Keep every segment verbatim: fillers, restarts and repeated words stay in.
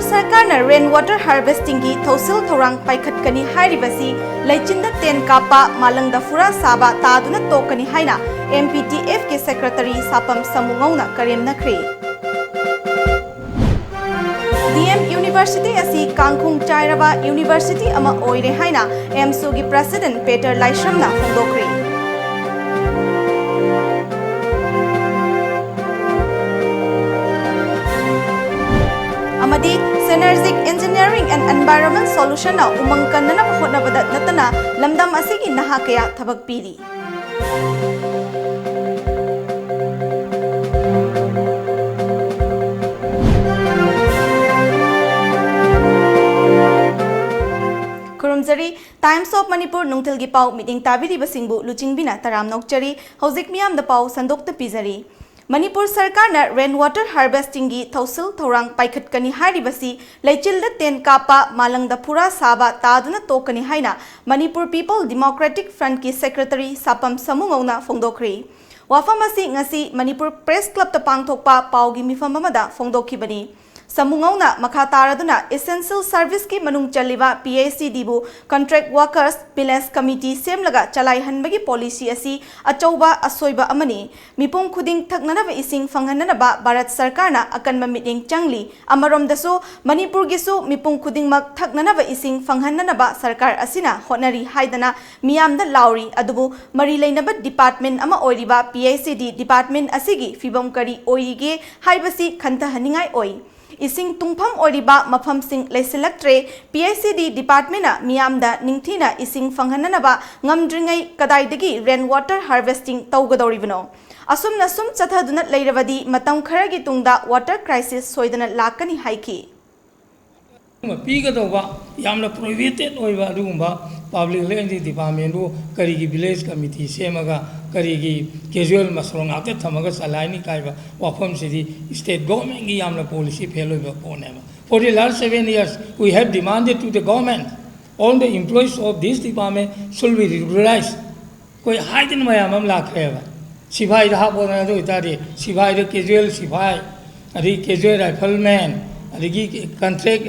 ꯁꯔꯀꯥꯔꯅ rain water ꯍꯥꯔꯚꯦꯁꯇꯤꯡꯒꯤ ꯊꯧꯁꯤꯜ ꯊꯧꯔꯥꯡ ꯄꯥꯏꯈꯠꯀꯅꯤ ꯍꯥꯏꯔꯤꯕꯁꯤ ꯂꯩꯆꯤꯟꯗ ꯇꯦꯟ ꯀꯥꯞꯄ, ꯃꯥꯂꯪꯗ ꯐꯨꯔꯥ ꯁꯥꯕ ꯇꯥꯗꯨꯅ ꯇꯣꯛꯀꯅꯤ ꯍꯥꯏꯅ ꯑꯦꯝ ꯄꯤ ꯇꯤ ꯑꯦꯐꯀꯤ ꯁꯦꯀ꯭ꯔꯦꯇꯔꯤ ꯁꯥꯄꯝ ꯁꯃꯨꯉꯧꯅ ꯀꯔꯦꯝꯅꯈ꯭ꯔꯦ꯫ ꯗꯤ ꯑꯦꯝ ꯌꯨꯅꯤꯚꯔꯁꯤꯇꯤ ꯑꯁꯤ ꯀꯥꯡꯈꯣꯡ ꯆꯥꯏꯔꯕ ꯌꯨꯅꯤꯚꯔꯁꯤꯇꯤ ꯑꯃ ꯑꯣꯏꯔꯦ ꯍꯥꯏꯅ ꯑꯦꯝꯁꯨꯒꯤ ꯄ꯭ꯔꯦꯁꯤꯗꯦꯟꯠ ꯄꯦꯇꯔ ꯂꯥꯏꯁ꯭ꯔꯝꯅ ꯐꯣꯡꯗꯣꯛꯈ꯭ꯔꯦ꯫ ꯑꯃꯗꯤ Synergic Engineering and Environment Solutionꯅ ꯎꯃꯪ ꯀꯟꯅꯅꯕ ꯍꯣꯠꯅꯕꯗ ꯅꯠꯇꯅ ꯂꯝꯗꯝ ꯑꯁꯤꯒꯤ ꯅꯍꯥ ꯀꯌꯥ ꯊꯕꯛ ꯄꯤꯔꯤ꯫ ꯈꯨꯔꯨꯝꯖꯔꯤ꯫ Times of Manipur ꯅꯨꯡꯊꯤꯜꯒꯤ ꯄꯥꯎ ꯃꯤꯠꯌꯦꯡ ꯇꯥꯕꯤꯔꯤꯕꯁꯤꯡꯕꯨ ꯂꯨꯆꯤꯡꯕꯤꯅ ꯇꯔꯥꯝꯅ ꯑꯣꯛꯆꯔꯤ꯫ ꯍꯧꯖꯤꯛ ꯃꯤꯌꯥꯝꯗ ꯄꯥꯎ ꯁꯟꯗꯣꯛꯇꯨꯅ ꯄꯤꯖꯔꯤ꯫ ꯃꯅꯤꯄꯨꯔ ꯁꯔꯀꯥꯔꯅ ꯔꯦꯟ ꯋꯥꯇꯔ ꯍꯥꯔꯚꯦꯁꯇꯤꯡꯒꯤ ꯊꯧꯁꯤꯜ ꯊꯧꯔꯥꯡ ꯄꯥꯏꯈꯠꯀꯅꯤ ꯍꯥꯏꯔꯤꯕꯁꯤ ꯂꯩꯆꯤꯜꯗ ꯇꯦꯟ ꯀꯥꯞꯄ, ꯃꯥꯂꯪꯗ ꯐꯨꯔꯥ ꯁꯥꯕ ꯇꯥꯗꯨꯅ ꯇꯣꯛꯀꯅꯤ ꯍꯥꯏꯅ ꯃꯅꯤꯄꯨꯔ ꯄꯤꯄꯜ ꯗꯤꯃꯣꯀ꯭ꯔꯦꯇꯤꯛ ꯐ꯭ꯔꯟꯠꯀꯤ ꯁꯦꯀ꯭ꯔꯦꯇꯔꯤ ꯁꯥꯄꯝ ꯁꯃꯨꯉꯧꯅ ꯐꯣꯡꯗꯣꯛꯈ꯭ꯔꯦ꯫ ꯋꯥꯐꯝ ꯑꯁꯤ ꯉꯁꯤ ꯃꯅꯤꯄꯨꯔ ꯄ꯭ꯔꯦꯁ ꯀ꯭ꯂꯕꯇ ꯄꯥꯡꯊꯣꯛꯄ ꯄꯥꯎꯒꯤ ꯃꯤꯐꯝ ꯑꯃꯗ ꯐꯣꯡꯗꯣꯛꯈꯤꯕꯅꯤ꯫ ꯁꯃꯨꯉꯧꯅ ꯃꯈꯥ ꯇꯥꯔꯗꯨꯅ essential serviceꯀꯤ ꯃꯅꯨꯡ ꯆꯜꯂꯤꯕ P H C Dꯕꯨ contract workers, village committee ꯁꯦꯝꯂꯒ ꯆꯂꯥꯏꯍꯟꯕꯒꯤ policy ꯑꯁꯤ ꯑꯆꯧꯕ ꯑꯁꯣꯏꯕ ꯑꯃꯅꯤ꯫ ꯃꯤꯄꯨꯝ ꯈꯨꯗꯤꯡ ꯊꯛꯅꯅꯕ ꯏꯁꯤꯡ ꯐꯪꯍꯟꯅꯅꯕ ꯚꯥꯔꯠ ꯁꯔꯀꯥꯔꯅ ꯑꯀꯟꯕ ꯃꯤꯠꯌꯦꯡ ꯆꯪꯂꯤ꯫ ꯑꯃꯔꯣꯝꯗꯁꯨ ꯃꯅꯤꯄꯨꯔꯒꯤꯁꯨ ꯃꯤꯄꯨꯝ ꯈꯨꯗꯤꯡꯃꯛ ꯊꯛꯅꯅꯕ ꯏꯁꯤꯡ ꯐꯪꯍꯟꯅꯅꯕ ꯁꯔꯀꯥꯔ ꯑꯁꯤꯅ ꯍꯣꯠꯅꯔꯤ ꯍꯥꯏꯗꯅ ꯃꯤꯌꯥꯝꯗ ꯂꯥꯎꯔꯤ꯫ ꯑꯗꯨꯕꯨ ꯃꯔꯤ ꯂꯩꯅꯕ department ꯑꯃ ꯑꯣꯏꯔꯤꯕ P H C D department ꯑꯁꯤꯒꯤ ꯐꯤꯕꯝ ꯀꯔꯤ ꯑꯣꯏꯔꯤꯒꯦ ꯍꯥꯏꯕꯁꯤ ꯈꯟꯊꯍꯟꯅꯤꯡꯉꯥꯏ ꯑꯣꯏ꯫ ꯏꯁꯤꯡ ꯇꯨꯡꯐꯝ ꯑꯣꯏꯔꯤꯕ ꯃꯐꯝꯁꯤꯡ ꯂꯩꯁꯤꯜꯂꯛꯇ꯭ꯔꯦ꯫ P H C D departmentꯅ ꯃꯤꯌꯥꯝꯗ ꯅꯤꯡꯊꯤꯅ ꯏꯁꯤꯡ ꯐꯪꯍꯟꯅꯅꯕ ꯉꯝꯗ꯭ꯔꯤꯉꯩ ꯀꯗꯥꯏꯗꯒꯤ ꯔꯦꯟ ꯋꯥꯇꯔ ꯍꯥꯔꯚꯦꯁꯇꯤꯡ ꯇꯧꯒꯗꯧꯔꯤꯕꯅꯣ? ꯑꯁꯨꯝꯅ ꯁꯨꯝ ꯆꯠꯊꯗꯨꯅ ꯂꯩꯔꯕꯗꯤ ꯃꯇꯝ ꯈꯔꯒꯤ ꯇꯨꯡꯗ ꯋꯥꯇꯔ ꯀ꯭ꯔꯥꯏꯁꯤꯁ ꯁꯣꯏꯗꯅ ꯂꯥꯛꯀꯅꯤ ꯍꯥꯏꯈꯤ꯫ ꯑꯃ ꯄꯤꯒꯗꯧꯕ ꯌꯥꯝꯅ ꯄ꯭ꯔꯣꯍꯤꯕꯤꯇꯦꯠ ꯑꯣꯏꯕ ꯑꯗꯨꯒꯨꯝꯕ ꯄꯕ꯭ꯂꯤꯛ ꯍꯦꯜꯊ ꯑꯦꯟ ꯗꯤꯄꯥꯔꯠꯃꯦꯟꯕꯨ ꯀꯔꯤꯒꯤ ꯚꯤꯂꯦꯖ ꯀꯃꯤꯇꯤ ꯁꯦꯝꯃꯒ ꯀꯔꯤꯒꯤ ꯀꯦꯖꯨꯋꯦꯜ ꯃꯁꯣꯔ ꯉꯥꯛꯇ ꯊꯝꯃꯒ ꯆꯂꯥꯏꯅꯤ ꯀꯥꯏꯕ ꯋꯥꯐꯝꯁꯤꯗꯤ ꯁ꯭ꯇꯦꯠ ꯒꯣꯚꯔꯟꯃꯦꯟꯠꯀꯤ ꯌꯥꯝꯅ ꯄꯣꯂꯤꯁꯤ ꯐꯦꯜ ꯑꯣꯏꯕ ꯄꯣꯠꯅꯦꯕ꯫ For the last seven years, we have demanded to the government, all the employees of this department should be regularized. ꯑꯩꯈꯣꯏ ꯍꯥꯏꯗꯅ ꯃꯌꯥꯝ ꯑꯃ ꯂꯥꯛꯈ꯭ꯔꯦꯕ꯫ ꯁꯤꯐꯥꯏꯗ ꯍꯥꯞꯄꯣꯅ ꯑꯗꯨ ꯑꯣꯏꯇꯥꯔꯗꯤ ꯁꯤꯐꯥꯏꯗ ꯀꯦꯖꯨꯋꯦꯜ ꯁꯤꯐꯥꯏ, ꯑꯗꯩ ꯀꯦꯖꯨꯋꯦꯜ ꯔꯥꯏꯐꯜꯃꯦꯟ, ꯑꯗꯒꯤ ꯀꯟꯇ꯭ꯔꯦꯛ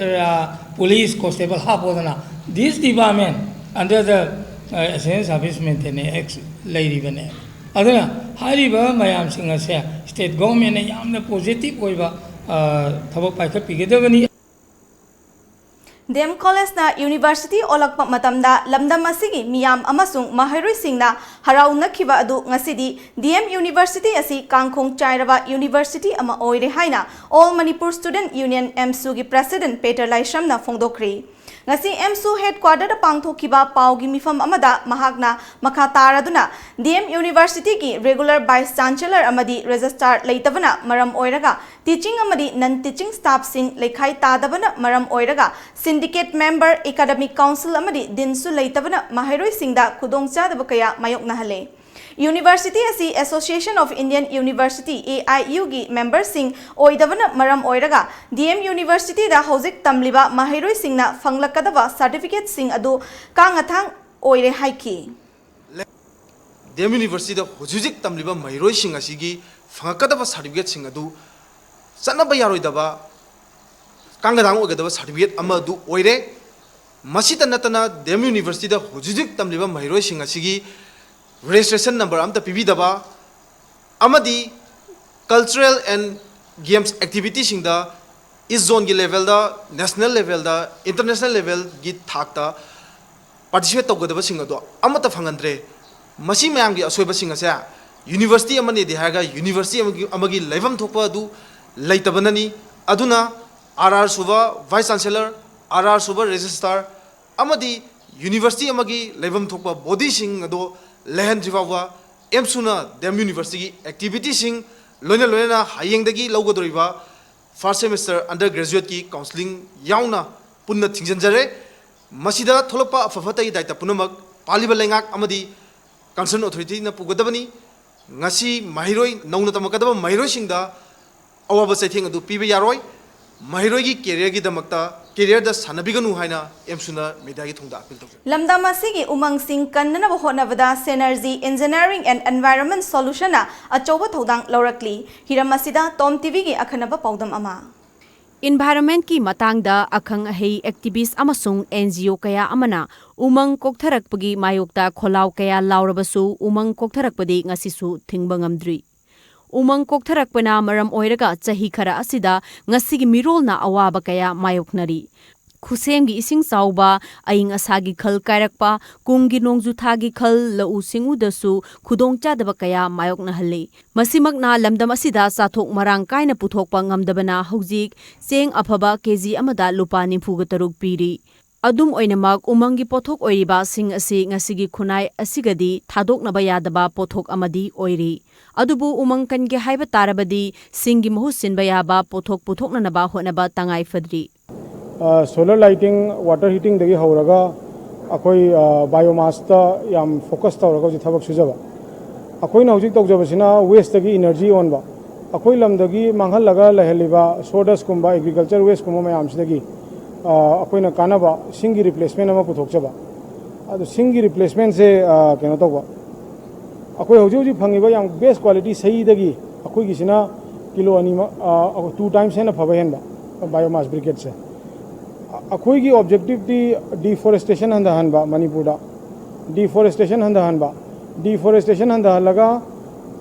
ꯄꯨꯂꯤꯁ ꯀꯣꯟꯁꯇꯦꯕꯜ ꯍꯥꯞꯄꯣꯗꯅ, this department under the Assistant Service Maintenance Act ꯂꯩꯔꯤꯕꯅꯦ꯫ ꯑꯗꯨꯅ ꯍꯥꯏꯔꯤꯕ ꯃꯌꯥꯝꯁꯤꯡ ꯑꯁꯦ ꯁ꯭ꯇꯦꯠ ꯒꯣꯚꯔꯟꯃꯦꯟꯅ ꯌꯥꯝꯅ ꯄꯣꯖꯤꯇꯤꯚ ꯑꯣꯏꯕ ꯊꯕꯛ ꯄꯥꯏꯈꯠꯄꯤꯒꯗꯕꯅꯤ꯫ ꯗꯤ ꯑꯦꯝ ꯀꯣꯂꯦꯖꯅ ꯌꯨꯅꯤꯚꯔꯁꯤꯇꯤ ꯑꯣꯜꯂꯛꯄ ꯃꯇꯝꯗ ꯂꯝꯗꯝ ꯑꯁꯤꯒꯤ ꯃꯤꯌꯥꯝ ꯑꯃꯁꯨꯡ ꯃꯍꯩꯔꯣꯏꯁꯤꯡꯅ ꯍꯔꯥꯎꯅꯈꯤꯕ ꯑꯗꯨ ꯉꯁꯤꯗꯤ ꯗꯤ ꯑꯦꯝ ꯌꯨꯅꯤꯚꯔꯁꯤꯇꯤ ꯑꯁꯤ ꯀꯥꯡꯈꯣꯡ ꯆꯥꯏꯔꯕ ꯌꯨꯅꯤꯚꯔꯁꯤꯇꯤ ꯑꯃ ꯑꯣꯏꯔꯦ ꯍꯥꯏꯅ All Manipur Student Union, ꯑꯦꯝꯁꯨꯒꯤ ꯄ꯭ꯔꯦꯁꯤꯗꯦꯟꯠ ꯄꯦꯇꯔ ꯂꯥꯏꯁ꯭ꯔꯝꯅ ꯐꯣꯡꯗꯣꯛꯈ꯭ꯔꯤ꯫ ꯉꯁꯤ ꯑꯦꯝꯁꯨ ꯍꯦꯗꯀ꯭ꯋꯥꯇꯔꯗ ꯄꯥꯡꯊꯣꯛꯈꯤꯕ ꯄꯥꯎꯒꯤ ꯃꯤꯐꯝ ꯑꯃꯗ ꯃꯍꯥꯛꯅ ꯃꯈꯥ ꯇꯥꯔꯗꯨꯅ ꯗꯤ ꯑꯦꯝ ꯌꯨꯅꯤꯚꯔꯁꯤꯇꯤꯒꯤ ꯔꯤꯒꯨꯂꯔ ꯚꯥꯏꯁ ꯆꯥꯟꯁꯦꯂꯔ ꯑꯃꯗꯤ ꯔꯦꯖꯤꯁꯇ꯭ꯔꯥꯔ ꯂꯩꯇꯕꯅ ꯃꯔꯝ ꯑꯣꯏꯔꯒ ꯇꯤꯆꯤꯡ ꯑꯃꯗꯤ ꯅꯟ ꯇꯤꯆꯤꯡ ꯁ꯭ꯇꯥꯐꯁꯤꯡ ꯂꯩꯈꯥꯏ ꯇꯥꯗꯕꯅ ꯃꯔꯝ ꯑꯣꯏꯔꯒ ꯁꯤꯟꯗꯤꯀꯦꯠ ꯃꯦꯝꯕꯔ, ꯑꯦꯀꯥꯗꯃꯤꯛ ꯀꯥꯎꯟꯁꯤꯜ ꯑꯃꯗꯤ ꯗꯤꯟꯁꯨ ꯂꯩꯇꯕꯅ ꯃꯍꯩꯔꯣꯏꯁꯤꯡꯗ ꯈꯨꯗꯣꯡꯆꯥꯗꯕ ꯀꯌꯥ ꯃꯥꯌꯣꯛꯅꯍꯜꯂꯦ꯫ ꯌꯨꯅꯤꯚꯔꯁꯤꯇꯤ ꯑꯁꯤ Association of Indian University, A I ꯌꯨꯒꯤ ꯃꯦꯝꯕꯔꯁꯤꯡ ꯑꯣꯏꯗꯕꯅ ꯃꯔꯝ ꯑꯣꯏꯔꯒ ꯗꯤ ꯑꯦꯝ ꯌꯨꯅꯤꯚꯔꯁꯤꯇꯤꯗ ꯍꯧꯖꯤꯛ ꯇꯝꯂꯤꯕ ꯃꯍꯩꯔꯣꯏꯁꯤꯡꯅ ꯐꯪꯂꯛꯀꯗꯕ ꯁꯥꯔꯇꯤꯐꯤꯀꯦꯠꯁꯤꯡ ꯑꯗꯨ ꯀꯥꯡꯉꯊꯥꯡ ꯑꯣꯏꯔꯦ ꯍꯥꯏꯈꯤ꯫ ꯗꯤ ꯑꯦꯝ ꯌꯨꯅꯤꯚꯔꯁꯤꯇꯤꯗ ꯍꯧꯖꯤꯛ ꯍꯧꯖꯤꯛ ꯇꯝꯂꯤꯕ ꯃꯍꯩꯔꯣꯏꯁꯤꯡ ꯑꯁꯤꯒꯤ ꯐꯪꯂꯛꯀꯗꯕ ꯁꯥꯔꯇꯤꯐꯤꯀꯦꯠꯁꯤꯡ ꯑꯗꯨ ꯆꯠꯅꯕ ꯌꯥꯔꯣꯏꯗꯕ, ꯀꯥꯡꯒꯗꯥꯡ ꯑꯣꯏꯒꯗꯕ ꯁꯥꯔꯇꯤꯐꯤꯀꯦꯠ ꯑꯃ ꯑꯗꯨ ꯑꯣꯏꯔꯦ꯫ ꯃꯁꯤꯇ ꯅꯠꯇꯅ ꯗꯤ ꯑꯦꯝ ꯌꯨꯅꯤꯚꯔꯁꯤꯇꯤꯗ ꯍꯧꯖꯤꯛ ꯍꯧꯖꯤꯛ ꯇꯝꯂꯤꯕ ꯃꯍꯩꯔꯣꯏꯁꯤꯡ ꯑꯁꯤꯒꯤ ꯔꯦꯖꯤꯁꯇ꯭ꯔꯦꯁꯟ ꯅꯝꯕꯔ ꯑꯃꯠꯇ ꯄꯤꯕꯤꯗꯕ ꯑꯃꯗꯤ cultural and games activityꯁꯤꯡꯗ ꯏꯁ ꯖꯣꯟꯒꯤ ꯂꯦꯚꯦꯜꯗ, ꯅꯦꯁꯅꯦꯜ ꯂꯦꯚꯦꯜꯗ, ꯏꯟꯇꯔꯅꯦꯁꯅꯦꯜ ꯂꯦꯚꯦꯜꯒꯤ ꯊꯥꯛꯇ ꯄꯥꯔꯇꯤꯁꯤꯄꯦꯠ ꯇꯧꯒꯗꯕꯁꯤꯡ ꯑꯗꯣ ꯑꯃꯠꯇ ꯐꯪꯍꯟꯗ꯭ꯔꯦ꯫ ꯃꯁꯤ ꯃꯌꯥꯝꯒꯤ ꯑꯁꯣꯏꯕꯁꯤꯡ ꯑꯁꯦ ꯌꯨꯅꯤꯚꯔꯁꯤꯇꯤ ꯑꯃꯅꯦꯗꯤ ꯍꯥꯏꯔꯒ ꯌꯨꯅꯤꯚꯔꯁꯤꯇꯤ ꯑꯃꯒꯤ, ꯑꯃꯒꯤ ꯂꯩꯐꯝ ꯊꯣꯛꯄ ꯑꯗꯨ ꯂꯩꯇꯕꯅꯅꯤ꯫ ꯑꯗꯨꯅ ꯑꯥꯔ ꯑꯥꯔ ꯁꯨꯕ ꯚꯥꯏꯁ ꯆꯥꯟꯁꯦꯂꯔ, ꯑꯥꯔ ꯑꯥꯔ ꯁꯨꯕ ꯔꯦꯖꯤꯁꯇ꯭ꯔꯥꯔ ꯑꯃꯗꯤ ꯌꯨꯅꯤꯚꯔꯁꯤꯇꯤ ꯑꯃꯒꯤ ꯂꯩꯐꯝ ꯊꯣꯛꯄ ꯕꯣꯗꯤꯁꯤꯡ ꯑꯗꯣ ꯂꯩꯍꯟꯗ꯭ꯔꯤ ꯐꯥꯎꯕ ꯑꯦꯝꯁꯨꯅ ꯗꯤ ꯑꯦꯝ ꯌꯨꯅꯤꯚꯔꯁꯤꯇꯤꯒꯤ ꯑꯦꯛꯇꯤꯚꯤꯇꯤꯁꯤꯡ, ꯂꯣꯏꯅ ꯂꯣꯏꯅꯅ ꯍꯌꯦꯡꯗꯒꯤ ꯂꯧꯒꯗꯧꯔꯤꯕ ꯐꯥꯔꯁ ꯁꯦꯃꯤꯁꯇꯔ ꯑꯟꯗꯔ ꯒ꯭ꯔꯦꯖꯨꯌꯦꯠꯀꯤ ꯀꯥꯎꯟꯁꯤꯂꯤꯡ ꯌꯥꯎꯅ ꯄꯨꯟꯅ ꯊꯤꯡꯖꯤꯟꯖꯔꯦ꯫ ꯃꯁꯤꯗ ꯊꯣꯛꯂꯛꯄ ꯑꯐ ꯐꯠꯇꯒꯤ ꯗꯥꯏꯇ ꯄꯨꯝꯅꯃꯛ ꯄꯥꯜꯂꯤꯕ ꯂꯩꯉꯥꯛ ꯑꯃꯗꯤ ꯀꯟꯁꯔꯟ ꯑꯣꯊꯣꯔꯤꯇꯤꯅ ꯄꯨꯒꯗꯕꯅꯤ꯫ ꯉꯁꯤ ꯃꯍꯩꯔꯣꯏ, ꯅꯧꯅ ꯇꯝꯂꯛꯀꯗꯕ ꯃꯍꯩꯔꯣꯏꯁꯤꯡꯗ ꯑꯋꯥꯕ ꯆꯩꯊꯦꯡ ꯑꯗꯨ ꯄꯤꯕ ꯌꯥꯔꯣꯏ꯫ ꯃꯍꯩꯔꯣꯏꯒꯤ ꯀꯦꯔꯤꯌꯔꯒꯤꯗꯃꯛꯇ, ꯀꯦꯔꯤꯌꯔꯗ ꯁꯥꯟꯅꯕꯤꯒꯅꯨ ꯍꯥꯏꯅ ꯑꯦꯝꯁꯨꯅ ꯃꯦꯗꯤꯌꯥꯒꯤ ꯊꯣꯡꯗ ꯑꯄꯤꯜ ꯇꯧꯖꯔꯤ꯫ ꯂꯝꯗꯝ ꯑꯁꯤꯒꯤ ꯎꯃꯪꯁꯤꯡ ꯀꯟꯅꯅꯕ ꯍꯣꯠꯅꯕꯗ Synergy Engineering and Environment Solutionꯅ ꯑꯆꯧꯕ ꯊꯧꯗꯥꯡ ꯂꯧꯔꯛꯂꯤ꯫ ꯍꯤꯔꯝ ꯑꯁꯤꯗ ꯇꯣꯝ ꯇꯤꯚꯤꯒꯤ ꯑꯈꯟꯅꯕ ꯄꯥꯎꯗꯝ ꯑꯃ꯫ Environmentꯀꯤ ꯃꯇꯥꯡꯗ ꯑꯈꯪ ꯑꯍꯩ, activist ꯑꯃꯁꯨꯡ N G O ꯀꯌꯥ ꯑꯃꯅ ꯎꯃꯪ ꯀꯣꯛꯊꯔꯛꯄꯒꯤ ꯃꯥꯌꯣꯛꯇ ꯈꯣꯜꯂꯥꯎ ꯀꯌꯥ ꯂꯥꯎꯔꯕꯁꯨ, ꯎꯃꯪ ꯀꯣꯛꯊꯔꯛꯄꯗꯤ ꯉꯁꯤꯁꯨ ꯊꯤꯡꯕ ꯉꯝꯗ꯭ꯔꯤ꯫ ꯎꯃꯪ ꯀꯣꯛꯊꯔꯛꯄꯅ ꯃꯔꯝ ꯑꯣꯏꯔꯒ ꯆꯍꯤ ꯈꯔ ꯑꯁꯤꯗ ꯉꯁꯤꯒꯤ ꯃꯤꯔꯣꯜꯅ ꯑꯋꯥꯕ ꯀꯌꯥ ꯃꯥꯌꯣꯛꯅꯔꯤ꯫ ꯈꯨꯁꯦꯝꯒꯤ ꯏꯁꯤꯡ ꯆꯥꯎꯕ, ꯑꯏꯪ ꯑꯁꯥꯒꯤ ꯈꯜ ꯀꯥꯏꯔꯛꯄ, ꯀꯨꯝꯒꯤ ꯅꯣꯡꯖꯨ ꯊꯥꯒꯤ ꯈꯜ, ꯂꯧꯎ ꯁꯤꯡꯎꯗꯁꯨ ꯈꯨꯗꯣꯡꯆꯥꯗꯕ ꯀꯌꯥ ꯃꯥꯌꯣꯛꯅꯍꯜꯂꯤ꯫ ꯃꯁꯤꯃꯛꯅ ꯂꯝꯗꯝ ꯑꯁꯤꯗ ꯆꯥꯊꯣꯛ ꯃꯔꯥꯡ ꯀꯥꯏꯅ ꯄꯨꯊꯣꯛꯄ ꯉꯝꯗꯕꯅ ꯍꯧꯖꯤꯛ ꯆꯦꯡ ꯑꯐꯕ K G ꯑꯃꯗ ꯂꯨꯄꯥ ꯅꯤꯐꯨꯒ ꯇꯔꯨꯛ ꯄꯤꯔꯤ꯫ ꯑꯗꯨꯝ ꯑꯣꯏꯅꯃꯛ, ꯎꯃꯪꯒꯤ ꯄꯣꯠꯊꯣꯛ ꯑꯣꯏꯔꯤꯕ ꯁꯤꯡ ꯑꯁꯤ ꯉꯁꯤꯒꯤ ꯈꯨꯟꯅꯥꯏ ꯑꯁꯤꯒꯗꯤ ꯊꯥꯗꯣꯛꯅꯕ ꯌꯥꯗꯕ ꯄꯣꯠꯊꯣꯛ ꯑꯃꯗꯤ ꯑꯣꯏꯔꯤ꯫ ꯑꯗꯨꯕꯨ ꯎꯃꯪ ꯀꯟꯒꯦ ꯍꯥꯏꯕ ꯇꯥꯔꯕꯗꯤ ꯁꯤꯡꯒꯤ ꯃꯍꯨꯠ ꯁꯤꯟꯕ ꯌꯥꯕ ꯄꯣꯠꯊꯣꯛ ꯄꯨꯊꯣꯛꯅꯅꯕ ꯍꯣꯠꯅꯕ ꯇꯉꯥꯏ ꯐꯗ꯭ꯔꯤ꯫ ꯑ, solar lighting, water heatingꯗꯒꯤ ꯍꯧꯔꯒ ꯑꯩꯈꯣꯏ, ꯑ, biomassꯇ ꯌꯥꯝ focus ꯇꯧꯔꯒ ꯍꯧꯖꯤꯛ ꯊꯕꯛ ꯁꯨꯖꯕ꯫ ꯑꯩꯈꯣꯏꯅ ꯍꯧꯖꯤꯛ ꯇꯧꯖꯕꯁꯤꯅ wasteꯇꯒꯤ energy ꯑꯣꯟꯕ꯫ ꯑꯩꯈꯣꯏ ꯂꯝꯗꯒꯤ ꯃꯥꯡꯍꯜꯂꯒ ꯂꯩꯍꯜꯂꯤꯕ sawdustꯀꯨꯝꯕ, agriculture wasteꯀꯨꯝꯕ ꯃꯌꯥꯝꯁꯤꯗꯒꯤ, ꯑ, ꯑꯩꯈꯣꯏꯅ ꯀꯥꯟꯅꯕ ꯁꯤꯡꯒꯤ replacement ꯑꯃ ꯄꯨꯊꯣꯛꯆꯕ꯫ ꯑꯗꯣ ꯁꯤꯡꯒꯤ replacementꯁꯦ, ꯑ, ꯀꯩꯅꯣ ꯇꯧꯕ, ꯑꯩꯈꯣꯏ ꯍꯧꯖꯤꯛ ꯍꯧꯖꯤꯛ ꯐꯪꯉꯤꯕ ꯌꯥꯝ best quality ꯁꯍꯤꯗꯒꯤ ꯑꯩꯈꯣꯏꯒꯤꯁꯤꯅ ꯀꯤꯂꯣ ꯑꯅꯤꯃꯛ, ꯑ, two times ꯍꯦꯟꯅ ꯐꯕ ꯍꯦꯟꯕ biomass briquetteꯁꯦ꯫ ꯑ-, ꯑꯩꯈꯣꯏꯒꯤ objectiveꯇꯤ deforestation ꯍꯟꯊꯍꯟꯕ ꯃꯅꯤꯄꯨꯔꯗ꯫ Deforestation ꯍꯟꯊꯍꯟꯕ꯫ Deforestation ꯍꯟꯊꯍꯜꯂꯒ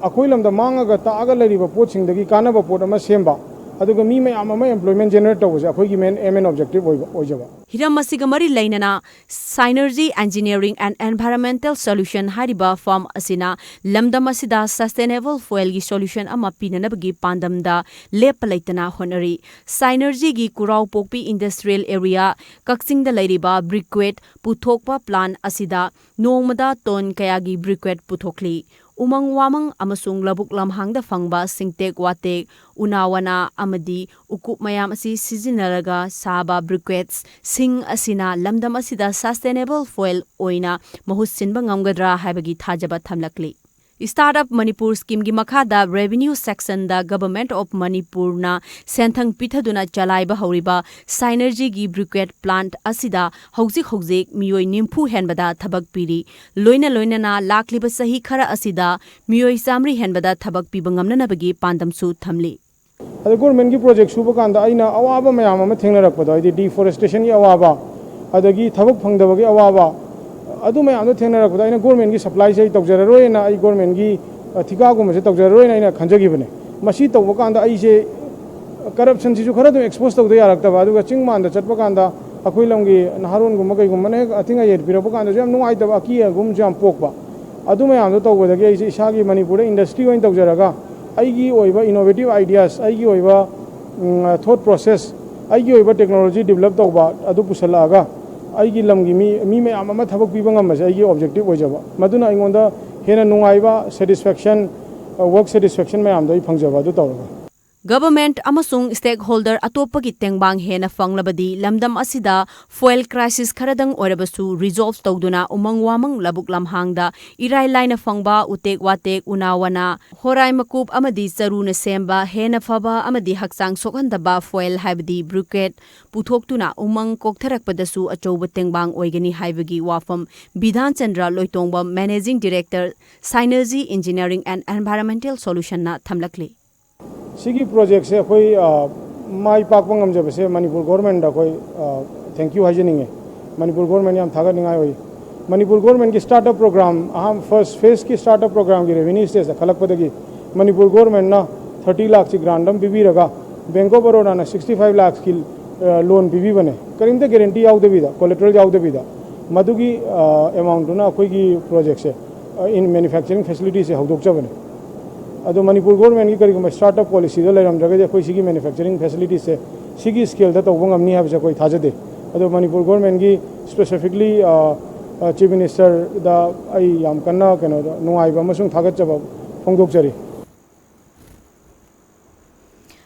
ꯑꯩꯈꯣꯏ ꯂꯝꯗ ꯃꯥꯡꯉꯒ ꯇꯥꯛꯑꯒ ꯂꯩꯔꯤꯕ ꯄꯣꯠꯁꯤꯡꯗꯒꯤ ꯀꯥꯟꯅꯕ ꯄꯣꯠ ꯑꯃ ꯁꯦꯝꯕ, ꯑꯗꯨꯒ ꯃꯤ ꯃꯌꯥꯝ ꯑꯃ employment generate ꯇꯧꯕꯁꯦ ꯑꯩꯈꯣꯏꯒꯤ main aim and objective ꯑꯣꯏꯕ, ꯑꯣꯏꯖꯕ꯫ ꯍꯤꯔꯝ ꯑꯁꯤꯒ ꯃꯔꯤ ꯂꯩꯅꯅ Synergy Engineering and Environmental Solution ꯍꯥꯏꯔꯤꯕ firm ꯑꯁꯤꯅ ꯂꯝꯗꯝ ꯑꯁꯤꯗ sustainable fuelꯒꯤ solution ꯑꯃ ꯄꯤꯅꯅꯕꯒꯤ ꯄꯥꯟꯗꯝꯗ ꯂꯦꯞꯄ ꯂꯩꯇꯅ ꯍꯣꯠꯅꯔꯤ꯫ Synergyꯒꯤ ꯀꯨꯔꯥꯎꯄꯣꯛꯄꯤ Industrial Area, ꯀꯛꯆꯤꯡꯗ ꯂꯩꯔꯤꯕ briquette ꯄꯨꯊꯣꯛꯄ plant ꯑꯁꯤꯗ ꯅꯣꯡꯃꯗ ton ꯀꯌꯥꯒꯤ briquette ꯄꯨꯊꯣꯛꯂꯤ꯫ ꯎꯃꯪ ꯋꯥꯃꯪ ꯑꯃꯁꯨꯡ ꯂꯧꯕꯨꯛ ꯂꯝꯍꯥꯡꯗ ꯐꯪꯕ ꯁꯤꯡꯇꯦꯛ ꯋꯥꯇꯦꯛ, ꯎꯅꯥ ꯋꯥꯅꯥ ꯑꯃꯗꯤ ꯎꯀꯨꯞ ꯃꯌꯥꯝ ꯑꯁꯤ ꯁꯤꯖꯤꯟꯅꯔꯒ ꯁꯥꯕ briquettes ꯁꯤꯡ ꯑꯁꯤꯅ ꯂꯝꯗꯝ ꯑꯁꯤꯗ sustainable fuel ꯑꯣꯏꯅ ꯃꯍꯨꯠ ꯁꯤꯟꯕ ꯉꯝꯒꯗ꯭ꯔꯥ ꯍꯥꯏꯕꯒꯤ ꯊꯥꯖꯕ ꯊꯝꯂꯛꯂꯤ꯫ Startup Manipur schemeꯒꯤ ꯃꯈꯥꯗ revenue sectionꯗ Government of Manipurꯅ ꯁꯦꯟꯊꯪ ꯄꯤꯊꯗꯨꯅ ꯆꯂꯥꯏꯕ ꯍꯧꯔꯤꯕ Synergyꯒꯤ briquette plant ꯑꯁꯤꯗ ꯍꯧꯖꯤꯛ ꯍꯧꯖꯤꯛ ꯃꯤꯑꯣꯏ ꯅꯤꯐꯨ ꯍꯦꯟꯕꯗ ꯊꯕꯛ ꯄꯤꯔꯤ꯫ ꯂꯣꯏꯅ ꯂꯣꯏꯅꯅ ꯂꯥꯛꯂꯤꯕ ꯆꯍꯤ ꯈꯔ ꯑꯁꯤꯗ ꯃꯤꯑꯣꯏ ꯆꯥꯃꯔꯤ ꯍꯦꯟꯕꯗ ꯊꯕꯛ ꯄꯤꯕ ꯉꯝꯅꯅꯕꯒꯤ ꯄꯥꯟꯗꯝꯁꯨ ꯊꯝꯂꯤ꯫ ꯑꯗ ꯒꯣꯔꯃꯦꯟꯒꯤ ꯄ꯭ꯔꯣꯖꯦꯛ ꯁꯨꯕ ꯀꯥꯟꯗ ꯑꯩꯅ ꯑꯋꯥꯕ ꯃꯌꯥꯝ ꯑꯃ ꯊꯦꯡꯅꯔꯛꯄꯗꯣ, ꯍꯥꯏꯗꯤ ꯗꯤꯐꯣꯔꯦꯁꯇꯦꯁꯟꯒꯤ ꯑꯋꯥꯕ, ꯑꯗꯒꯤ ꯊꯕꯛ ꯐꯪꯗꯕꯒꯤ ꯑꯋꯥꯕ, ꯑꯗꯨ ꯃꯌꯥꯝꯗꯣ ꯊꯦꯡꯅꯔꯛꯄꯗ ꯑꯩꯅ ꯒꯣꯔꯃꯦꯟꯒꯤ ꯁꯄ꯭ꯂꯥꯏꯁꯦ ꯑꯩ ꯇꯧꯖꯔꯔꯣꯏꯅ, ꯑꯩ ꯒꯣꯔꯃꯦꯟꯒꯤ, ꯑ, ꯊꯤꯀꯥꯒꯨꯝꯕꯁꯦ ꯇꯧꯖꯔꯔꯣꯏꯅ ꯑꯩꯅ ꯈꯟꯖꯈꯤꯕꯅꯦ꯫ ꯃꯁꯤ ꯇꯧꯕ ꯀꯥꯟꯗ ꯑꯩꯁꯦ ꯀꯔꯞꯁꯟꯁꯤꯁꯨ ꯈꯔ ꯑꯗꯨꯝ ꯑꯦꯛꯁꯄꯣꯖ ꯇꯧꯗ ꯌꯥꯔꯛꯇꯕ, ꯑꯗꯨꯒ ꯆꯤꯡ ꯃꯥꯟꯗ ꯆꯠꯄ ꯀꯥꯟꯗ ꯑꯩꯈꯣꯏ ꯂꯝꯒꯤ ꯅꯍꯥꯔꯣꯟꯒꯨꯝꯕ ꯀꯩꯒꯨꯝꯕꯅ ꯍꯦꯛ ꯑꯊꯤꯡ ꯑꯌꯦꯠ ꯄꯤꯔꯛꯄ ꯀꯥꯟꯗꯁꯨ ꯌꯥꯝ ꯅꯨꯡꯉꯥꯏꯇꯕ, ꯑꯀꯤꯕꯒꯨꯝꯕꯁꯨ ꯌꯥꯝ ꯄꯣꯛꯄ꯫ ꯑꯗꯨ ꯃꯌꯥꯝꯗꯣ ꯇꯧꯕꯗꯒꯤ ꯑꯩꯁꯦ ꯏꯁꯥꯒꯤ ꯃꯅꯤꯄꯨꯔꯗ ꯏꯟꯗꯁꯇ꯭ꯔꯤ ꯑꯣꯏꯅ ꯇꯧꯖꯔꯒ ꯑꯩꯒꯤ ꯑꯣꯏꯕ ꯏꯅꯣꯚꯦꯇꯤꯚ ꯑꯥꯏꯗꯤꯌꯥꯁ, ꯑꯩꯒꯤ ꯑꯣꯏꯕ, ꯎꯝ, ꯊꯣꯠ ꯄ꯭ꯔꯣꯁꯦꯁ, ꯑꯩꯒꯤ ꯑꯣꯏꯕ ꯇꯦꯛꯅꯣꯂꯣꯖꯤ ꯗꯤꯕꯂꯞ ꯇꯧꯕ ꯑꯗꯨ ꯄꯨꯁꯜꯂꯛꯑꯒ ꯑꯩꯒꯤ ꯂꯝꯒꯤ ꯃꯤ, ꯃꯤ ꯃꯌꯥꯝ ꯑꯃ ꯊꯕꯛ ꯄꯤꯕ ꯉꯝꯕꯁꯦ ꯑꯩꯒꯤ ꯑꯣꯕꯖꯦꯛꯇꯤꯚ ꯑꯣꯏꯖꯕ꯫ ꯃꯗꯨꯅ ꯑꯩꯉꯣꯟꯗ ꯍꯦꯟꯅ ꯅꯨꯡꯉꯥꯏꯕ, ꯁꯦꯇꯤꯁꯐꯦꯛꯁꯟ, ꯋꯔꯛ ꯁꯦꯇꯤꯁꯐꯦꯛꯁꯟ ꯃꯌꯥꯝꯗꯣ ꯑꯩ ꯐꯪꯖꯕ ꯑꯗꯨ ꯇꯧꯔꯒ꯫ Government ꯑꯃꯁꯨꯡ stakeholder ꯑꯇꯣꯞꯄꯒꯤ ꯇꯦꯡꯕꯥꯡ ꯍꯦꯟꯅ ꯐꯪꯂꯕꯗꯤ ꯂꯝꯗꯝ ꯑꯁꯤꯗ fuel crisis ꯈꯔꯗꯪ ꯑꯣꯏꯔꯕꯁꯨ resolve ꯇꯧꯗꯨꯅ ꯎꯃꯪ ꯋꯥꯃꯪ ꯂꯧꯕꯨꯛ ꯂꯝꯍꯥꯡꯗ ꯏꯔꯥꯏ ꯂꯥꯏꯅ ꯐꯪꯕ ꯎꯇꯦꯛ ꯋꯥꯇꯦꯛ, ꯎꯅꯥ ꯋꯥꯅꯥ, ꯍꯣꯔꯥꯏ ꯃꯀꯨꯞ ꯑꯃꯗꯤ ꯆꯔꯨꯅ ꯁꯦꯝꯕ ꯍꯦꯟꯅ ꯐꯕ ꯑꯃꯗꯤ ꯍꯛꯆꯥꯡ ꯁꯣꯛꯍꯟꯗꯕ fuel ꯍꯥꯏꯕꯗꯤ briquette ꯄꯨꯊꯣꯛꯇꯨꯅ ꯎꯃꯪ ꯀꯣꯛꯊꯔꯛꯄꯗꯁꯨ ꯑꯆꯧꯕ ꯇꯦꯡꯕꯥꯡ ꯑꯣꯏꯒꯅꯤ ꯍꯥꯏꯕꯒꯤ ꯋꯥꯐꯝ ꯕꯤꯙꯥꯟ ꯆꯟꯗ꯭ꯔ ꯂꯣꯏꯇꯣꯡꯕꯝ, Managing Director, Synergy Engineering and Environmental Solution ꯅ ꯊꯝꯂꯛꯂꯤ꯫ ꯁꯤꯒꯤ ꯄ꯭ꯔꯣꯖꯦꯛꯁꯦ ꯑꯩꯈꯣꯏ, ꯑ, ꯃꯥꯏ ꯄꯥꯛꯄ ꯉꯝꯖꯕꯁꯦ ꯃꯅꯤꯄꯨꯔ ꯒꯣꯔꯃꯦꯟꯗ ꯑꯩꯈꯣꯏ, ꯑ, thank you ꯍꯥꯏꯖꯅꯤꯡꯉꯤ꯫ ꯃꯅꯤꯄꯨꯔ ꯒꯣꯔꯃꯦꯟ ꯌꯥꯝ ꯊꯥꯒꯠꯅꯤꯡꯉꯥꯏ ꯑꯣꯏ꯫ ꯃꯅꯤꯄꯨꯔ ꯒꯣꯔꯃꯦꯟꯒꯤ startup program, ꯑꯍꯥꯟꯕ first phase ꯀꯤ startup program ꯒꯤ revenue stage ꯈꯜꯂꯛꯄꯗꯒꯤ ꯃꯅꯤꯄꯨꯔ ꯒꯣꯔꯃꯦꯟꯅ thirty ꯂꯥꯈꯁꯤ grant ꯑꯃ ꯄꯤꯕꯤꯔꯒ Bank of Baroda ꯅ sixty five ꯂꯥꯈꯀꯤ, ꯑ, loan ꯄꯤꯕꯤꯕꯅꯦ, ꯀꯔꯤꯝꯇ guarantee ꯌꯥꯎꯗꯕꯤꯗ, collateral ꯌꯥꯎꯗꯕꯤꯗ꯫ ꯃꯗꯨꯒꯤ, ꯑ, amount ꯇꯨꯅ ꯑꯩꯈꯣꯏꯒꯤ ꯄ꯭ꯔꯣꯖꯦꯛꯁꯦ, ꯑ, in manufacturing facility ꯁꯦ ꯍꯧꯗꯣꯛꯆꯕꯅꯦ꯫ ꯑꯗꯣ ꯃꯅꯤꯄꯨꯔ ꯒꯣꯔꯃꯦꯟꯒꯤ ꯀꯔꯤꯒꯨꯝꯕ startup policy ꯗꯣ ꯂꯩꯔꯝꯗ꯭ꯔꯒꯗꯤ ꯑꯩꯈꯣꯏ ꯁꯤꯒꯤ manufacturing facility ꯁꯦ ꯁꯤꯒꯤ scale ꯗ ꯇꯧꯕ ꯉꯝꯅꯤ ꯍꯥꯏꯕꯁꯦ ꯑꯩꯈꯣꯏ ꯊꯥꯖꯗꯦ꯫ ꯑꯗꯣ ꯃꯅꯤꯄꯨꯔ ꯒꯣꯔꯃꯦꯟꯒꯤ specifically, ꯑ, ꯑ, Chief Minister ꯗ ꯑꯩ ꯌꯥꯝ ꯀꯟꯅ ꯀꯩꯅꯣꯗ ꯅꯨꯡꯉꯥꯏꯕ ꯑꯃꯁꯨꯡ ꯊꯥꯒꯠꯆꯕ ꯐꯣꯡꯗꯣꯛꯆꯔꯤ꯫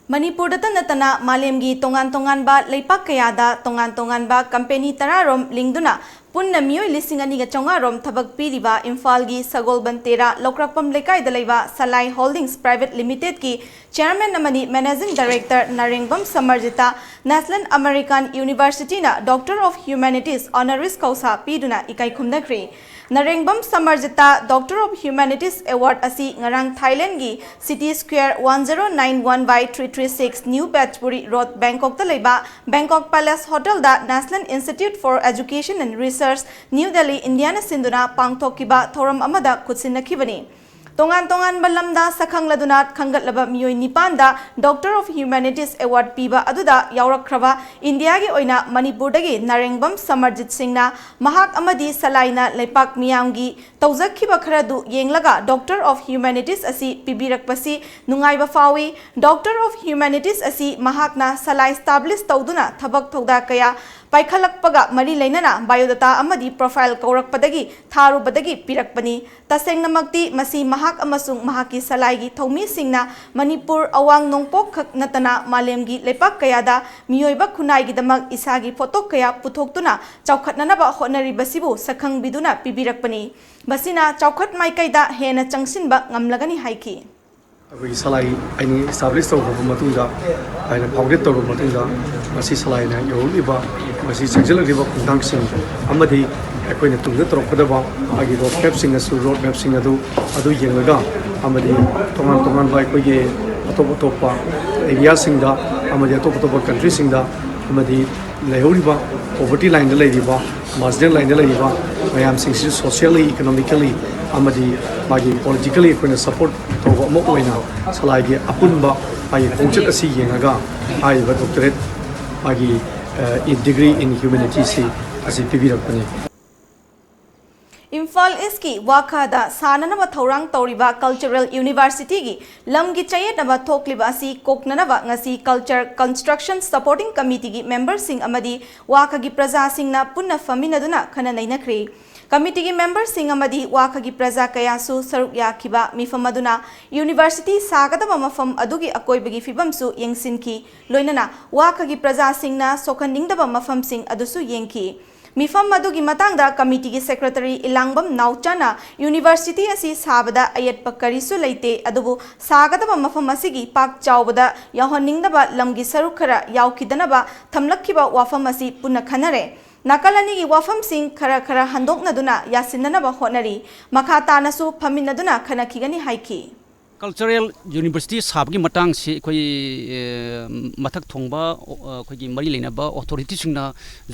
ꯃꯅꯤꯄꯨꯔꯗꯇ ꯅꯠꯇꯅ ꯃꯥꯂꯦꯝꯒꯤ ꯇꯣꯉꯥꯟ ꯇꯣꯉꯥꯟꯕ ꯂꯩꯄꯥꯛ ꯀꯌꯥꯗ ꯇꯣꯉꯥꯟ ꯇꯣꯉꯥꯟꯕ company ꯇꯔꯥꯔꯣꯝ ꯂꯤꯡꯗꯨꯅ ꯄꯨꯟꯅ ꯃꯤꯑꯣꯏ ꯂꯤꯁꯤꯡ ꯑꯅꯤꯒ ꯆꯥꯝꯃꯉꯥ ꯔꯣꯝ ꯊꯕꯛ ꯄꯤꯔꯤꯕ ꯏꯝꯐꯥꯜꯒꯤ ꯁꯒꯣꯜꯕꯟ ꯇꯦꯔꯥ ꯂꯧꯀ꯭ꯔꯥꯛꯄꯝ ꯂꯩꯀꯥꯏꯗ ꯂꯩꯕ ꯁꯂꯥꯏ ꯍꯣꯜꯗꯤꯡꯁ ꯄ꯭ꯔꯥꯏꯚꯦꯠ ꯂꯤꯃꯤꯇꯦꯗꯀꯤ ꯆꯤꯌꯔꯃꯦꯟ ꯑꯃꯗꯤ managing director Narengbam Samarjita national American ꯌꯨꯅꯤꯚꯔꯁꯤꯇꯤꯅ doctor of humanities honoris causa ꯄꯤꯗꯨꯅ ꯏꯀꯥꯏ ꯈꯨꯝꯅꯈ꯭ꯔꯤ꯫ Narengbam Samarjita doctor of humanities award ꯑꯁꯤ ꯉꯔꯥꯡ ꯊꯥꯏꯂꯦꯟꯗꯒꯤ city square one zero nine one by three three six new Petchaburi road ꯕꯦꯡꯀꯣꯛꯇ ꯂꯩꯕ ꯕꯦꯡꯀꯣꯛ ꯄꯦꯂꯦꯁ ꯍꯣꯇꯦꯜꯗ National Institute for Education and Research, New Delhi, ꯏꯟꯗꯤꯌꯥꯅ ꯁꯤꯟꯗꯨꯅ ꯄꯥꯡꯊꯣꯛꯈꯤꯕ ꯊꯧꯔꯝ ꯑꯃꯗ ꯈꯨꯠꯁꯤꯟꯅꯈꯤꯕꯅꯤ꯫ ꯇꯣꯉꯥꯟ ꯇꯣꯉꯥꯟꯕ ꯂꯝꯗ ꯁꯛꯈꯪꯂꯗꯨꯅ ꯈꯟꯒꯠꯂꯕ ꯃꯤꯑꯣꯏ ꯅꯤꯄꯥꯟꯗ ꯗꯣꯛꯇꯔ ꯑꯣꯐ ꯍ꯭ꯌꯨꯃꯦꯅꯤꯇꯤꯁ ꯑꯦꯋꯥꯔꯗ ꯄꯤꯕ ꯑꯗꯨꯗ ꯌꯥꯎꯔꯛꯈ꯭ꯔꯕ ꯏꯟꯗꯤꯌꯥꯒꯤ ꯑꯣꯏꯅ ꯃꯅꯤꯄꯨꯔꯗꯒꯤ ꯅꯔꯦꯡꯕꯝ ꯁꯃꯔꯖꯤꯠ ꯁꯤꯡꯅ ꯃꯍꯥꯛ ꯑꯃꯗꯤ ꯁꯂꯥꯏꯅ ꯂꯩꯄꯥꯛ ꯃꯤꯌꯥꯝꯒꯤ ꯇꯧꯖꯈꯤꯕ ꯈꯔꯗꯨ ꯌꯦꯡꯂꯒ ꯗꯣꯛꯇꯔ ꯑꯣꯐ ꯍ꯭ꯌꯨꯃꯦꯅꯤꯇꯤꯁ ꯑꯁꯤ ꯄꯤꯕꯤꯔꯛꯄꯁꯤ ꯅꯨꯡꯉꯥꯏꯕ ꯐꯥꯎꯏ꯫ ꯗꯣꯛꯇꯔ ꯑꯣꯐ ꯍ꯭ꯌꯨꯃꯦꯅꯤꯇꯤꯁ ꯑꯁꯤ ꯃꯍꯥꯛꯅ ꯁꯂꯥꯏ ꯁ꯭ꯇꯥꯕ꯭ꯂꯤꯁ ꯇꯧꯗꯨꯅ ꯊꯕꯛ ꯊꯧꯗꯥ ꯀꯌꯥ ꯄꯥꯏꯈꯠꯂꯛꯄꯒ ꯃꯔꯤ ꯂꯩꯅꯅ ꯕꯥꯏꯑꯣꯗꯥꯇꯥ ꯑꯃꯗꯤ ꯄ꯭ꯔꯣꯐꯥꯏꯜ ꯀꯧꯔꯛꯄꯗꯒꯤ ꯊꯥꯔꯨꯕꯗꯒꯤ ꯄꯤꯔꯛꯄꯅꯤ꯫ ꯇꯁꯦꯡꯅꯃꯛꯇꯤ ꯃꯁꯤ ꯃꯍꯥꯛ ꯑꯃꯁꯨꯡ ꯃꯍꯥꯛꯀꯤ ꯁꯂꯥꯏꯒꯤ ꯊꯧꯃꯤꯁꯤꯡꯅ ꯃꯅꯤꯄꯨꯔ ꯑꯋꯥꯡ ꯅꯣꯡꯄꯣꯛ ꯈꯛ ꯅꯠꯇꯅ ꯃꯥꯂꯦꯝꯒꯤ ꯂꯩꯄꯥꯛ ꯀꯌꯥꯗ ꯃꯤꯑꯣꯏꯕ ꯈꯨꯟꯅꯥꯏꯒꯤꯗꯃꯛ ꯏꯁꯥꯒꯤ ꯄꯣꯠꯊꯣꯛ ꯀꯌꯥ ꯄꯨꯊꯣꯛꯇꯨꯅ ꯆꯥꯎꯈꯠꯅꯅꯕ ꯍꯣꯠꯅꯔꯤꯕꯁꯤꯕꯨ ꯁꯛꯈꯪꯕꯤꯗꯨꯅ ꯄꯤꯕꯤꯔꯛꯄꯅꯤ꯫ ꯃꯁꯤꯅ ꯆꯥꯎꯈꯠ ꯃꯥꯏꯀꯩꯗ ꯍꯦꯟꯅ ꯆꯪꯁꯤꯟꯕ ꯉꯝꯂꯒꯅꯤ ꯍꯥꯏꯈꯤ꯫ ꯑꯩꯈꯣꯏꯒꯤ ꯁꯂꯥꯏ ꯑꯩꯅ ꯏꯁꯇꯥꯕ꯭ꯂꯤꯁ ꯇꯧꯈ꯭ꯔꯕ ꯃꯇꯨꯡꯗ, ꯑꯩꯅ ꯐꯥꯎꯟꯗꯦꯠ ꯇꯧꯔꯕ ꯃꯇꯨꯡꯗ, ꯃꯁꯤ ꯁꯂꯥꯏꯅ ꯌꯧꯔꯛꯂꯤꯕ, ꯃꯁꯤ ꯆꯪꯁꯤꯜꯂꯛꯂꯤꯕ ꯈꯣꯡꯊꯥꯡꯁꯤꯡ ꯑꯃꯗꯤ ꯑꯩꯈꯣꯏꯅ ꯇꯨꯡꯗ ꯇꯧꯔꯛꯀꯗꯕ ꯃꯥꯒꯤ ꯔꯣꯗ ꯃꯦꯞꯁꯤꯡ ꯑꯁꯨ, ꯔꯣꯗ ꯃꯦꯞꯁꯤꯡ ꯑꯗꯨ, ꯑꯗꯨ ꯌꯦꯡꯂꯒ ꯑꯃꯗꯤ ꯇꯣꯉꯥꯟ ꯇꯣꯉꯥꯟꯕ ꯑꯩꯈꯣꯏꯒꯤ ꯑꯇꯣꯞ ꯑꯇꯣꯞꯄ ꯑꯦꯔꯤꯌꯥꯁꯤꯡꯗ ꯑꯃꯗꯤ ꯑꯇꯣꯞ ꯑꯇꯣꯞꯄ ꯀꯟꯇ꯭ꯔꯤꯁꯤꯡꯗ ꯑꯃꯗꯤ ꯂꯩꯍꯧꯔꯤꯕ ꯄꯣꯚꯔꯇꯤ ꯂꯥꯏꯟꯗ ꯂꯩꯔꯤꯕ, ꯃꯥꯔꯖꯤꯅꯦꯜ ꯂꯥꯏꯟꯗ ꯂꯩꯔꯤꯕ ꯃꯌꯥꯝꯁꯤꯡꯁꯤꯁꯨ ꯁꯣꯁꯤꯌꯦꯜꯂꯤ, ꯏꯀꯣꯅꯣꯃꯤꯀꯦꯜꯂꯤ ꯑꯃꯗꯤ ꯃꯥꯒꯤ ꯄꯣꯂꯤꯇꯤꯀꯦꯜꯂꯤ ꯑꯩꯈꯣꯏꯅ ꯁꯄꯣꯔꯠ ꯇꯧꯕ ꯑꯃ ꯑꯣꯏꯅ ꯁꯂꯥꯏꯒꯤ ꯑꯄꯨꯟꯕ ꯃꯥꯒꯤ ꯈꯣꯡꯆꯠ ꯑꯁꯤ ꯌꯦꯡꯉꯒ ꯍꯥꯏꯔꯤꯕ ꯗꯣꯛꯇꯔꯦꯠ ꯃꯥꯒꯤ, ꯑ, ꯗꯤꯒ꯭ꯔꯤ ꯏꯟ ꯍ꯭ꯌꯨꯃꯦꯅꯤꯇꯤꯁꯤ ꯑꯁꯤ ꯄꯤꯕꯤꯔꯛꯄꯅꯤ꯫ ꯏꯝꯐꯥꯜ ꯏꯁꯀꯤ ꯋꯥꯈꯥꯗ ꯁꯥꯟꯅꯅꯕ ꯊꯧꯔꯥꯡ ꯇꯧꯔꯤꯕ ꯀꯜꯆꯔꯦꯜ ꯌꯨꯅꯤꯚꯔꯁꯤꯇꯤꯒꯤ ꯂꯝꯒꯤ ꯆꯌꯦꯠꯅꯕ ꯊꯣꯛꯂꯤꯕ ꯑꯁꯤ ꯀꯣꯛꯅꯅꯕ ꯉꯁꯤ ꯀꯜꯆꯔ ꯀꯟꯁꯇ꯭ꯔꯛꯁꯟ ꯁꯄꯣꯔꯇꯤꯡ ꯀꯃꯤꯇꯤꯒꯤ ꯃꯦꯝꯕꯔꯁꯤꯡ ꯑꯃꯗꯤ ꯋꯥꯈꯥꯒꯤ ꯄ꯭ꯔꯖꯥꯁꯤꯡꯅ ꯄꯨꯟꯅ ꯐꯝꯃꯤꯟꯅꯗꯨꯅ ꯈꯟꯅ ꯅꯩꯅꯈ꯭ꯔꯦ꯫ ꯀꯃꯤꯇꯤꯒꯤ ꯃꯦꯝꯕꯔꯁꯤꯡ ꯑꯃꯗꯤ ꯋꯥꯈꯥꯒꯤ ꯄ꯭ꯔꯖꯥ ꯀꯌꯥꯁꯨ ꯁꯔꯨꯛ ꯌꯥꯈꯤꯕ ꯃꯤꯐꯝ ꯑꯗꯨꯅ ꯌꯨꯅꯤꯚꯔꯁꯤꯇꯤ ꯁꯥꯒꯗꯕ ꯃꯐꯝ ꯑꯗꯨꯒꯤ ꯑꯀꯣꯏꯕꯒꯤ ꯐꯤꯕꯝꯁꯨ ꯌꯦꯡꯁꯤꯟꯈꯤ꯫ ꯂꯣꯏꯅꯅ ꯋꯥꯈꯥꯒꯤ ꯄ꯭ꯔꯖꯥꯁꯤꯡꯅ ꯁꯣꯛꯍꯟꯅꯤꯡꯗꯕ ꯃꯐꯝꯁꯤꯡ ꯑꯗꯨꯁꯨ ꯌꯦꯡꯈꯤ꯫ ꯃꯤꯐꯝ ꯑꯗꯨꯒꯤ ꯃꯇꯥꯡꯗ ꯀꯃꯤꯇꯤꯒꯤ ꯁꯦꯀ꯭ꯔꯦꯇꯔꯤ ꯏꯂꯥꯡꯕꯝ ꯅꯥꯎꯆꯥꯅ ꯌꯨꯅꯤꯚꯔꯁꯤꯇꯤ ꯑꯁꯤ ꯁꯥꯕꯗ ꯑꯌꯦꯠꯄ ꯀꯔꯤꯁꯨ ꯂꯩꯇꯦ, ꯑꯗꯨꯕꯨ ꯁꯥꯒꯗꯕ ꯃꯐꯝ ꯑꯁꯤꯒꯤ ꯄꯥꯛ ꯆꯥꯎꯕꯗ ꯌꯥꯎꯍꯟꯅꯤꯡꯗꯕ ꯂꯝꯒꯤ ꯁꯔꯨꯛ ꯈꯔ ꯌꯥꯎꯈꯤꯗꯅꯕ ꯊꯝꯂꯛꯈꯤꯕ ꯋꯥꯐꯝ ꯑꯁꯤ ꯄꯨꯟꯅ ꯈꯟꯅꯔꯦ꯫ ꯅꯥꯀꯜ ꯑꯅꯤꯒꯤ ꯋꯥꯐꯝꯁꯤꯡ ꯈꯔ ꯈꯔ ꯍꯟꯗꯣꯛꯅꯗꯨꯅ ꯌꯥꯁꯤꯟꯅꯅꯕ ꯍꯣꯠꯅꯔꯤ꯫ ꯃꯈꯥ ꯇꯥꯅꯁꯨ ꯐꯝꯃꯤꯟꯅꯗꯨꯅ ꯈꯟꯅꯈꯤꯒꯅꯤ ꯍꯥꯏꯈꯤ꯫ ꯀꯜꯆꯔꯦꯜ ꯌꯨꯅꯤꯚꯔꯁꯤꯇꯤ ꯁꯥꯕꯒꯤ ꯃꯇꯥꯡꯁꯤ ꯑꯩꯈꯣꯏ, ꯑꯦ, ꯃꯊꯛ ꯊꯣꯡꯕ, ꯑꯣ, ꯑꯩꯈꯣꯏꯒꯤ ꯃꯔꯤ ꯂꯩꯅꯕ ꯑꯣꯊꯣꯔꯤꯇꯤꯁꯤꯡꯅ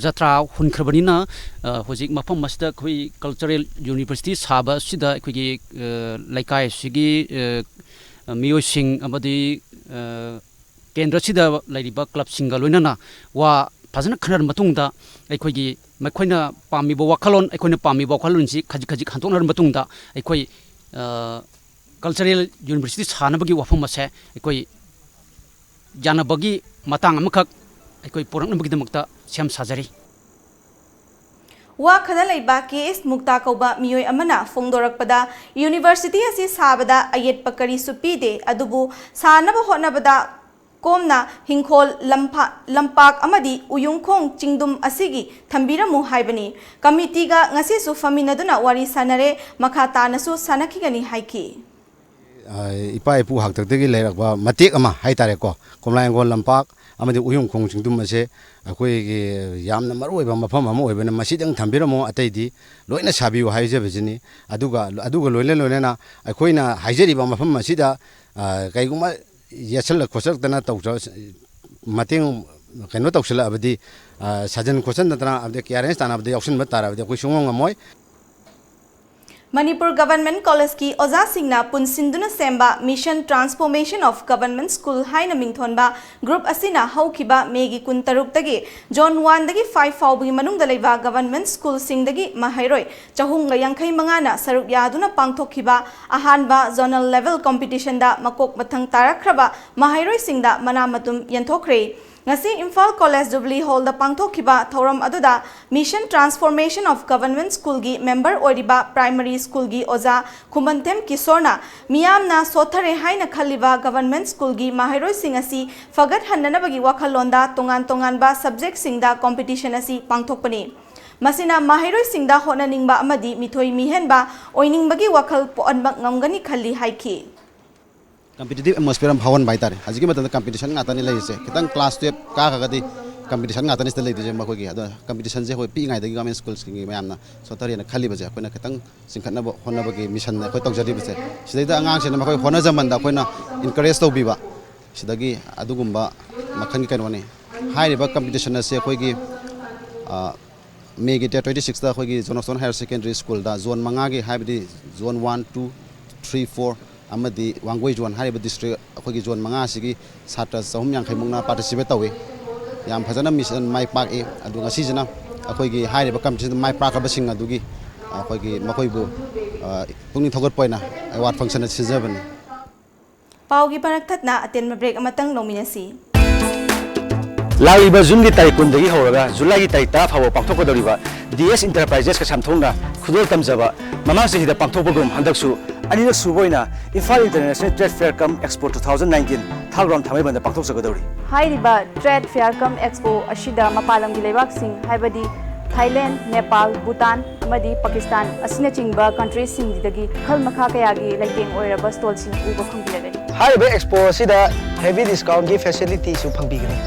ꯖꯇ꯭ꯔꯥ ꯍꯨꯟꯈ꯭ꯔꯕꯅꯤꯅ, ꯑ, ꯍꯧꯖꯤꯛ ꯃꯐꯝ ꯑꯁꯤꯗ ꯑꯩꯈꯣꯏ ꯀꯜꯆꯔꯦꯜ ꯌꯨꯅꯤꯚꯔꯁꯤꯇꯤ ꯁꯥꯕ ꯑꯁꯤꯗ ꯑꯩꯈꯣꯏꯒꯤ, ꯑ, ꯂꯩꯀꯥꯏ ꯑꯁꯤꯒꯤ, ꯑ, ꯃꯤꯑꯣꯏꯁꯤꯡ ꯑꯃꯗꯤ, ꯑ, ꯀꯦꯟꯗ꯭ꯔ ꯑꯁꯤꯗ ꯂꯩꯔꯤꯕ ꯀ꯭ꯂꯕꯁꯤꯡꯒ ꯂꯣꯏꯅꯅ ꯋꯥ ꯐꯖꯅ ꯈꯟꯅꯔ ꯃꯇꯨꯡꯗ ꯑꯩꯈꯣꯏꯒꯤ ꯃꯈꯣꯏꯅ ꯄꯥꯝꯃꯤꯕ ꯋꯥꯈꯜꯂꯣꯟ, ꯑꯩꯈꯣꯏꯅ ꯄꯥꯝꯃꯤꯕ ꯋꯥꯈꯜꯂꯣꯟꯁꯤ ꯈꯖꯤꯛ ꯈꯖꯤꯛ ꯍꯟꯗꯣꯛꯅꯔ ꯃꯇꯨꯡꯗ ꯑꯩꯈꯣꯏ, ꯑ, ꯀꯜꯆꯔꯦꯜ ꯌꯨꯅꯤꯚꯔꯁꯤꯇꯤ ꯁꯥꯅꯕꯒꯤ ꯋꯥꯐꯝ ꯑꯁꯦ ꯑꯩꯈꯣꯏ ꯌꯥꯅꯕꯒꯤ ꯃꯇꯥꯡ ꯑꯃꯈꯛ ꯑꯩꯈꯣꯏ ꯄꯨꯔꯛꯅꯕꯒꯤꯗꯃꯛꯇ ꯁꯦꯝ ꯁꯥꯖꯔꯤ꯫ ꯋꯥꯈꯗ ꯂꯩꯕ ꯀꯦ ꯑꯦꯁ ꯃꯨꯛꯇꯥ ꯀꯧꯕ ꯃꯤꯑꯣꯏ ꯑꯃꯅ ꯐꯣꯡꯗꯣꯔꯛꯄꯗ, ꯌꯨꯅꯤꯚꯔꯁꯤꯇꯤ ꯑꯁꯤ ꯁꯥꯕꯗ ꯑꯌꯦꯠꯄ ꯀꯔꯤꯁꯨ ꯄꯤꯗꯦ, ꯑꯗꯨꯕꯨ ꯁꯥꯅꯕ ꯍꯣꯠꯅꯕꯗ ꯀꯣꯝꯅ ꯍꯤꯡꯈꯣꯜ, ꯂꯝꯐꯥ-, ꯂꯝꯄꯥꯛ ꯑꯃꯗꯤ ꯎꯌꯨꯡꯈꯣꯡ ꯆꯤꯡꯗꯨꯝ ꯑꯁꯤꯒꯤ ꯊꯝꯕꯤꯔꯝꯃꯨ ꯍꯥꯏꯕꯅꯤ꯫ ꯀꯃꯤꯇꯤꯒ ꯉꯁꯤꯁꯨ ꯐꯝꯃꯤꯟꯅꯗꯨꯅ ꯋꯥꯔꯤ ꯁꯥꯅꯔꯦ, ꯃꯈꯥ ꯇꯥꯅꯁꯨ ꯁꯥꯅꯈꯤꯒꯅꯤ ꯍꯥꯏꯈꯤ꯫ ꯑ, ꯏꯄꯥ ꯏꯄꯨ ꯍꯥꯛꯇꯛꯇꯒꯤ ꯂꯩꯔꯛꯄ ꯃꯇꯦꯛ ꯑꯃ ꯍꯥꯏꯇꯥꯔꯦꯀꯣ, ꯀꯣꯝꯂꯥ ꯍꯤꯡꯒꯣꯜ ꯂꯝꯄꯥꯛ ꯑꯃꯗꯤ ꯎꯌꯨꯡ ꯈꯣꯡ ꯆꯤꯡꯗꯨꯝ ꯑꯁꯦ ꯑꯩꯈꯣꯏꯒꯤ ꯌꯥꯝꯅ ꯃꯔꯨ ꯑꯣꯏꯕ ꯃꯐꯝ ꯑꯃ ꯑꯣꯏꯕꯅ, ꯃꯁꯤꯗꯪ ꯊꯝꯕꯤꯔꯝꯃꯣ, ꯑꯇꯩꯗꯤ ꯂꯣꯏꯅ ꯁꯥꯕꯤꯌꯨ ꯍꯥꯏꯖꯕꯁꯤꯅꯤ꯫ ꯑꯗꯨꯒ, ꯑꯗꯨꯒ ꯂꯣꯏꯅ ꯂꯣꯏꯅꯅ ꯑꯩꯈꯣꯏꯅ ꯍꯥꯏꯖꯔꯤꯕ ꯃꯐꯝ ꯑꯁꯤꯗ, ꯑ, ꯀꯩꯒꯨꯝꯕ ꯌꯦꯠꯁꯜꯂꯛ ꯈꯣꯠꯆꯜꯂꯛꯇꯅ ꯇꯧꯖ-, ꯃꯇꯦꯡ, ꯀꯩꯅꯣ ꯇꯧꯁꯤꯜꯂꯛꯑꯕꯗꯤ, ꯑ, ꯁꯥꯖꯟ ꯈꯣꯠꯆꯟꯗꯅ ꯑꯗꯩ ꯀ꯭ꯂꯤꯌꯥꯔꯦꯟꯁ ꯇꯥꯟꯅꯕꯗ ꯌꯥꯎꯁꯤꯟꯕ ꯇꯥꯔꯕꯗꯤ ꯑꯩꯈꯣꯏ ꯁꯨꯡꯉꯝ ꯉꯝꯃꯣꯏ꯫ ꯃꯅꯤꯄꯨꯔ ꯒꯚꯔꯟꯃꯦꯟꯠ ꯀꯣꯂꯦꯖꯀꯤ ꯑꯣꯖꯥꯁꯤꯡꯅ ꯄꯨꯟꯁꯤꯟꯗꯨꯅ ꯁꯦꯝꯕ Mission Transformation of Government School ꯍꯥꯏꯅ ꯃꯤꯡꯊꯣꯟꯕ ꯒ꯭ꯔꯨꯞ ꯑꯁꯤꯅ ꯍꯧꯈꯤꯕ ꯃꯦꯒꯤ ꯀꯨꯟꯇꯔꯨꯛꯇꯒꯤ ꯖꯨꯟ ꯋꯥꯟꯗꯒꯤ ꯐꯥꯏꯚ ꯐꯥꯎꯕꯒꯤ ꯃꯅꯨꯡꯗ ꯂꯩꯕ ꯒꯚꯔꯟꯃꯦꯟꯠ ꯁ꯭ꯀꯨꯜꯁꯤꯡꯗꯒꯤ ꯃꯍꯩꯔꯣꯏ ꯆꯍꯨꯝꯒ ꯌꯥꯡꯈꯩ ꯃꯉꯥꯅ ꯁꯔꯨꯛ ꯌꯥꯗꯨꯅ ꯄꯥꯡꯊꯣꯛꯈꯤꯕ ꯑꯍꯥꯟꯕ ꯖꯣꯅꯦꯜ ꯂꯦꯚꯦꯜ ꯀꯝꯄꯤꯇꯤꯁꯟꯗ ꯃꯀꯣꯛ ꯃꯊꯪ ꯇꯥꯔꯛꯈ꯭ꯔꯕ ꯃꯍꯩꯔꯣꯏꯁꯤꯡꯗ ꯃꯅꯥ ꯃꯇꯨꯝ ꯌꯦꯟꯊꯣꯛꯈ꯭ꯔꯦ꯫ ꯉꯁꯤ ꯏꯝꯐꯥꯜ ꯀꯣꯂꯦꯖ ꯖꯨꯕꯤꯂꯤ ꯍꯣꯜꯗ ꯄꯥꯡꯊꯣꯛꯈꯤꯕ ꯊꯧꯔꯝ ꯑꯗꯨꯗ Mission Transformation of Government ꯁ꯭ꯀꯨꯜꯒꯤ ꯃꯦꯝꯕꯔ ꯑꯣꯏꯔꯤꯕ ꯄ꯭ꯔꯥꯏꯃꯔꯤ ꯁ꯭ꯀꯨꯜꯒꯤ ꯑꯣꯖꯥ ꯈꯨꯃꯟꯊꯦꯝ ꯀꯤꯁꯣꯔꯅ ꯃꯤꯌꯥꯝꯅ ꯁꯣꯠꯊꯔꯦ ꯍꯥꯏꯅ ꯈꯜꯂꯤꯕ ꯒꯚꯔꯟꯃꯦꯟꯠ ꯁ꯭ꯀꯨꯜꯒꯤ ꯃꯍꯩꯔꯣꯏꯁꯤꯡ ꯑꯁꯤ ꯐꯒꯠꯍꯟꯅꯅꯕꯒꯤ ꯋꯥꯈꯜꯂꯣꯟꯗ ꯇꯣꯉꯥꯟ ꯇꯣꯉꯥꯟꯕ ꯁꯕꯖꯦꯛꯁꯤꯡꯗ ꯀꯝꯄꯤꯇꯤꯁꯟ ꯑꯁꯤ ꯄꯥꯡꯊꯣꯛꯄꯅꯤ꯫ ꯃꯁꯤꯅ ꯃꯍꯩꯔꯣꯏꯁꯤꯡꯗ ꯍꯣꯠꯅꯅꯤꯡꯕ ꯑꯃꯗꯤ ꯃꯤꯊꯣꯏ ꯃꯤꯍꯦꯟꯕ ꯑꯣꯏꯅꯤꯡꯕꯒꯤ ꯋꯥꯈꯜ ꯄꯣꯛꯍꯟꯕ ꯉꯝꯒꯅꯤ ꯈꯜꯂꯤ ꯍꯥꯏꯈꯤ꯫ ꯀꯝꯄꯤꯇꯤꯇꯤꯞ ꯑꯦꯠꯃꯣꯁꯐꯤꯌꯔ ꯑꯃ ꯐꯥꯎꯍꯟꯕ ꯍꯥꯏꯇꯥꯔꯦ꯫ ꯍꯧꯖꯤꯛꯀꯤ ꯃꯇꯝꯗ ꯀꯝꯄꯤꯇꯤꯁꯟ ꯉꯥꯛꯇꯅꯤ ꯂꯩꯔꯤꯁꯦ꯫ ꯈꯤꯇꯪ ꯀ꯭ꯂꯥꯁ ꯇꯨꯌꯦꯜꯞ ꯀꯥꯈ꯭ꯔꯒꯗꯤ ꯀꯝꯄꯤꯇꯤꯁꯟ ꯉꯥꯛꯇꯅꯤ ꯁꯤꯗ ꯂꯩꯗꯣꯏꯁꯦ ꯃꯈꯣꯏꯒꯤ꯫ ꯑꯗꯣ ꯀꯝꯄꯤꯇꯤꯁꯟꯁꯦ ꯑꯩꯈꯣꯏ ꯄꯤꯛꯏꯉꯩꯗꯒꯤ ꯒꯚꯔꯟꯃꯦꯟ ꯁ꯭ꯀꯨꯜꯁꯤꯡꯒꯤ ꯃꯌꯥꯝꯅ ꯁꯣꯠꯊꯔꯦꯅ ꯈꯜꯂꯤꯕꯁꯦ ꯑꯩꯈꯣꯏꯅ ꯈꯤꯇꯪ ꯆꯤꯡꯈꯠꯅꯕ ꯍꯣꯠꯅꯕꯒꯤ ꯃꯤꯁꯟ ꯑꯩꯈꯣꯏ ꯇꯧꯖꯔꯤꯕꯁꯦ꯫ ꯁꯤꯗꯩꯗ ꯑꯉꯥꯡꯁꯤꯡꯅ ꯃꯈꯣꯏ ꯍꯣꯠꯅꯖꯃꯟꯗ ꯑꯩꯈꯣꯏꯅ ꯏꯟꯀꯔꯦꯖ ꯇꯧꯕꯤꯕ, ꯁꯤꯗꯒꯤ ꯑꯗꯨꯒꯨꯝꯕ ꯃꯈꯜꯒꯤ ꯀꯩꯅꯣꯅꯤ꯫ ꯍꯥꯏꯔꯤꯕ ꯀꯝꯄꯤꯇꯤꯁꯟ ꯑꯁꯤ ꯑꯩꯈꯣꯏꯒꯤ, ꯑ, ꯃꯦꯒꯤ ꯗꯦꯠ ꯇ꯭ꯋꯦꯟꯇꯤ ꯁꯤꯛꯁꯇ ꯑꯩꯈꯣꯏꯒꯤ ꯖꯣꯟ ꯁ꯭ꯇꯣꯟ ꯍꯥꯌꯔ ꯁꯦꯀꯦꯟꯗꯔꯤ ꯁ꯭ꯀꯨꯜꯗ ꯖꯣꯟ ꯃꯉꯥꯒꯤ, ꯍꯥꯏꯕꯗꯤ zone one, two, three, four ꯑꯃꯗꯤ ꯋꯥꯡꯒꯣꯏ ꯖꯣꯟ ꯍꯥꯏꯔꯤꯕ ꯗꯤꯁꯇ꯭ꯔꯤꯛ ꯑꯩꯈꯣꯏꯒꯤ ꯖꯣꯟ ꯃꯉꯥ ꯑꯁꯤꯒꯤ ꯁꯥꯇ꯭ꯔ ꯆꯍꯨꯝ ꯌꯥꯡꯈꯩꯃꯨꯛꯅ ꯄꯥꯔꯇꯤꯁꯤꯄꯦꯠ ꯇꯧꯏ꯫ ꯌꯥꯝ ꯐꯖꯅ ꯃꯤꯁꯟ ꯃꯥꯏ ꯄꯥꯛꯏ꯫ ꯑꯗꯨ ꯉꯁꯤꯁꯤꯅ ꯑꯩꯈꯣꯏꯒꯤ ꯍꯥꯏꯔꯤꯕ ꯀꯝꯄꯤꯇꯤꯁꯟꯗ ꯃꯥꯏ ꯄꯥꯛꯈ꯭ꯔꯕꯁꯤꯡ ꯑꯗꯨꯒꯤ ꯑꯩꯈꯣꯏꯒꯤ ꯃꯈꯣꯏꯕꯨ, ꯑ, ꯄꯨꯛꯅꯤꯡ ꯊꯧꯒꯠꯄ ꯑꯣꯏꯅ ꯑꯦꯋꯥꯔꯗ ꯐꯪꯁꯟ ꯑꯁꯤ ꯁꯤꯟꯖꯕꯅꯤ꯫ ꯄꯥꯎꯒꯤ ꯃꯔꯛ ꯊꯠꯅ ꯑꯇꯦꯟꯕ ꯕ꯭ꯔꯦꯛ ꯑꯃꯇꯪ ꯂꯧꯃꯤꯟꯅꯁꯤ꯫ ꯂꯥꯛꯂꯤꯕ ꯖꯨꯟꯒꯤ ꯇꯥꯔꯤꯛ ꯀꯨꯟꯗꯒꯤ ꯍꯧꯔꯒ ꯖꯨꯂꯥꯏꯒꯤ ꯇꯥꯔꯤꯛ ꯇꯔꯥ ꯐꯥꯎꯕ ꯄꯥꯡꯊꯣꯛꯀꯗꯧꯔꯤꯕ ꯗꯤ ꯑꯦꯁ ꯏꯟꯇꯔꯄ꯭ꯔꯥꯏꯖꯦꯁꯀ ꯁꯥꯝꯊꯣꯡꯅ ꯈꯨꯗꯣꯜ ꯇꯝꯖꯕ ꯃꯃꯥꯡ ꯆꯍꯤꯗ ꯄꯥꯡꯊꯣꯛꯄꯒꯨꯝ ꯍꯟꯗꯛꯁꯨ ꯑꯅꯤꯔꯛ ꯁꯨꯕ ꯑꯣꯏꯅ ꯏꯝꯐꯥꯜ ꯏꯟꯇꯔꯅꯦꯁꯅꯦꯜ ꯇ꯭ꯔꯦꯗ ꯐꯤꯌꯔ ꯀꯝ ꯑꯦꯛꯁꯄꯣ ꯇꯨ ꯊꯥꯎꯖꯟ ꯅꯥꯏꯟꯇꯤꯟ ꯊꯥꯒ꯭ꯔꯥꯝ ꯊꯥꯡꯃꯩꯕꯟꯗ ꯄꯥꯡꯊꯣꯛꯆꯒꯗꯧꯔꯤ꯫ ꯍꯥꯏꯔꯤꯕ ꯇ꯭ꯔꯦꯗ ꯐꯤꯌꯔ ꯀꯝ ꯑꯦꯛꯁꯄꯣ ꯑꯁꯤꯗ ꯃꯄꯥꯟ ꯂꯝꯒꯤ ꯂꯩꯕꯥꯛꯁꯤꯡ ꯍꯥꯏꯕꯗꯤ ꯊꯥꯏꯂꯦꯟ, ꯅꯦꯄꯥꯜ, ꯚꯨꯇꯥꯟ ꯑꯃꯗꯤ ꯄꯥꯀꯤꯁꯇꯥꯟ ꯑꯁꯤꯅꯆꯤꯡꯕ ꯀꯟꯇ꯭ꯔꯤꯁꯤꯡꯁꯤꯗꯒꯤ ꯃꯈꯜ ꯃꯈꯥ ꯀꯌꯥꯒꯤ ꯂꯩꯇꯦꯡ ꯑꯣꯏꯔꯕ ꯁ꯭ꯇꯣꯜꯁꯤꯡ ꯎꯕ ꯐꯪꯕꯤꯔꯒꯅꯤ꯫ ꯍꯥꯏꯔꯤꯕ ꯑꯦꯛꯁꯄꯣ ꯑꯁꯤꯗ ꯍꯦꯚꯤ ꯗꯤꯁꯀꯥꯎꯟꯒꯤ ꯐꯦꯁꯤꯂꯤꯇꯤꯁꯨ ꯐꯪꯕꯤꯒꯅꯤ꯫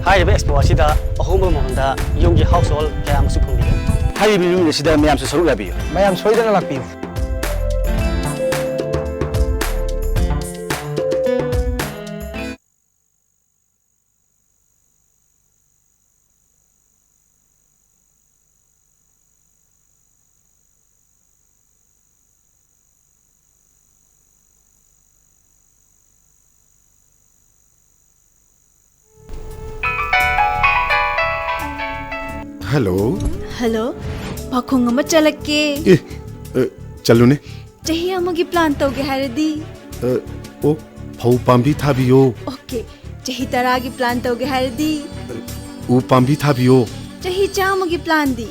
ꯍꯥꯏꯔꯤꯕ ꯑꯦꯛꯁꯄꯣ ꯑꯁꯤꯗ ꯑꯍꯣꯡꯕ ꯃꯃꯜꯗ ꯌꯨꯝꯒꯤ ꯍꯥꯎꯁ ꯍꯣꯜ ꯀꯌꯥ ꯑꯃꯁꯨ ꯐꯪꯕꯤꯒꯅꯤ꯫ ꯍꯥꯏꯔꯤꯕ ꯏꯚꯦꯟꯠ ꯑꯁꯤꯗ ꯃꯌꯥꯝꯁꯨ ꯁꯔꯨꯛ ꯌꯥꯕꯤꯌꯨ꯫ ꯃꯌꯥꯝ ꯁꯣꯏꯗꯅ ꯂꯥꯛꯄꯤꯌꯨ꯫ ꯍꯜꯂꯣ꯫ ꯍꯜꯂꯣ꯫ ꯄꯥꯈꯣꯡ ꯑꯃ ꯆꯠꯂꯛꯀꯦ꯫ ꯑꯦ, ꯑ, ꯆꯠꯂꯨꯅꯦ꯫ ꯆꯍꯤ ꯑꯃꯒꯤ ꯄ꯭ꯂꯥꯟ ꯇꯧꯒꯦ ꯍꯥꯏꯔꯗꯤ? ꯑ, ꯑꯣ, ꯐꯧ ꯄꯥꯝꯕꯤ ꯊꯥꯕꯤꯌꯣ꯫ ꯑꯣꯀꯦ꯫ ꯆꯍꯤ ꯇꯔꯥꯒꯤ ꯄ꯭ꯂꯥꯟ ꯇꯧꯒꯦ ꯍꯥꯏꯔꯗꯤ? ꯎ ꯄꯥꯝꯕꯤ ꯊꯥꯕꯤꯌꯣ꯫ ꯆꯍꯤ ꯆꯥꯝꯃꯒꯤ ꯄ꯭ꯂꯥꯟꯗꯤ?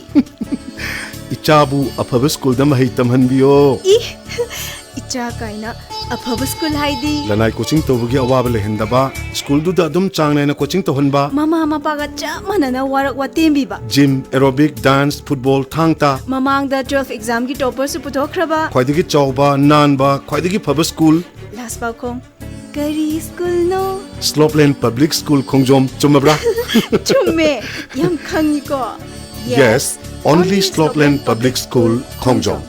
ꯏꯆꯥꯕꯨ ꯑꯐꯕ ꯁ꯭ꯀꯨꯜꯗ ꯃꯍꯩ ꯇꯝꯍꯟꯕꯤꯌꯣ꯫ ꯏ, ꯏꯆꯥ ꯀꯥꯏꯅ ꯑꯐꯕ ꯁ꯭ꯀꯨꯜ ꯍꯥꯏꯗꯤ ꯂꯅꯥꯏ ꯀꯣꯆꯤꯡ ꯇꯧꯕꯒꯤ ꯑꯋꯥꯕ ꯂꯩꯍꯟꯗꯕ, ꯁ꯭ꯀꯨꯜꯗꯨꯗ ꯑꯗꯨꯝ ꯆꯥꯡ ꯅꯥꯏꯅ ꯀꯣꯆꯤꯡ ꯇꯧꯍꯟꯕ, ꯃꯃꯥ ꯃꯄꯥꯒ ꯆꯞ ꯃꯥꯟꯅꯅ ꯋꯥꯔꯛ ꯋꯥꯇꯦꯝꯕꯤꯕ꯫ ꯖꯤꯝ, ꯑꯦꯔꯣꯕꯤꯛ, ꯗꯥꯟꯁ, ꯐꯨꯠꯕꯣꯜ, ꯊꯥꯡ ꯇꯥ꯫ ꯃꯃꯥꯡꯗ ꯇꯨꯋꯦꯜꯐ ꯑꯦꯛꯖꯥꯝꯒꯤ ꯇꯣꯄꯔꯁꯨ ꯄꯨꯊꯣꯛꯈ꯭ꯔꯕ꯫ ꯈ꯭ꯋꯥꯏꯗꯒꯤ ꯆꯥꯎꯕ, ꯅꯥꯟꯕ, ꯈ꯭ꯋꯥꯏꯗꯒꯤ ꯐꯕ ꯁ꯭ꯀꯨꯜ꯫ ꯂꯥꯁ ꯄꯥꯎꯈꯣꯡ, ꯀꯔꯤ ꯁ꯭ꯀꯨꯜꯅꯣ? ꯁ꯭ꯂꯣꯞꯂꯦꯟ ꯄꯕ꯭ꯂꯤꯛ ꯁ꯭ꯀꯨꯜ ꯈꯣꯡꯖꯣꯝ꯫ ꯆꯨꯝꯃꯕ꯭ꯔꯥ? ꯆꯨꯝꯃꯦ, ꯌꯥꯝ ꯈꯪꯉꯤꯀꯣ꯫ Yes, only Slopeland Public School, ꯈꯣꯡꯖꯣꯝ꯫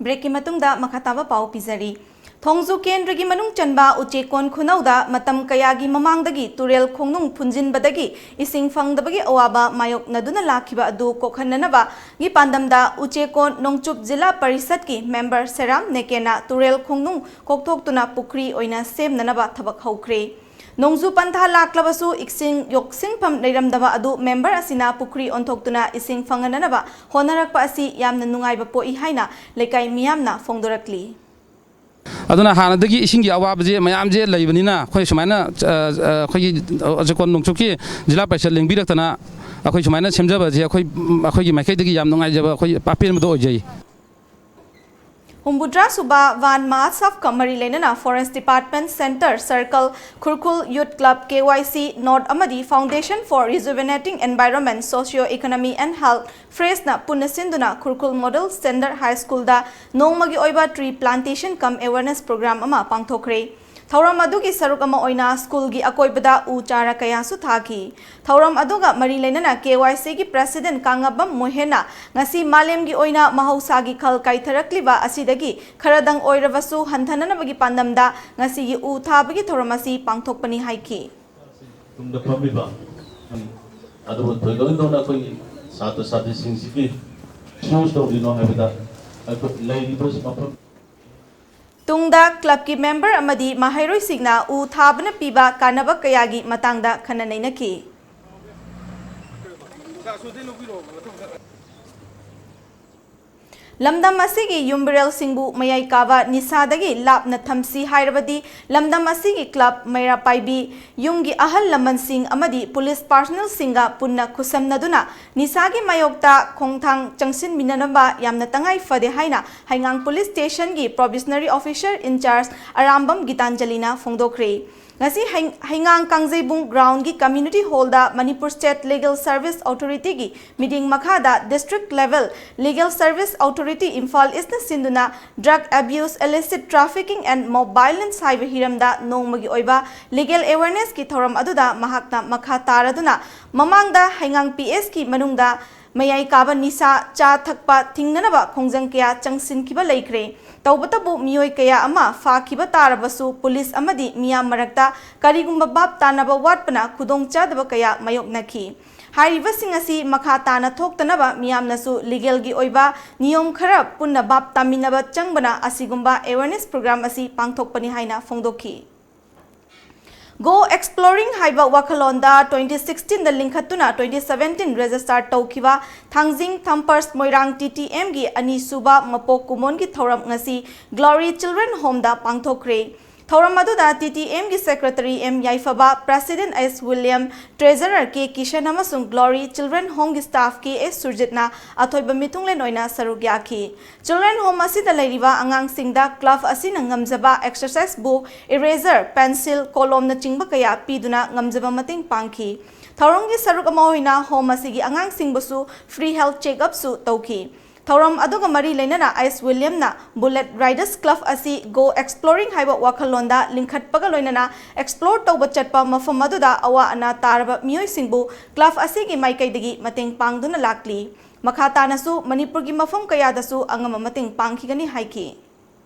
ꯕ꯭ꯔꯦꯛꯀꯤ ꯃꯇꯨꯡꯗ ꯃꯈꯥ ꯇꯥꯕ ꯄꯥꯎ ꯄꯤꯖꯔꯤ꯫ ꯊꯣꯡꯖꯨ ꯀꯦꯟꯗ꯭ꯔꯒꯤ ꯃꯅꯨꯡ ꯆꯟꯕ ꯎꯆꯦꯀꯣꯟ ꯈꯨꯅꯧꯗ ꯃꯇꯝ ꯀꯌꯥꯒꯤ ꯃꯃꯥꯡꯗꯒꯤ ꯇꯨꯔꯦꯜ ꯈꯣꯡꯅꯨꯡ ꯐꯨꯟꯖꯤꯟꯕꯗꯒꯤ ꯏꯁꯤꯡ ꯐꯪꯗꯕꯒꯤ ꯑꯋꯥꯕ ꯃꯥꯌꯣꯛꯅꯗꯨꯅ ꯂꯥꯛꯈꯤꯕ ꯑꯗꯨ ꯀꯣꯛꯍꯟꯅꯅꯕꯒꯤ ꯄꯥꯟꯗꯝꯗ ꯎꯆꯦꯀꯣꯟ ꯅꯣꯡꯆꯨꯞ ꯖꯤꯂꯥ ꯄꯔꯤꯁꯠꯀꯤ ꯃꯦꯝꯕꯔ ꯁꯦꯔꯥꯝ ꯅꯦꯀꯦꯅ ꯇꯨꯔꯦꯜ ꯈꯣꯡꯅꯨꯡ ꯀꯣꯛꯊꯣꯛꯇꯨꯅ ꯄꯨꯈ꯭ꯔꯤ ꯑꯣꯏꯅ ꯁꯦꯝꯅꯅꯕ ꯊꯕꯛ ꯍꯧꯈ꯭ꯔꯦ꯫ ꯅꯣꯡꯖꯨ ꯄꯟꯊꯥ ꯂꯥꯛꯂꯕꯁꯨ ꯏꯁꯤꯡ ꯌꯣꯛꯁꯤꯟꯐꯝ ꯂꯩꯔꯝꯗꯕ ꯑꯗꯨ ꯃꯦꯝꯕꯔ ꯑꯁꯤꯅ ꯄꯨꯈ꯭ꯔꯤ ꯑꯣꯟꯊꯣꯛꯇꯨꯅ ꯏꯁꯤꯡ ꯐꯪꯍꯟꯅꯅꯕ ꯍꯣꯠꯅꯔꯛꯄ ꯑꯁꯤ ꯌꯥꯝꯅ ꯅꯨꯡꯉꯥꯏꯕ ꯄꯣꯛꯏ ꯍꯥꯏꯅ ꯂꯩꯀꯥꯏ ꯃꯤꯌꯥꯝꯅ ꯐꯣꯡꯗꯣꯔꯛꯂꯤ꯫ ꯑꯗꯨꯅ ꯍꯥꯟꯅꯗꯒꯤ ꯏꯁꯤꯡꯒꯤ ꯑꯋꯥꯕꯁꯦ ꯃꯌꯥꯝꯁꯦ ꯂꯩꯕꯅꯤꯅ ꯑꯩꯈꯣꯏ ꯁꯨꯃꯥꯏꯅ ꯑ, ꯑ, ꯑꯩꯈꯣꯏꯒꯤ ꯎꯆꯦꯀꯣꯟ ꯅꯣꯡꯆꯨꯞꯀꯤ ꯖꯤꯂꯥ ꯄꯔꯤꯁꯠ ꯂꯦꯡꯕꯤꯔꯛꯇꯅ ꯑꯩꯈꯣꯏ ꯁꯨꯃꯥꯏꯅ ꯁꯦꯝꯖꯕꯁꯦ ꯑꯩꯈꯣꯏ ꯑꯩꯈꯣꯏꯒꯤ ꯃꯥꯏꯀꯩꯗꯒꯤ ꯌꯥꯝ ꯅꯨꯡꯉꯥꯏꯖꯕ ꯑꯩꯈꯣꯏ ꯑꯄꯦꯟꯕꯗꯣ ꯑꯣꯏꯖꯩ꯫ ꯍꯨꯝꯐꯨꯇꯔꯥ ꯁꯨꯕ ꯋꯥꯟ ꯃꯍꯥꯁꯥꯚꯀ ꯃꯔꯤ ꯂꯩꯅꯅ ꯐꯣꯔꯦꯁ ꯗꯤꯄꯥꯔꯠꯃꯦꯟ ꯁꯦꯟꯇꯔ ꯁꯔꯀꯜ, ꯈꯨꯔꯈꯨꯜ ꯌꯨꯠ ꯀ꯭ꯂꯕ, ꯀꯦ ꯋꯥꯏ ꯁꯤ ꯅꯣꯔꯠ ꯑꯃꯗꯤ Foundation for Rejuvenating Environment, Socio Economy and Health, ꯐ꯭ꯔꯦꯁꯅ ꯄꯨꯟꯅ ꯁꯤꯟꯗꯨꯅ ꯈꯨꯔꯈꯨꯜ ꯃꯣꯗꯦꯜ ꯁ꯭ꯇꯦꯟꯗꯔꯗ ꯍꯥꯏ ꯁ꯭ꯀꯨꯜꯗ ꯅꯣꯡꯃꯒꯤ ꯑꯣꯏꯕ ꯇ꯭ꯔꯤ ꯄ꯭ꯂꯥꯟꯇꯦꯁꯟ ꯀꯝ ꯑꯦꯋꯦꯔꯅꯦꯁ ꯄ꯭ꯔꯣꯒ꯭ꯔꯥꯝ ꯑꯃ ꯄꯥꯡꯊꯣꯛꯈ꯭ꯔꯦ꯫ ꯊꯧꯔꯝ ꯑꯗꯨꯒꯤ ꯁꯔꯨꯛ ꯑꯃ ꯑꯣꯏꯅ ꯁ꯭ꯀꯨꯜꯒꯤ ꯑꯀꯣꯏꯕꯗ ꯎ ꯆꯥꯔꯥ ꯀꯌꯥꯁꯨ ꯊꯥꯈꯤ꯫ ꯊꯧꯔꯝ ꯑꯗꯨꯒ ꯃꯔꯤ ꯂꯩꯅꯅ ꯀꯦ ꯋꯥꯏ ꯁꯤꯒꯤ ꯄ꯭ꯔꯦꯁꯤꯗꯦꯟꯠ ꯀꯥꯉꯕꯝ ꯃꯣꯍꯦꯟꯅ ꯉꯁꯤ ꯃꯥꯂꯦꯝꯒꯤ ꯑꯣꯏꯅ ꯃꯍꯧꯁꯥꯒꯤ ꯈꯜ ꯀꯥꯏꯊꯔꯛꯂꯤꯕ ꯑꯁꯤꯗꯒꯤ ꯈꯔꯗꯪ ꯑꯣꯏꯔꯕꯁꯨ ꯍꯟꯊꯅꯅꯕꯒꯤ ꯄꯥꯟꯗꯝꯗ ꯉꯁꯤꯒꯤ ꯎ ꯊꯥꯕꯒꯤ ꯊꯧꯔꯝ ꯑꯁꯤ ꯄꯥꯡꯊꯣꯛꯄꯅꯤ ꯍꯥꯏꯈꯤ꯫ ꯇꯨꯡꯗ ꯐꯝꯃꯤꯕ ꯑꯗꯨꯕꯨ ꯊꯣꯏꯗꯣꯛ ꯍꯦꯟꯗꯣꯛꯅ ꯑꯩꯈꯣꯏꯒꯤ ꯁꯥꯇ꯭ꯔ ꯁꯥꯇ꯭ꯔꯤꯁꯤꯡꯁꯤꯒꯤ ꯁꯣꯁ ꯇꯧꯔꯤꯅꯣ ꯍꯥꯏꯕꯗ ꯑꯩꯈꯣꯏ ꯂꯩꯔꯤꯕ ꯃꯐꯝ ꯇꯨꯡꯗ ꯀ꯭ꯂꯕꯀꯤ ꯃꯦꯝꯕꯔ ꯑꯃꯗꯤ ꯃꯍꯩꯔꯣꯏꯁꯤꯡꯅ ꯎ ꯊꯥꯕꯅ ꯄꯤꯕ ꯀꯥꯟꯅꯕ ꯀꯌꯥꯒꯤ ꯃꯇꯥꯡꯗ ꯈꯟꯅ ꯅꯩꯅꯈꯤ꯫ ꯂꯝꯗꯝ ꯑꯁꯤꯒꯤ ꯌꯨꯝꯕꯤꯔꯦꯜꯁꯤꯡꯕꯨ ꯃꯌꯥꯏ ꯀꯥꯕ ꯅꯤꯁꯥꯗꯒꯤ ꯂꯥꯞꯅ ꯊꯝꯁꯤ ꯍꯥꯏꯔꯕꯗꯤ ꯂꯝꯗꯝ ꯑꯁꯤꯒꯤ ꯀ꯭ꯂꯕ, ꯃꯩꯔꯥ ꯄꯥꯏꯕꯤ, ꯌꯨꯝꯒꯤ ꯑꯍꯜ ꯂꯃꯟꯁꯤꯡ ꯑꯃꯗꯤ ꯄꯨꯂꯤꯁ ꯄꯥꯔꯁꯅꯦꯜꯁꯤꯡꯒ ꯄꯨꯟꯅ ꯈꯨꯠꯁꯝꯅꯗꯨꯅ ꯅꯤꯁꯥꯒꯤ ꯃꯥꯌꯣꯛꯇ ꯈꯣꯡꯊꯥꯡ ꯆꯪꯁꯤꯟꯃꯤꯟꯅꯅꯕ ꯌꯥꯝꯅ ꯇꯉꯥꯏ ꯐꯗꯦ ꯍꯥꯏꯅ ꯍꯩꯉꯥꯡ ꯄꯨꯂꯤꯁ ꯁ꯭ꯇꯦꯁꯟꯒꯤ ꯄ꯭ꯔꯣꯕꯦꯁꯅꯔꯤ ꯑꯣꯐꯤꯁꯔ ꯏꯟꯆꯥꯔꯖ ꯑꯔꯥꯝꯕꯝ ꯒꯤꯇꯥꯟꯖꯂꯤꯅ ꯐꯣꯡꯗꯣꯛꯈ꯭ꯔꯦ꯫ ꯉꯁꯤ ꯍꯩ-, ꯍꯩꯉꯥꯡ ꯀꯥꯡꯖꯩꯕꯨꯡ ꯒ꯭ꯔꯥꯎꯟꯒꯤ community hall Manipur state legal service ꯑꯣꯊꯣꯔꯤꯇꯤꯒꯤ ꯃꯤꯠꯌꯦꯡ ꯃꯈꯥꯗ district level legal service authority Imphal ꯏꯁꯅ ꯁꯤꯟꯗꯨꯅ Drug Abuse, Illicit Trafficking and Mob Violence ꯍꯥꯏꯕ ꯍꯤꯔꯝꯗ ꯅꯣꯡꯃꯒꯤ ꯑꯣꯏꯕ ꯂꯤꯒꯦꯜ ꯑꯦꯋꯦꯔꯅꯦꯁꯀꯤ ꯊꯧꯔꯝ ꯑꯗꯨꯗ ꯃꯍꯥꯛꯅ ꯃꯈꯥ ꯇꯥꯔꯗꯨꯅ ꯃꯃꯥꯡꯗ ꯍꯩꯉꯥꯡ ꯄꯤ ꯑꯦꯁꯀꯤ ꯃꯅꯨꯡꯗ ꯃꯌꯥꯏ ꯀꯥꯕ ꯅꯤꯁꯥ ꯆꯥ ꯊꯛꯄ ꯊꯤꯡꯅꯅꯕ ꯈꯣꯡꯖꯪ ꯀꯌꯥ ꯆꯪꯁꯤꯟꯈꯤꯕ ꯂꯩꯈ꯭ꯔꯦ꯫ ꯇꯧꯕꯇꯕꯨ ꯃꯤꯑꯣꯏ ꯀꯌꯥ ꯑꯃ ꯐꯥꯈꯤꯕ ꯇꯥꯔꯕꯁꯨ ꯄꯨꯂꯤꯁ ꯑꯃꯗꯤ ꯃꯤꯌꯥꯝ ꯃꯔꯛꯇ ꯀꯔꯤꯒꯨꯝꯕ ꯚꯥꯞ ꯇꯥꯅꯕ ꯋꯥꯠꯄꯅ ꯈꯨꯗꯣꯡꯆꯥꯗꯕ ꯀꯌꯥ ꯃꯥꯌꯣꯛꯅꯈꯤ꯫ ꯍꯥꯏꯔꯤꯕꯁꯤꯡ ꯑꯁꯤ ꯃꯈꯥ ꯇꯥꯅ ꯊꯣꯛꯇꯅꯕ ꯃꯤꯌꯥꯝꯅꯁꯨ ꯂꯤꯒꯦꯜꯒꯤ ꯑꯣꯏꯕ ꯅꯤꯌꯣꯝ ꯈꯔ ꯄꯨꯟꯅ ꯚꯥꯞ ꯇꯥꯃꯤꯟꯅꯕ ꯆꯪꯕꯅ ꯑꯁꯤꯒꯨꯝꯕ ꯑꯦꯋꯦꯔꯅꯦꯁ ꯄ꯭ꯔꯣꯒ꯭ꯔꯥꯝ ꯑꯁꯤ ꯄꯥꯡꯊꯣꯛꯄꯅꯤ ꯍꯥꯏꯅ ꯐꯣꯡꯗꯣꯛꯈꯤ꯫ Go Exploring ꯍꯥꯏꯕ ꯋꯥꯈꯜꯂꯣꯟꯗ twenty sixteenꯗ ꯂꯤꯡꯈꯠꯇꯨꯅ twenty seventeen register ꯇꯧꯈꯤꯕ ꯊꯥꯡꯖꯤꯡ ꯊꯝꯄꯔꯁ ꯃꯣꯏꯔꯥꯡ ꯇꯤ ꯇꯤ ꯑꯦꯝꯒꯤ ꯑꯅꯤꯁꯨꯕ ꯃꯄꯣꯛ ꯀꯨꯝꯑꯣꯟꯒꯤ ꯊꯧꯔꯝ ꯉꯁꯤ Glory Children Homeꯗ ꯄꯥꯡꯊꯣꯛꯈ꯭ꯔꯦ꯫ ꯊꯧꯔꯝ ꯑꯗꯨꯗ ꯇꯤ ꯇꯤ ꯑꯦꯝꯒꯤ ꯁꯦꯀ꯭ꯔꯦꯇꯔꯤ ꯑꯦꯝ ꯌꯥꯏꯐꯕ, ꯄ꯭ꯔꯦꯁꯤꯗꯦꯟꯠ ꯑꯦꯁ ꯋꯤꯂꯤꯌꯝ, ꯇ꯭ꯔꯦꯖꯔꯔ ꯀꯦ ꯀꯤꯁꯟ ꯑꯃꯁꯨꯡ Glory Children Homeꯒꯤ ꯁ꯭ꯇꯥꯐ ꯀꯦ ꯑꯦꯁ ꯁꯨꯔꯖꯤꯠꯅ ꯑꯊꯣꯏꯕ ꯃꯤꯊꯨꯡꯂꯦꯟ ꯑꯣꯏꯅ ꯁꯔꯨꯛ ꯌꯥꯈꯤ꯫ Children Home ꯑꯁꯤꯗ ꯂꯩꯔꯤꯕ ꯑꯉꯥꯡꯁꯤꯡꯗ ꯀ꯭ꯂꯕ ꯑꯁꯤꯅ ꯉꯝꯖꯕ ꯑꯦꯛꯁꯔꯁꯥꯏꯖ ꯕꯨꯛ, ꯏꯔꯦꯖꯔ, ꯄꯦꯟꯁꯤꯜ, ꯀꯣꯂꯣꯝꯅꯆꯤꯡꯕ ꯀꯌꯥ ꯄꯤꯗꯨꯅ ꯉꯝꯖꯕ ꯃꯇꯦꯡ ꯄꯥꯡꯈꯤ꯫ ꯊꯧꯔꯝꯒꯤ ꯁꯔꯨꯛ ꯑꯃ ꯑꯣꯏꯅ ꯍꯣꯝ ꯑꯁꯤꯒꯤ ꯑꯉꯥꯡꯁꯤꯡꯕꯨꯁꯨ ꯐ꯭ꯔꯤ ꯍꯦꯜꯊ ꯆꯦꯛꯑꯞꯁꯨ ꯇꯧꯈꯤ꯫ ꯊꯧꯔꯝ ꯑꯗꯨꯒ ꯃꯔꯤ ꯂꯩꯅꯅ ꯑꯦꯁ ꯋꯤꯂꯤꯌꯝꯅ ꯕꯨꯂꯦꯠ ꯔꯥꯏꯗꯔꯁ ꯀ꯭ꯂꯕ ꯑꯁꯤ Go Exploring ꯍꯥꯏꯕ ꯋꯥꯈꯜꯂꯣꯟꯗ ꯂꯤꯡꯈꯠꯄꯒ ꯂꯣꯏꯅꯅ ꯑꯦꯛꯁꯄ꯭ꯂꯣꯔ ꯇꯧꯕ ꯆꯠꯄ ꯃꯐꯝ ꯑꯗꯨꯗ ꯑꯋꯥ ꯑꯅꯥ ꯇꯥꯔꯕ ꯃꯤꯑꯣꯏꯁꯤꯡꯕꯨ ꯀ꯭ꯂꯕ ꯑꯁꯤꯒꯤ ꯃꯥꯏꯀꯩꯗꯒꯤ ꯃꯇꯦꯡ ꯄꯥꯡꯗꯨꯅ ꯂꯥꯛꯂꯤ꯫ ꯃꯈꯥ ꯇꯥꯅꯁꯨ ꯃꯅꯤꯄꯨꯔꯒꯤ ꯃꯐꯝ ꯀꯌꯥꯗꯁꯨ ꯑꯉꯝꯕ ꯃꯇꯦꯡ ꯄꯥꯡꯈꯤꯒꯅꯤ ꯍꯥꯏꯈꯤ꯫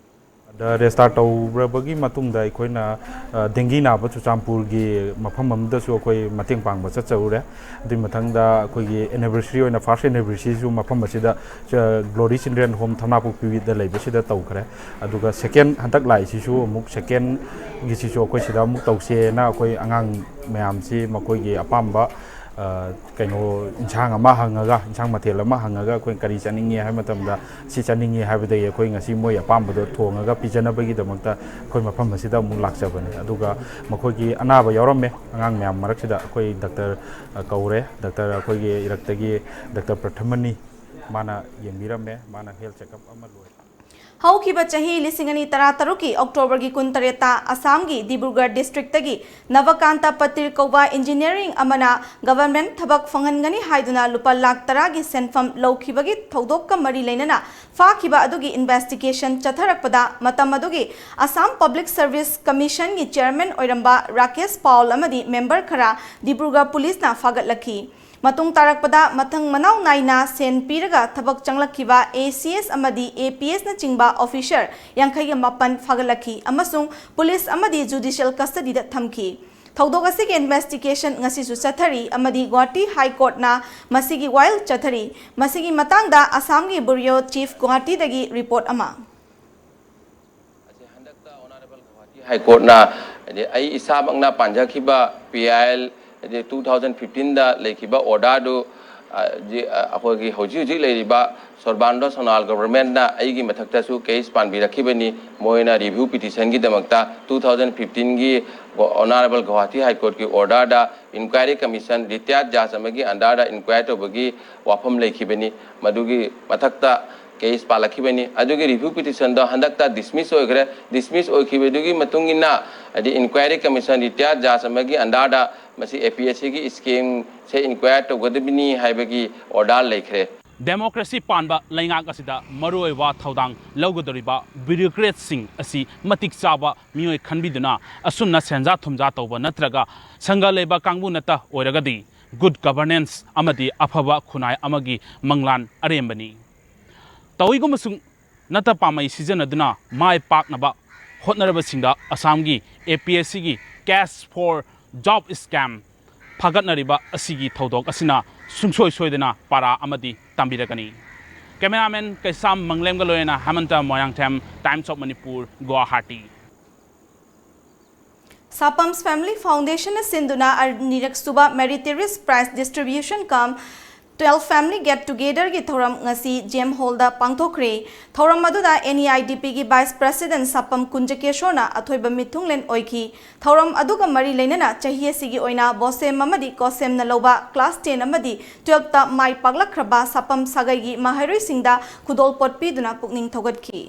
ꯑꯗ ꯔꯦꯖꯤꯁꯇꯥꯔ ꯇꯧꯔꯕꯒꯤ ꯃꯇꯨꯡꯗ ꯑꯩꯈꯣꯏꯅ, ꯑ, ꯗꯦꯡꯒꯤ ꯅꯥꯕ ꯆꯨꯔꯆꯥꯟꯄꯨꯔꯒꯤ ꯃꯐꯝ ꯑꯃꯗꯁꯨ ꯑꯩꯈꯣꯏ ꯃꯇꯦꯡ ꯄꯥꯡꯕ ꯆꯠꯆꯔꯨꯔꯦ꯫ ꯑꯗꯨꯒꯤ ꯃꯊꯪꯗ ꯑꯩꯈꯣꯏꯒꯤ ꯑꯦꯅꯤꯚꯔꯁꯔꯤ ꯑꯣꯏꯅ, ꯐꯥꯔꯁ ꯑꯦꯅꯤꯚꯔꯁꯔꯤꯁꯨ ꯃꯐꯝ ꯑꯁꯤꯗ, ꯑ, Glory Children Home ꯊꯝꯅꯥꯄꯣꯛꯄꯤꯗ ꯂꯩꯕꯁꯤꯗ ꯇꯧꯈ꯭ꯔꯦ꯫ ꯑꯗꯨꯒ ꯁꯦꯀꯦꯟ, ꯍꯟꯗꯛ ꯂꯥꯛꯏꯁꯤꯁꯨ ꯑꯃꯨꯛ ꯁꯦꯀꯦꯟꯒꯤꯁꯤꯁꯨ ꯑꯩꯈꯣꯏ ꯁꯤꯗ ꯑꯃꯨꯛ ꯇꯧꯁꯦꯅ ꯑꯩꯈꯣꯏ ꯑꯉꯥꯡ ꯃꯌꯥꯝꯁꯤ ꯃꯈꯣꯏꯒꯤ ꯑꯄꯥꯝꯕ ꯀꯩꯅꯣ, ꯏꯟꯁꯥꯡ ꯑꯃ ꯍꯪꯉꯒ, ꯏꯟꯁꯥꯡ ꯃꯊꯦꯜ ꯑꯃ ꯍꯪꯉꯒ, ꯑꯩꯈꯣꯏ ꯀꯔꯤ ꯆꯥꯅꯤꯡꯉꯤ ꯍꯥꯏꯕ ꯃꯇꯝꯗ, "ꯁꯤ ꯆꯥꯅꯤꯡꯉꯤ" ꯍꯥꯏꯕꯗꯒꯤ ꯑꯩꯈꯣꯏ ꯉꯁꯤ ꯃꯣꯏ ꯑꯄꯥꯝꯕꯗꯣ ꯊꯣꯡꯉꯒ ꯄꯤꯖꯅꯕꯒꯤꯗꯃꯛꯇ ꯑꯩꯈꯣꯏ ꯃꯐꯝ ꯑꯁꯤꯗ ꯑꯃꯨꯛ ꯂꯥꯛꯆꯕꯅꯤ꯫ ꯑꯗꯨꯒ ꯃꯈꯣꯏꯒꯤ ꯑꯅꯥꯕ ꯌꯥꯎꯔꯝꯃꯦ, ꯑꯉꯥꯡ ꯃꯌꯥꯝ ꯃꯔꯛꯁꯤꯗ ꯑꯩꯈꯣꯏ ꯗꯥꯛꯇꯔ ꯀꯧꯔꯦ꯫ ꯗꯥꯛꯇꯔ ꯑꯩꯈꯣꯏꯒꯤ ꯏꯔꯛꯇꯒꯤ ꯗꯥꯛꯇꯔ ꯄ꯭ꯔꯊꯃꯅꯤ, ꯃꯥꯅ ꯌꯦꯡꯕꯤꯔꯝꯃꯦ꯫ ꯃꯥꯅ ꯍꯦꯜꯊ ꯆꯦꯛꯑꯞ ꯑꯃ ꯂꯣꯏꯔꯦ꯫ ꯍꯧꯈꯤꯕ ꯆꯍꯤ ꯂꯤꯁꯤꯡ ꯑꯅꯤ ꯇꯔꯥ ꯇꯔꯨꯛꯀꯤ ꯑꯣꯛꯇꯣꯕꯔꯒꯤ ꯀꯨꯟ ꯇꯔꯦꯠꯇ ꯑꯁꯥꯝꯒꯤ ꯗꯤꯕ꯭ꯔꯨꯒꯔ ꯗꯤꯁꯇ꯭ꯔꯤꯛꯇꯒꯤ ꯅꯕꯀꯥꯟꯇ ꯄꯇꯤꯜ ꯀꯧꯕ ꯏꯟꯖꯤꯅꯤꯌꯥꯔꯤꯡ ꯑꯃꯅ ꯒꯚꯔꯟꯃꯦꯟꯠ ꯊꯕꯛ ꯐꯪꯍꯟꯒꯅꯤ ꯍꯥꯏꯗꯨꯅ ꯂꯨꯄꯥ ꯂꯥꯈ ꯇꯔꯥꯒꯤ ꯁꯦꯟꯐꯝ ꯂꯧꯈꯤꯕꯒꯤ ꯊꯧꯗꯣꯛꯀ ꯃꯔꯤ ꯂꯩꯅꯅ ꯐꯥꯈꯤꯕ ꯑꯗꯨꯒꯤ ꯏꯟꯚꯦꯁꯇꯤꯒꯦꯁꯟ ꯆꯠꯊꯔꯛꯄꯗ, ꯃꯇꯝ ꯑꯗꯨꯒꯤ ꯑꯁꯥꯝ ꯄꯕ꯭ꯂꯤꯛ ꯁꯔꯚꯤꯁ ꯀꯃꯤꯁꯟꯒꯤ ꯆꯤꯌꯔꯃꯦꯟ ꯑꯣꯏꯔꯝꯕ ꯔꯥꯀꯦꯁ ꯄꯥꯎꯜ ꯑꯃꯗꯤ ꯃꯦꯝꯕꯔ ꯈꯔ ꯗꯤꯕ꯭ꯔꯨꯒꯔ ꯄꯨꯂꯤꯁꯅ ꯐꯥꯒꯠꯂꯛꯈꯤ꯫ ꯃꯇꯨꯡ ꯇꯥꯔꯛꯄꯗ ꯃꯊꯪ ꯃꯅꯥꯎ ꯅꯥꯏꯅ ꯁꯦꯟ ꯄꯤꯔꯒ ꯊꯕꯛ ꯆꯪꯂꯛꯈꯤꯕ ꯑꯦ ꯁꯤ ꯑꯦꯁ ꯑꯃꯗꯤ ꯑꯦ ꯄꯤ ꯑꯦꯁꯅꯆꯤꯡꯕ ꯑꯣꯐꯤꯁꯔ ꯌꯥꯡꯈꯩꯒ ꯃꯥꯄꯟ ꯐꯥꯒꯠꯂꯛꯈꯤ ꯑꯃꯁꯨꯡ ꯄꯨꯂꯤꯁ ꯑꯃꯗꯤ ꯖꯨꯗꯤꯁꯤꯌꯦꯜ ꯀꯁꯇꯗꯤꯗ ꯊꯝꯈꯤ꯫ ꯊꯧꯗꯣꯛ ꯑꯁꯤꯒꯤ ꯏꯟꯚꯦꯁꯇꯤꯒꯦꯁꯟ ꯉꯁꯤꯁꯨ ꯆꯠꯊꯔꯤ ꯑꯃꯗꯤ ꯒꯨꯋꯥꯍꯥꯇꯤ ꯍꯥꯏ ꯀꯣꯔꯠꯅ ꯃꯁꯤꯒꯤ ꯋꯥꯌꯦꯜ ꯆꯠꯊꯔꯤ꯫ ꯃꯁꯤꯒꯤ ꯃꯇꯥꯡꯗ ꯑꯁꯥꯝꯒꯤ ꯕ꯭ꯌꯨꯔꯣ ꯆꯤꯐ ꯒꯨꯋꯥꯍꯥꯇꯤꯗꯒꯤ ꯔꯤꯄꯣꯔꯠ ꯑꯃ꯫ ꯍꯟꯗꯛꯇ ꯑꯣꯅꯔꯦꯕꯜ ꯒꯨꯋꯥꯍꯥꯇꯤ ꯍꯥꯏ ꯀꯣꯔꯠꯅ, ꯍꯥꯏꯗꯤ, ꯑꯩ ꯏꯁꯥꯃꯛꯅ ꯄꯥꯟꯖꯈꯤꯕ ꯄꯤ ꯑꯥꯏ ꯑꯦꯜ, ꯍꯥꯏꯗꯤ, ꯇꯨ ꯊꯥꯎꯖꯟ ꯐꯤꯐꯇꯤꯟꯗ ꯂꯩꯈꯤꯕ ꯑꯣꯔꯗꯔꯗꯨ, ꯑ, ꯍꯧꯖꯤꯛ, ꯑ, ꯑꯩꯈꯣꯏꯒꯤ ꯍꯧꯖꯤꯛ ꯍꯧꯖꯤꯛ ꯂꯩꯔꯤꯕ ꯁꯣꯔꯕꯥꯅꯟꯗ ꯁꯣꯅꯣꯋꯥꯜ ꯒꯣꯚꯔꯟꯃꯦꯟꯠꯅ ꯑꯩꯒꯤ ꯃꯊꯛꯇꯁꯨ ꯀꯦꯁ ꯄꯥꯟꯕꯤꯔꯛꯈꯤꯕꯅꯤ꯫ ꯃꯣꯏꯅ ꯔꯤꯚ꯭ꯌꯨ ꯄꯤꯇꯤꯁꯟꯒꯤꯗꯃꯛꯇ ꯇꯨ ꯊꯥꯎꯖꯟ ꯐꯤꯐꯇꯤꯟꯒꯤ ꯑꯣꯅꯔꯦꯕꯜ ꯒꯨꯋꯥꯍꯥꯇꯤ ꯍꯥꯏ ꯀꯣꯔꯠꯀꯤ ꯑꯣꯔꯗꯔꯗ ꯏꯟꯀ꯭ꯋꯥꯏꯔꯤ ꯀꯃꯤꯁꯟ, ꯔꯤꯇꯥꯌꯔ ꯖꯖ ꯑꯃꯒꯤ ꯑꯟꯗꯔꯗ ꯏꯟꯀ꯭ꯋꯥꯏꯔꯤ ꯇꯧꯕꯒꯤ ꯋꯥꯐꯝ ꯂꯩꯈꯤꯕꯅꯤ꯫ ꯃꯗꯨꯒꯤ ꯃꯊꯛꯇ ꯀꯦꯁ ꯄꯥꯜꯂꯛꯈꯤꯕꯅꯤ꯫ ꯑꯗꯨꯒꯤ ꯔꯤꯚ꯭ꯌꯨ ꯄꯤꯇꯤꯁꯟꯗꯣ ꯍꯟꯗꯛꯇ ꯗꯤꯁꯃꯤꯁ ꯑꯣꯏꯈ꯭ꯔꯦ꯫ ꯗꯤꯁꯃꯤꯁ ꯑꯣꯏꯈꯤꯕꯗꯨꯒꯤ ꯃꯇꯨꯡ ꯏꯟꯅ, ꯍꯥꯏꯗꯤ, ꯏꯟꯀ꯭ꯋꯥꯏꯔꯤ ꯀꯃꯤꯁꯟ, ꯔꯤꯇꯥꯌꯔ ꯖꯖ ꯑꯃꯒꯤ ꯑꯟꯗꯔꯗ ꯃꯁꯤ ꯑꯦ ꯄꯤ ꯑꯦꯁ ꯁꯤꯒꯤ ꯁ꯭ꯀꯦꯝꯁꯦ ꯏꯟꯀ꯭ꯋꯥꯏꯔꯤ ꯇꯧꯒꯗꯕꯅꯤ ꯍꯥꯏꯕꯒꯤ ꯑꯣꯔꯗꯔ ꯂꯩꯈ꯭ꯔꯦ꯫ ꯗꯦꯃꯣꯀ꯭ꯔꯦꯁꯤ ꯄꯥꯟꯕ ꯂꯩꯉꯥꯛ ꯑꯁꯤꯗ ꯃꯔꯨꯑꯣꯏꯕ ꯊꯧꯗꯥꯡ ꯂꯧꯒꯗꯧꯔꯤꯕ ꯕ꯭ꯌꯨꯔꯣꯀ꯭ꯔꯦꯠꯁꯤꯡ ꯑꯁꯤ ꯃꯇꯤꯛ ꯆꯥꯕ ꯃꯤꯑꯣꯏ ꯈꯟꯕꯤꯗꯨꯅ ꯑꯁꯨꯝꯅ ꯁꯦꯟꯖꯥ ꯊꯨꯝꯖꯥ ꯇꯧꯕ ꯅꯠꯇ꯭ꯔꯒ ꯁꯪꯒ ꯂꯩꯕ ꯀꯥꯡꯕꯨ ꯅꯠꯇ ꯑꯣꯏꯔꯒꯗꯤ ꯒꯨꯗ ꯒꯚꯔꯅꯦꯟꯁ ꯑꯃꯗꯤ ꯑꯐꯕ ꯈꯨꯟꯅꯥꯏ ꯑꯃꯒꯤ ꯃꯪꯂꯥꯟ ꯑꯔꯦꯝꯕꯅꯤ꯫ ꯇꯧꯏꯒꯨꯝꯕꯁꯨꯡ ꯅꯠꯇ ꯄꯥꯝꯕꯩ ꯁꯤꯖꯤꯟꯅꯗꯨꯅ ꯃꯥꯏ ꯄꯥꯛꯅꯕ ꯍꯣꯠꯅꯔꯕꯁꯤꯡꯗ ꯑꯁꯥꯝꯒꯤ ꯑꯦ ꯄꯤ ꯑꯦꯁ ꯁꯤꯒꯤ ꯀꯦꯁ ꯐꯣꯔ ꯖꯣꯕ ꯁ꯭ꯀꯦꯝ ꯐꯒꯠꯅꯔꯤꯕ ꯑꯁꯤꯒꯤ ꯊꯧꯗꯣꯛ ꯑꯁꯤꯅ ꯁꯨꯡꯁꯣꯏ ꯁꯣꯏꯗꯅ ꯄꯥꯔꯥ ꯑꯃꯗꯤ ꯇꯝꯕꯤꯔꯒꯅꯤ꯫ ꯀꯦꯃꯦꯔꯥꯃꯦꯟ ꯀꯩꯁꯥꯝ ꯃꯪꯂꯦꯝꯒ ꯂꯣꯏꯅꯅ ꯍꯦꯃꯟꯇ Moirangthem, Times of Manipur, Guwahati. Sapam's Family Foundationꯅ ꯁꯤꯟꯗꯨꯅ ꯑꯅꯤꯔꯛ ꯁꯨꯕ Meritorious Prize Distribution cum Twelve Family Get Togetherꯒꯤ ꯊꯧꯔꯝ ꯉꯁꯤ J M Hallꯗ ꯄꯥꯡꯊꯣꯛꯈ꯭ꯔꯦ꯫ ꯊꯧꯔꯝ ꯑꯗꯨꯗ N E I D Pꯒꯤ Vice President ꯁꯥꯄꯝ ꯀꯨꯟꯖꯀꯦꯁꯣꯔꯅ ꯑꯊꯣꯏꯕ ꯃꯤꯊꯨꯡꯂꯦꯟ ꯑꯣꯏꯈꯤ꯫ ꯊꯧꯔꯝ ꯑꯗꯨꯒ ꯃꯔꯤ ꯂꯩꯅꯅ ꯆꯍꯤ ꯑꯁꯤꯒꯤ ꯑꯣꯏꯅ BOSEM ꯑꯃꯗꯤ COSEMꯅ ꯂꯧꯕ Class ten ꯑꯃꯗꯤ twelveꯇ ꯃꯥꯏ ꯄꯥꯛꯂꯛꯈ꯭ꯔꯕ ꯁꯥꯄꯝ ꯁꯥꯒꯩꯒꯤ ꯃꯍꯩꯔꯣꯏꯁꯤꯡꯗ ꯈꯨꯗꯣꯜꯄꯣꯠ ꯄꯤꯗꯨꯅ ꯄꯨꯛꯅꯤꯡ ꯊꯧꯒꯠꯈꯤ꯫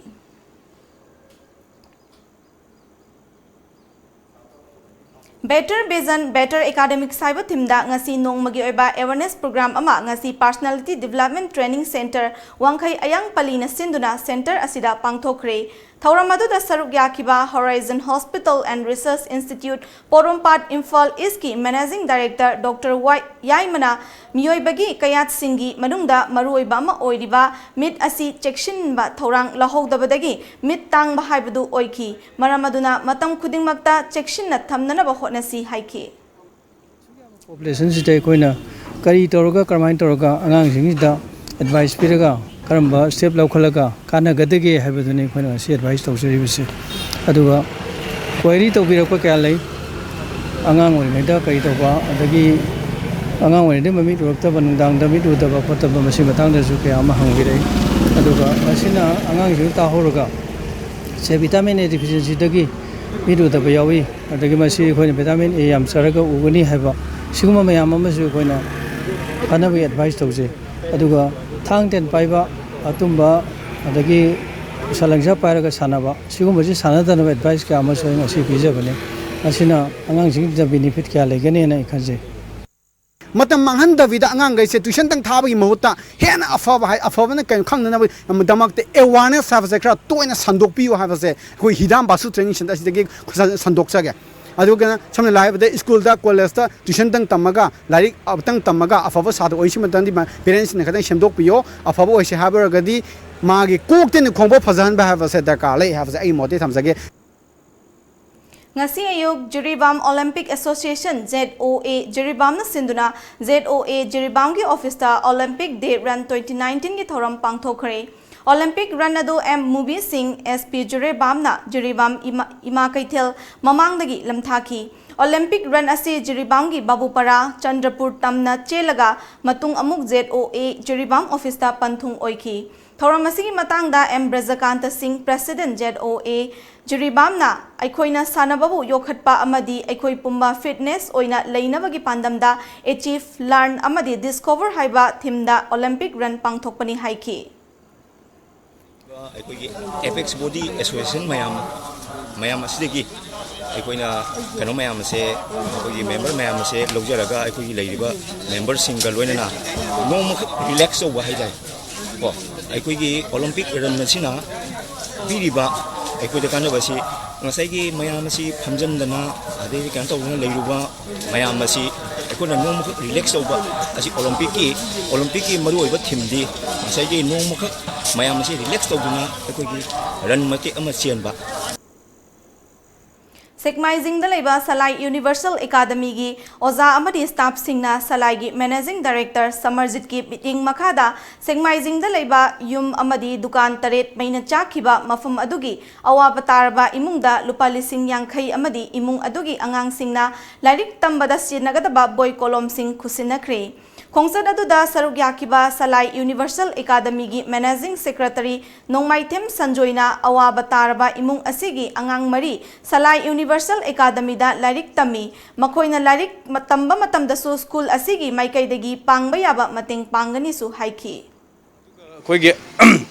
Better Vision, Better Academics ꯍꯥꯏꯕ themeꯗ ꯉꯁꯤ ꯅꯣꯡꯃꯒꯤ ꯑꯣꯏꯕ awareness program ꯑꯃ ꯉꯁꯤ Personality Development Training Centre ꯋꯥꯡꯈꯩ ꯑꯌꯥꯡꯄꯜꯂꯤꯅ ꯁꯤꯟꯗꯨꯅ centre ꯑꯁꯤꯗ ꯄꯥꯡꯊꯣꯛꯈ꯭ꯔꯦ꯫ ꯊꯧꯔꯝ ꯑꯗꯨꯗ ꯁꯔꯨꯛ ꯌꯥꯈꯤꯕ Horizon Hospital and Research Institute ꯄꯣꯔꯣꯝꯄꯥꯠ ꯏꯝꯐꯥꯜ ꯏꯁꯀꯤ Managing Director Doctor ꯋꯥꯏ ꯌꯥꯏꯃꯅ ꯃꯤꯑꯣꯏꯕꯒꯤ ꯀꯌꯥꯠꯁꯤꯡꯒꯤ ꯃꯅꯨꯡꯗ ꯃꯔꯨꯑꯣꯏꯕ ꯑꯃ ꯑꯣꯏꯔꯤꯕ ꯃꯤꯠ ꯑꯁꯤ ꯆꯦꯛꯁꯤꯟꯕ ꯊꯧꯔꯥꯡ ꯂꯧꯍꯧꯗꯕꯗꯒꯤ ꯃꯤꯠ ꯇꯥꯡꯕ ꯍꯥꯏꯕꯗꯨ ꯑꯣꯏꯈꯤ꯫ ꯃꯔꯝ ꯑꯗꯨꯅ ꯃꯇꯝ ꯈꯨꯗꯤꯡꯃꯛꯇ ꯆꯦꯛꯁꯤꯟꯅ ꯊꯝꯅꯅꯕ ꯍꯣꯠꯅꯁꯤ ꯍꯥꯏꯈꯤ꯫ Populationꯁꯤꯗ ꯑꯩꯈꯣꯏꯅ ꯀꯔꯤ ꯇꯧꯔꯒ, ꯀꯔꯝꯍꯥꯏꯅ ꯇꯧꯔꯒ ꯑꯉꯥꯡꯁꯤꯡꯁꯤꯗ advice ꯄꯤꯔꯒ, ꯀꯔꯝꯕ step ꯂꯧꯈꯠꯂꯒ ꯀꯥꯟꯅꯒꯗꯒꯦ ꯍꯥꯏꯕꯗꯨꯅꯤ ꯑꯩꯈꯣꯏꯅ ꯉꯁꯤ advice ꯇꯧꯖꯔꯤꯕꯁꯦ꯫ ꯑꯗꯨꯒ query ꯇꯧꯕꯤꯔꯛꯄ ꯀꯌꯥ ꯂꯩ꯫ ꯑꯉꯥꯡ ꯑꯣꯏꯔꯤꯉꯩꯗ ꯀꯔꯤ ꯇꯧꯕ, ꯑꯗꯒꯤ ꯑꯉꯥꯡ ꯑꯣꯏꯔꯤꯉꯩꯗ ꯃꯃꯤꯠ ꯎꯔꯛꯇꯕ, ꯅꯨꯡꯗꯥꯡꯗ ꯃꯤꯠ ꯎꯗꯕ ꯈꯣꯠꯇꯕ, ꯃꯁꯤ ꯃꯇꯥꯡꯗꯁꯨ ꯀꯌꯥ ꯑꯃ ꯍꯪꯕꯤꯔꯛꯏ꯫ ꯑꯗꯨꯒ ꯃꯁꯤꯅ ꯑꯉꯥꯡꯁꯤꯡ ꯇꯥꯍꯧꯔꯒ ꯁꯦ vitamin A deficiencyꯗꯒꯤ ꯃꯤꯠ ꯎꯗꯕ ꯌꯥꯎꯏ꯫ ꯑꯗꯒꯤ ꯃꯁꯤ ꯑꯩꯈꯣꯏꯅ vitamin A ꯌꯥꯝ ꯆꯥꯔꯒ ꯎꯒꯅꯤ ꯍꯥꯏꯕ ꯁꯤꯒꯨꯝꯕ ꯃꯌꯥꯝ ꯑꯃꯁꯨ ꯑꯩꯈꯣꯏꯅ ꯐꯅꯕꯒꯤ advice ꯇꯧꯖꯩ꯫ ꯑꯗꯨꯒ ꯊꯥꯡ ꯇꯦꯟ ꯄꯥꯏꯕ, ꯑꯇꯨꯝꯕ, ꯑꯗꯒꯤ ꯁꯂꯪꯁꯥ ꯄꯥꯏꯔꯒ ꯁꯥꯟꯅꯕ, ꯁꯤꯒꯨꯝꯕꯁꯤ ꯁꯥꯟꯅꯗꯅꯕ advice ꯀꯌꯥ ꯑꯃꯁꯨ ꯑꯩ ꯉꯁꯤ ꯄꯤꯖꯕꯅꯤ꯫ ꯃꯁꯤꯅ ꯑꯉꯥꯡꯁꯤꯡꯁꯤꯗ benefit ꯀꯌꯥ ꯂꯩꯒꯅꯤꯅ ꯑꯩ ꯈꯟꯖꯩ꯫ ꯃꯇꯝ ꯃꯥꯡꯍꯟꯗꯕꯤꯗ ꯑꯉꯥꯡꯈꯩꯁꯦ tuitionꯇꯪ ꯊꯥꯕꯒꯤ ꯃꯍꯨꯠꯇ ꯍꯦꯟꯅ ꯑꯐꯕ ꯍꯥꯏ, ꯑꯐꯕꯅ ꯀꯩꯅꯣ ꯈꯪꯅꯅꯕꯒꯤꯗꯃꯛꯇ awareness ꯍꯥꯏꯕꯁꯦ ꯈꯔ ꯇꯣꯏꯅ ꯁꯟꯗꯣꯛꯄꯤꯌꯨ ꯍꯥꯏꯕꯁꯦ ꯑꯩꯈꯣꯏ ꯍꯤꯗꯥꯝ ꯕꯥꯁꯨ training centre ꯑꯁꯤꯗꯒꯤ ꯁꯟꯗꯣꯛꯆꯒꯦ꯫ ꯑꯗꯨꯒ ꯁꯝꯅ ꯍꯥꯏꯔꯕꯗ schoolꯗ, collegeꯇ tuitionꯇꯪ ꯇꯝꯃꯒ, ꯂꯥꯏꯔꯤꯛ ꯑꯃꯇꯪ ꯇꯝꯃꯒ ꯑꯐꯕ ꯁꯥꯇ꯭ꯔ ꯑꯣꯏꯁꯤ ꯃꯇꯝꯗꯤ parents ꯁꯤꯡꯅ ꯈꯤꯇꯪ ꯁꯦꯝꯗꯣꯛꯄꯤꯌꯣ꯫ ꯑꯐꯕ ꯑꯣꯏꯁꯤ ꯍꯥꯏꯕ ꯑꯣꯏꯔꯒꯗꯤ ꯃꯥꯒꯤ ꯀꯣꯛꯇꯩꯅ ꯈꯣꯡꯐꯥꯎ ꯐꯖꯍꯟꯕ ꯍꯥꯏꯕꯁꯦ ꯗꯔꯀꯥꯔ ꯂꯩ ꯍꯥꯏꯕꯁꯦ ꯑꯩ ꯃꯣꯠꯇꯤ ꯊꯝꯖꯒꯦ꯫ ꯉꯁꯤ ꯑꯌꯨꯛ Jiribam Olympic Association, Z O A, ꯖꯤꯔꯤꯕꯥꯝꯅ ꯁꯤꯟꯗꯨꯅ Z O A ꯖꯤꯔꯤꯕꯥꯝꯒꯤ officeꯇ Olympic Day Run twenty nineteenꯒꯤ ꯊꯧꯔꯝ ꯄꯥꯡꯊꯣꯛꯈ꯭ꯔꯦ꯫ Olympic run ꯑꯗꯨ ꯑꯦꯝ ꯃꯨꯕꯤ ꯁꯤꯡ, ꯑꯦꯁ ꯄꯤ ꯖꯤꯔꯤꯕꯥꯝꯅ ꯖꯤꯔꯤꯕꯥꯝ ꯏꯃꯥ, ꯏꯃꯥ ꯀꯩꯊꯦꯜ ꯃꯃꯥꯡꯗꯒꯤ ꯂꯝꯊꯥꯈꯤ꯫ Olympic run ꯑꯁꯤ ꯖꯤꯔꯤꯕꯥꯝꯒꯤ ꯕꯥꯕꯨꯄꯥꯔꯥ, ꯆꯟꯗ꯭ꯔꯄꯨꯔ ꯇꯝꯅ ꯆꯦꯜꯂꯒ ꯃꯇꯨꯡ ꯑꯃꯨꯛ ꯖꯦꯗ ꯑꯣ ꯑꯦ ꯖꯤꯔꯤꯕꯥꯝ ꯑꯣꯐꯤꯁꯇ ꯄꯟꯊꯨꯡ ꯑꯣꯏꯈꯤ꯫ ꯊꯧꯔꯝ ꯑꯁꯤꯒꯤ ꯃꯇꯥꯡꯗ ꯑꯦꯝ ꯕ꯭ꯔꯖꯀꯥꯟꯇ ꯁꯤꯡ, ꯄ꯭ꯔꯦꯁꯤꯗꯦꯟꯠ ꯖꯦꯗ ꯑꯣ ꯑꯦ ꯖꯤꯔꯤꯕꯥꯝꯅ, "ꯑꯩꯈꯣꯏꯅ ꯁꯥꯟꯅꯕꯕꯨ ꯌꯣꯛꯈꯠꯄ ꯑꯃꯗꯤ ꯑꯩꯈꯣꯏ ꯄꯨꯝꯕ ꯐꯤꯠꯅꯦꯁ ꯑꯣꯏꯅ ꯂꯩꯅꯕꯒꯤ ꯄꯥꯟꯗꯝꯗ Achieve, Learn ꯑꯃꯗꯤ Discover ꯍꯥꯏꯕ ꯊꯤꯝꯗ Olympic run ꯄꯥꯡꯊꯣꯛꯄꯅꯤ" ꯍꯥꯏꯈꯤ꯫ ꯑꯩꯈꯣꯏꯒꯤ ꯑꯦꯄꯦꯛꯁ ꯕꯣꯗꯤ ꯑꯦꯁꯣꯁꯤꯌꯦꯁꯟ ꯃꯌꯥꯝ, ꯃꯌꯥꯝ ꯑꯁꯤꯗꯒꯤ ꯑꯩꯈꯣꯏꯅ ꯀꯩꯅꯣ ꯃꯌꯥꯝ ꯑꯁꯦ, ꯑꯩꯈꯣꯏꯒꯤ ꯃꯦꯝꯕꯔ ꯃꯌꯥꯝ ꯑꯁꯦ ꯂꯧꯖꯔꯒ ꯑꯩꯈꯣꯏꯒꯤ ꯂꯩꯔꯤꯕ ꯃꯦꯝꯕꯔꯁꯤꯡꯒ ꯂꯣꯏꯅꯅ ꯅꯣꯡꯃꯈꯛ ꯔꯤꯂꯦꯛꯁ ꯇꯧꯕ ꯍꯥꯏꯇꯥꯔꯦ꯫ ꯀꯣ, ꯑꯩꯈꯣꯏꯒꯤ ꯑꯣꯂꯤꯝꯄꯤꯛ ꯔꯟ ꯑꯁꯤꯅ ꯄꯤꯔꯤꯕ ꯑꯩꯈꯣꯏꯗ ꯀꯥꯟꯅꯕꯁꯤ, ꯉꯁꯥꯏꯒꯤ ꯃꯌꯥꯝ ꯑꯁꯤ ꯐꯝꯖꯟꯗꯅ ꯑꯗꯩ ꯀꯩꯅꯣ ꯇꯧꯗꯅ ꯂꯩꯔꯨꯕ ꯃꯌꯥꯝ ꯑꯁꯤ ꯑꯩꯈꯣꯏꯅ ꯅꯣꯡꯃꯈꯛ ꯔꯤꯂꯦꯛꯁ ꯇꯧꯕ ꯑꯁꯤ ꯑꯣꯂꯤꯝꯄꯤꯛꯀꯤ, ꯑꯣꯂꯤꯝꯄꯤꯛꯀꯤ ꯃꯔꯨꯑꯣꯏꯕ ꯊꯤꯝꯗꯤ ꯉꯁꯥꯏꯒꯤ ꯅꯣꯡꯃꯈꯛ ꯃꯌꯥꯝ ꯑꯁꯤ ꯔꯤꯂꯦꯛꯁ ꯇꯧꯗꯨꯅ ꯑꯩꯈꯣꯏꯒꯤ ꯔꯟ ꯃꯇꯦꯛ ꯑꯃ ꯆꯦꯟꯕ꯫ ꯁꯦꯛꯃꯥꯏꯖꯤꯡꯗ ꯂꯩꯕ ꯁꯂꯥꯏ ꯌꯨꯅꯤꯚꯔꯁꯦꯜ ꯑꯦꯀꯥꯗꯃꯤꯒꯤ ꯑꯣꯖꯥ ꯑꯃꯗꯤ ꯁ꯭ꯇꯥꯐꯁꯤꯡꯅ ꯁꯂꯥꯏꯒꯤ ꯃꯦꯅꯦꯖꯤꯡ ꯗꯥꯏꯔꯦꯛꯇꯔ ꯁꯃꯔꯖꯤꯠꯀꯤ ꯃꯤꯠꯌꯦꯡ ꯃꯈꯥꯗ ꯁꯦꯛꯃꯥꯏꯖꯤꯡꯗ ꯂꯩꯕ ꯌꯨꯝ ꯑꯃꯗꯤ ꯗꯨꯀꯥꯟ ꯇꯔꯦꯠ ꯃꯩꯅ ꯆꯥꯛꯈꯤꯕ ꯃꯐꯝ ꯑꯗꯨꯒꯤ ꯑꯋꯥꯕ ꯇꯥꯔꯕ ꯏꯃꯨꯡꯗ ꯂꯨꯄꯥ ꯂꯤꯁꯤꯡ ꯌꯥꯡꯈꯩ ꯑꯃꯗꯤ ꯏꯃꯨꯡ ꯑꯗꯨꯒꯤ ꯑꯉꯥꯡꯁꯤꯡꯅ ꯂꯥꯏꯔꯤꯛ ꯇꯝꯕꯗ ꯁꯤꯖꯤꯟꯅꯒꯗꯕ ꯕꯣꯏ ꯀꯣꯂꯣꯝꯁꯤꯡ ꯈꯨꯠꯁꯤꯟꯅꯈ꯭ꯔꯦ꯫ ꯈꯣꯡꯆꯠ ꯑꯗꯨꯗ ꯁꯔꯨꯛ ꯌꯥꯈꯤꯕ ꯁꯂꯥꯏ ꯌꯨꯅꯤꯚꯔꯁꯦꯜ ꯑꯦꯀꯥꯗꯃꯤꯒꯤ ꯃꯦꯅꯦꯖꯤꯡ ꯁꯦꯀ꯭ꯔꯦꯇꯔꯤ ꯅꯣꯡꯃꯥꯏꯊꯦꯝ ꯁꯟꯖꯣꯏꯅ ꯑꯋꯥꯕ ꯇꯥꯔꯕ ꯏꯃꯨꯡ ꯑꯁꯤꯒꯤ ꯑꯉꯥꯡ ꯃꯔꯤ ꯁꯂꯥꯏ ꯌꯨꯅꯤꯚꯔꯁꯦꯜ ꯑꯦꯀꯥꯗꯃꯤꯗ ꯂꯥꯏꯔꯤꯛ ꯇꯝꯃꯤ, ꯃꯈꯣꯏꯅ ꯂꯥꯏꯔꯤꯛ ꯃ-, ꯇꯝꯕ ꯃꯇꯝꯗꯁꯨ ꯁ꯭ꯀꯨꯜ ꯑꯁꯤꯒꯤ ꯃꯥꯏꯀꯩꯗꯒꯤ ꯄꯥꯡꯕ ꯌꯥꯕ ꯃꯇꯦꯡ ꯄꯥꯡꯒꯅꯤꯁꯨ ꯍꯥꯏꯈꯤ꯫ ꯑꯩꯈꯣꯏꯒꯤ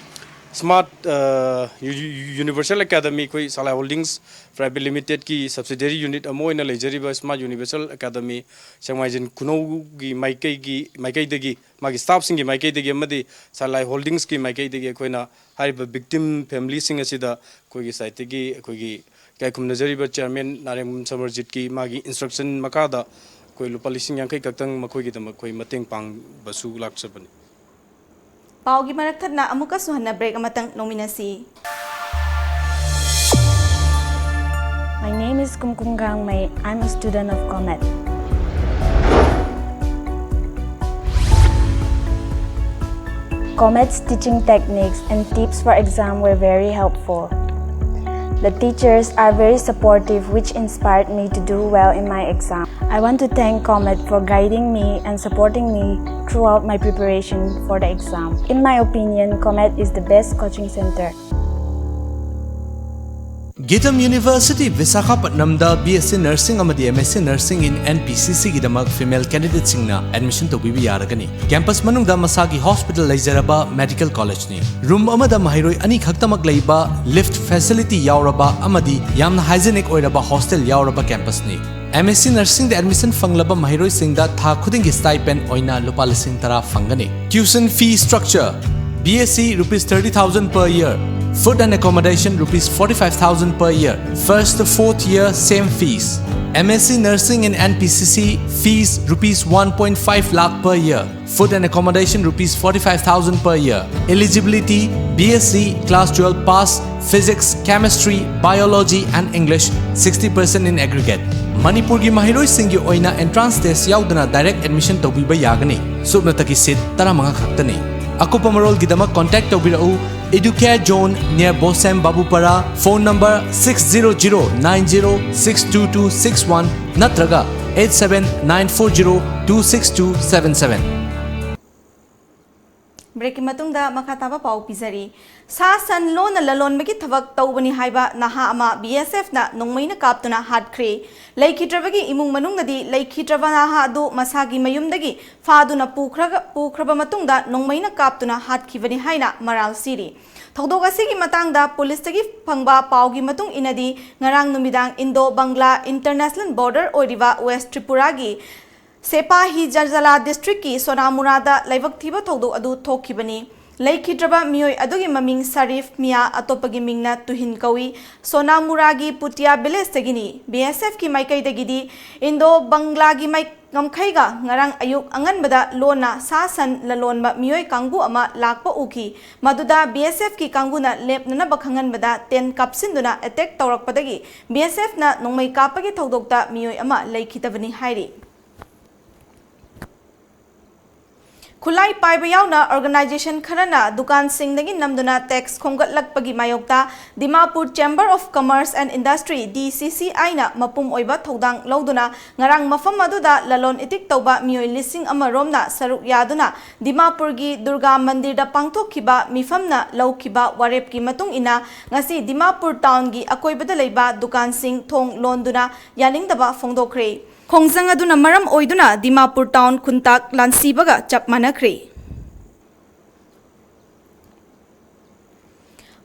ꯁ꯭ꯃꯥꯔꯠ, ꯑ, ꯌꯨ-, ꯌꯨ-, ꯌꯨꯅꯤꯚꯔꯁꯦꯜ ꯑꯦꯀꯥꯗꯃꯤ, ꯑꯩꯈꯣꯏ ꯁꯂꯥꯏ ꯍꯣꯜꯗꯤꯡꯁ ꯄ꯭ꯔꯥꯏꯚꯦꯠ ꯂꯤꯃꯤꯇꯦꯗꯀꯤ ꯁꯕꯁꯤꯗꯔꯤ ꯌꯨꯅꯤꯠ ꯑꯃ ꯑꯣꯏꯅ ꯂꯩꯖꯔꯤꯕ ꯁ꯭ꯃꯥꯔꯠ ꯌꯨꯅꯤꯚꯔꯁꯦꯜ ꯑꯦꯀꯥꯗꯃꯤ ꯁꯦꯛꯃꯥꯏꯖꯤꯡ ꯈꯨꯅꯧꯒꯤ ꯃꯥꯏꯀꯩꯒꯤ, ꯃꯥꯏꯀꯩꯗꯒꯤ, ꯃꯥꯒꯤ ꯁ꯭ꯇꯥꯐꯁꯤꯡꯒꯤ ꯃꯥꯏꯀꯩꯗꯒꯤ ꯑꯃꯗꯤ ꯁꯂꯥꯏ ꯍꯣꯜꯗꯤꯡꯁꯀꯤ ꯃꯥꯏꯀꯩꯗꯒꯤ ꯑꯩꯈꯣꯏꯅ ꯍꯥꯏꯔꯤꯕ ꯚꯤꯛꯇꯤꯝ ꯐꯦꯃꯤꯂꯤꯁꯤꯡ ꯑꯁꯤꯗ ꯑꯩꯈꯣꯏꯒꯤ ꯁꯥꯏꯠꯇꯒꯤ ꯑꯩꯈꯣꯏꯒꯤ ꯏꯀꯥꯏ ꯈꯨꯝꯅꯖꯔꯤꯕ ꯆꯤꯌꯔꯃꯦꯟ ꯅꯥꯔꯦꯝ ꯁꯃꯔꯖꯤꯠꯀꯤ ꯃꯥꯒꯤ ꯏꯟꯁꯇ꯭ꯔꯛꯁꯟ ꯃꯈꯥꯗ ꯑꯩꯈꯣꯏ ꯂꯨꯄꯥ ꯂꯤꯁꯤꯡ ꯌꯥꯡꯈꯩ ꯈꯛꯇꯪ ꯃꯈꯣꯏꯒꯤꯗꯃꯛ ꯑꯩꯈꯣꯏ ꯃꯇꯦꯡ ꯄꯥꯡꯕꯁꯨ ꯂꯥꯛꯆꯕꯅꯤ꯫ ꯄꯥꯎꯒꯤ ꯃꯔꯛ ꯊꯠꯅ ꯑꯃꯨꯛꯀꯁꯨ ꯍꯟꯅ ꯕ꯭ꯔꯦꯛ ꯑꯃꯇꯪ ꯂꯧꯃꯤꯟꯅꯁꯤ꯫ My name is Kumkum Gangmei. I'm a student of COMET. Comet's teaching techniques and tips for exam were very helpful. The teachers are very supportive, which inspired me to do well in my exam. I want to thank Comet for guiding me and supporting me throughout my preparation for the exam. In my opinion, Comet is the best coaching center. Geetam University, Visakhapatnamꯗ B S C Nursing ꯑꯃꯗꯤ M S C Nursing in N P C C ꯒꯤꯗꯃꯛ female candidateꯁꯤꯡꯅ admission ꯇꯧꯕꯤꯕ ꯌꯥꯔꯒꯅꯤ꯫ Campus ꯃꯅꯨꯡꯗ ꯃꯁꯥꯒꯤ hospital ꯂꯩꯖꯔꯕ medical collegeꯅꯤ꯫ Room ꯑꯃꯗ ꯃꯍꯩꯔꯣꯏ ꯑꯅꯤꯈꯛꯇꯃꯛ ꯂꯩꯕ, lift facility ꯌꯥꯎꯔꯕ ꯑꯃꯗꯤ ꯌꯥꯝꯅ hygienic ꯑꯣꯏꯔꯕ hostel ꯌꯥꯎꯔꯕ campusꯅꯤ꯫ M S C Nursingꯗ admission ꯐꯪꯂꯕ ꯃꯍꯩꯔꯣꯏꯁꯤꯡꯗ ꯊꯥ ꯈꯨꯗꯤꯡꯒꯤ stipend ꯑꯣꯏꯅ ꯂꯨꯄꯥ ꯂꯤꯁꯤꯡ ꯇꯔꯥ ꯐꯪꯒꯅꯤ꯫ Tuition fee structure: B S C rupees thirty thousand per year, food and accommodation rupees forty-five thousand per year, first to fourth year same fees. M S C Nursing in N P C C, fees rupees one point five lakh per year, food and accommodation rupees forty-five thousand per year. Eligibility: B S C, class twelve pass, Physics, Chemistry, Biology and English, sixty percent in aggregate. ꯃꯅꯤꯄꯨꯔꯒꯤ ꯃꯍꯩꯔꯣꯏꯁꯤꯡꯒꯤ ꯑꯣꯏꯅ entrance test ꯌꯥꯎꯗꯅ direct admission ꯇꯧꯕꯤꯕ ꯌꯥꯒꯅꯤ꯫ ꯁꯨꯞꯅꯇꯒꯤ seat ꯇꯔꯥꯃꯉꯥ ꯈꯛꯇꯅꯤ꯫ ꯑꯀꯨꯞꯄ ꯃꯔꯣꯜꯒꯤꯗꯃꯛ contact ꯇꯧꯕꯤꯔꯛꯎ Educare Zone near Bosem Babupara, phone number six zero zero nine zero six two two six one ꯅꯠꯇ꯭ꯔꯒ eight seven nine four zero two six two seven seven꯫ Breakꯀꯤ ꯃꯇꯨꯡꯗ ꯃꯈꯥ ꯇꯥꯕ ꯄꯥꯎ ꯄꯤꯖꯔꯤ꯫ ꯁꯥ ꯁꯟ ꯂꯣꯟꯅ ꯂꯂꯣꯟꯕꯒꯤ ꯊꯕꯛ ꯇꯧꯕꯅꯤ ꯍꯥꯏꯕ ꯅꯍꯥ ꯑꯃ B S Fꯅ ꯅꯣꯡꯃꯩꯅ ꯀꯥꯞꯇꯨꯅ ꯍꯥꯠꯈ꯭ꯔꯦ꯫ ꯂꯩꯈꯤꯗ꯭ꯔꯕꯒꯤ ꯏꯃꯨꯡ ꯃꯅꯨꯡꯅꯗꯤ ꯂꯩꯈꯤꯗ꯭ꯔꯕ ꯅꯍꯥ ꯑꯗꯨ ꯃꯁꯥꯒꯤ ꯃꯌꯨꯝꯗꯒꯤ ꯐꯥꯗꯨꯅ ꯄꯨꯈ꯭ꯔꯒ, ꯄꯨꯈ꯭ꯔꯕ ꯃꯇꯨꯡꯗ ꯅꯣꯡꯃꯩꯅ ꯀꯥꯞꯇꯨꯅ ꯍꯥꯠꯈꯤꯕꯅꯤ ꯍꯥꯏꯅ ꯃꯔꯥꯜ ꯁꯤꯔꯤ꯫ ꯊꯧꯗꯣꯛ ꯑꯁꯤꯒꯤ ꯃꯇꯥꯡꯗ ꯄꯨꯂꯤꯁꯇꯒꯤ ꯐꯪꯕ ꯄꯥꯎꯒꯤ ꯃꯇꯨꯡ ꯏꯟꯅꯗꯤ ꯉꯔꯥꯡ ꯅꯨꯃꯤꯗꯥꯡ ꯏꯟꯗꯣ ꯕꯪꯒ꯭ꯂꯥ international border ꯑꯣꯏꯔꯤꯕ West Tripuraꯒꯤ ꯁꯦꯄꯥꯍꯤꯖꯂꯥ districtꯀꯤ ꯁꯣꯅꯥꯃꯨꯔꯥꯗ ꯂꯥꯏꯕꯛ ꯊꯤꯕ ꯊꯧꯗꯣꯛ ꯑꯗꯨ ꯊꯣꯛꯈꯤꯕꯅꯤ꯫ ꯂꯩꯈꯤꯗ꯭ꯔꯕ ꯃꯤꯑꯣꯏ ꯑꯗꯨꯒꯤ ꯃꯃꯤꯡ ꯁꯔꯤꯐ ꯃꯤꯌꯥ, ꯑꯇꯣꯞꯄꯒꯤ ꯃꯤꯡꯅ ꯇꯨꯍꯤꯟ ꯀꯧꯏ꯫ ꯁꯣꯅꯥꯃꯨꯔꯥꯒꯤ ꯄꯨꯇꯤꯌꯥ villageꯇꯒꯤꯅꯤ꯫ B S Fꯀꯤ ꯃꯥꯏꯀꯩꯗꯒꯤꯗꯤ ꯏꯟꯗꯣ ꯕꯪꯒ꯭ꯂꯥꯒꯤ ꯃꯥꯏ-, ꯉꯝꯈꯩꯒ ꯉꯔꯥꯡ ꯑꯌꯨꯛ ꯑꯉꯟꯕꯗ ꯂꯣꯟꯅ ꯁꯥ ꯁꯟ ꯂꯂꯣꯟꯕ ꯃꯤꯑꯣꯏ ꯀꯥꯡꯕꯨ ꯑꯃ ꯂꯥꯛꯄ ꯎꯈꯤ꯫ ꯃꯗꯨꯗ B S Fꯀꯤ ꯀꯥꯡꯕꯨꯅ ꯂꯦꯞꯅꯅꯕ ꯈꯪꯍꯟꯕꯗ tent ꯀꯥꯞꯁꯤꯟꯗꯨꯅ attack ꯇꯧꯔꯛꯄꯗꯒꯤ B S Fꯅ ꯅꯣꯡꯃꯩ ꯀꯥꯞꯄꯒꯤ ꯊꯧꯗꯣꯛꯇ ꯃꯤꯑꯣꯏ ꯑꯃ ꯂꯩꯈꯤꯗꯕꯅꯤ ꯍꯥꯏꯔꯤ꯫ ꯈꯨꯠꯂꯥꯏ ꯄꯥꯏꯕ ꯌꯥꯎꯅ organization ꯈꯔꯅ ꯗꯨꯀꯥꯟꯁꯤꯡꯗꯒꯤ ꯅꯝꯗꯨꯅ tax ꯈꯣꯝꯒꯠꯂꯛꯄꯒꯤ ꯃꯥꯌꯣꯛꯇ Dimapur Chamber of Commerce and Industry, D C C I ꯅ ꯃꯄꯨꯝ ꯑꯣꯏꯕ ꯊꯧꯗꯥꯡ ꯂꯧꯗꯨꯅ ꯉꯔꯥꯡ ꯃꯐꯝ ꯑꯗꯨꯗ ꯂꯂꯣꯟ ꯏꯇꯤꯛ ꯇꯧꯕ ꯃꯤꯑꯣꯏ ꯂꯤꯁꯤꯡ ꯑꯃ ꯔꯣꯝꯅ ꯁꯔꯨꯛ ꯌꯥꯗꯨꯅ ꯗꯤꯃꯥꯄꯨꯔꯒꯤ ꯗꯨꯔꯒꯥ ꯃꯟꯗꯤꯔꯗ ꯄꯥꯡꯊꯣꯛꯈꯤꯕ ꯃꯤꯐꯝꯅ ꯂꯧꯈꯤꯕ ꯋꯥꯔꯦꯞꯀꯤ ꯃꯇꯨꯡ ꯏꯟꯅ ꯉꯁꯤ ꯗꯤꯃꯥꯄꯨꯔ town ꯒꯤ ꯑꯀꯣꯏꯕꯗ ꯂꯩꯕ ꯗꯨꯀꯥꯟꯁꯤꯡ ꯊꯣꯡ ꯂꯣꯟꯗꯨꯅ ꯌꯥꯅꯤꯡꯗꯕ ꯐꯣꯡꯗꯣꯛꯈ꯭ꯔꯦ꯫ ꯈꯣꯡꯖꯪ ꯑꯗꯨꯅ ꯃꯔꯝ ꯑꯣꯏꯗꯨꯅ ꯗꯤꯃꯥꯄꯨꯔ town ꯈꯨꯟꯇꯥꯛ ꯂꯥꯟꯁꯤꯕꯒ ꯆꯞ ꯃꯥꯟꯅꯈ꯭ꯔꯦ꯫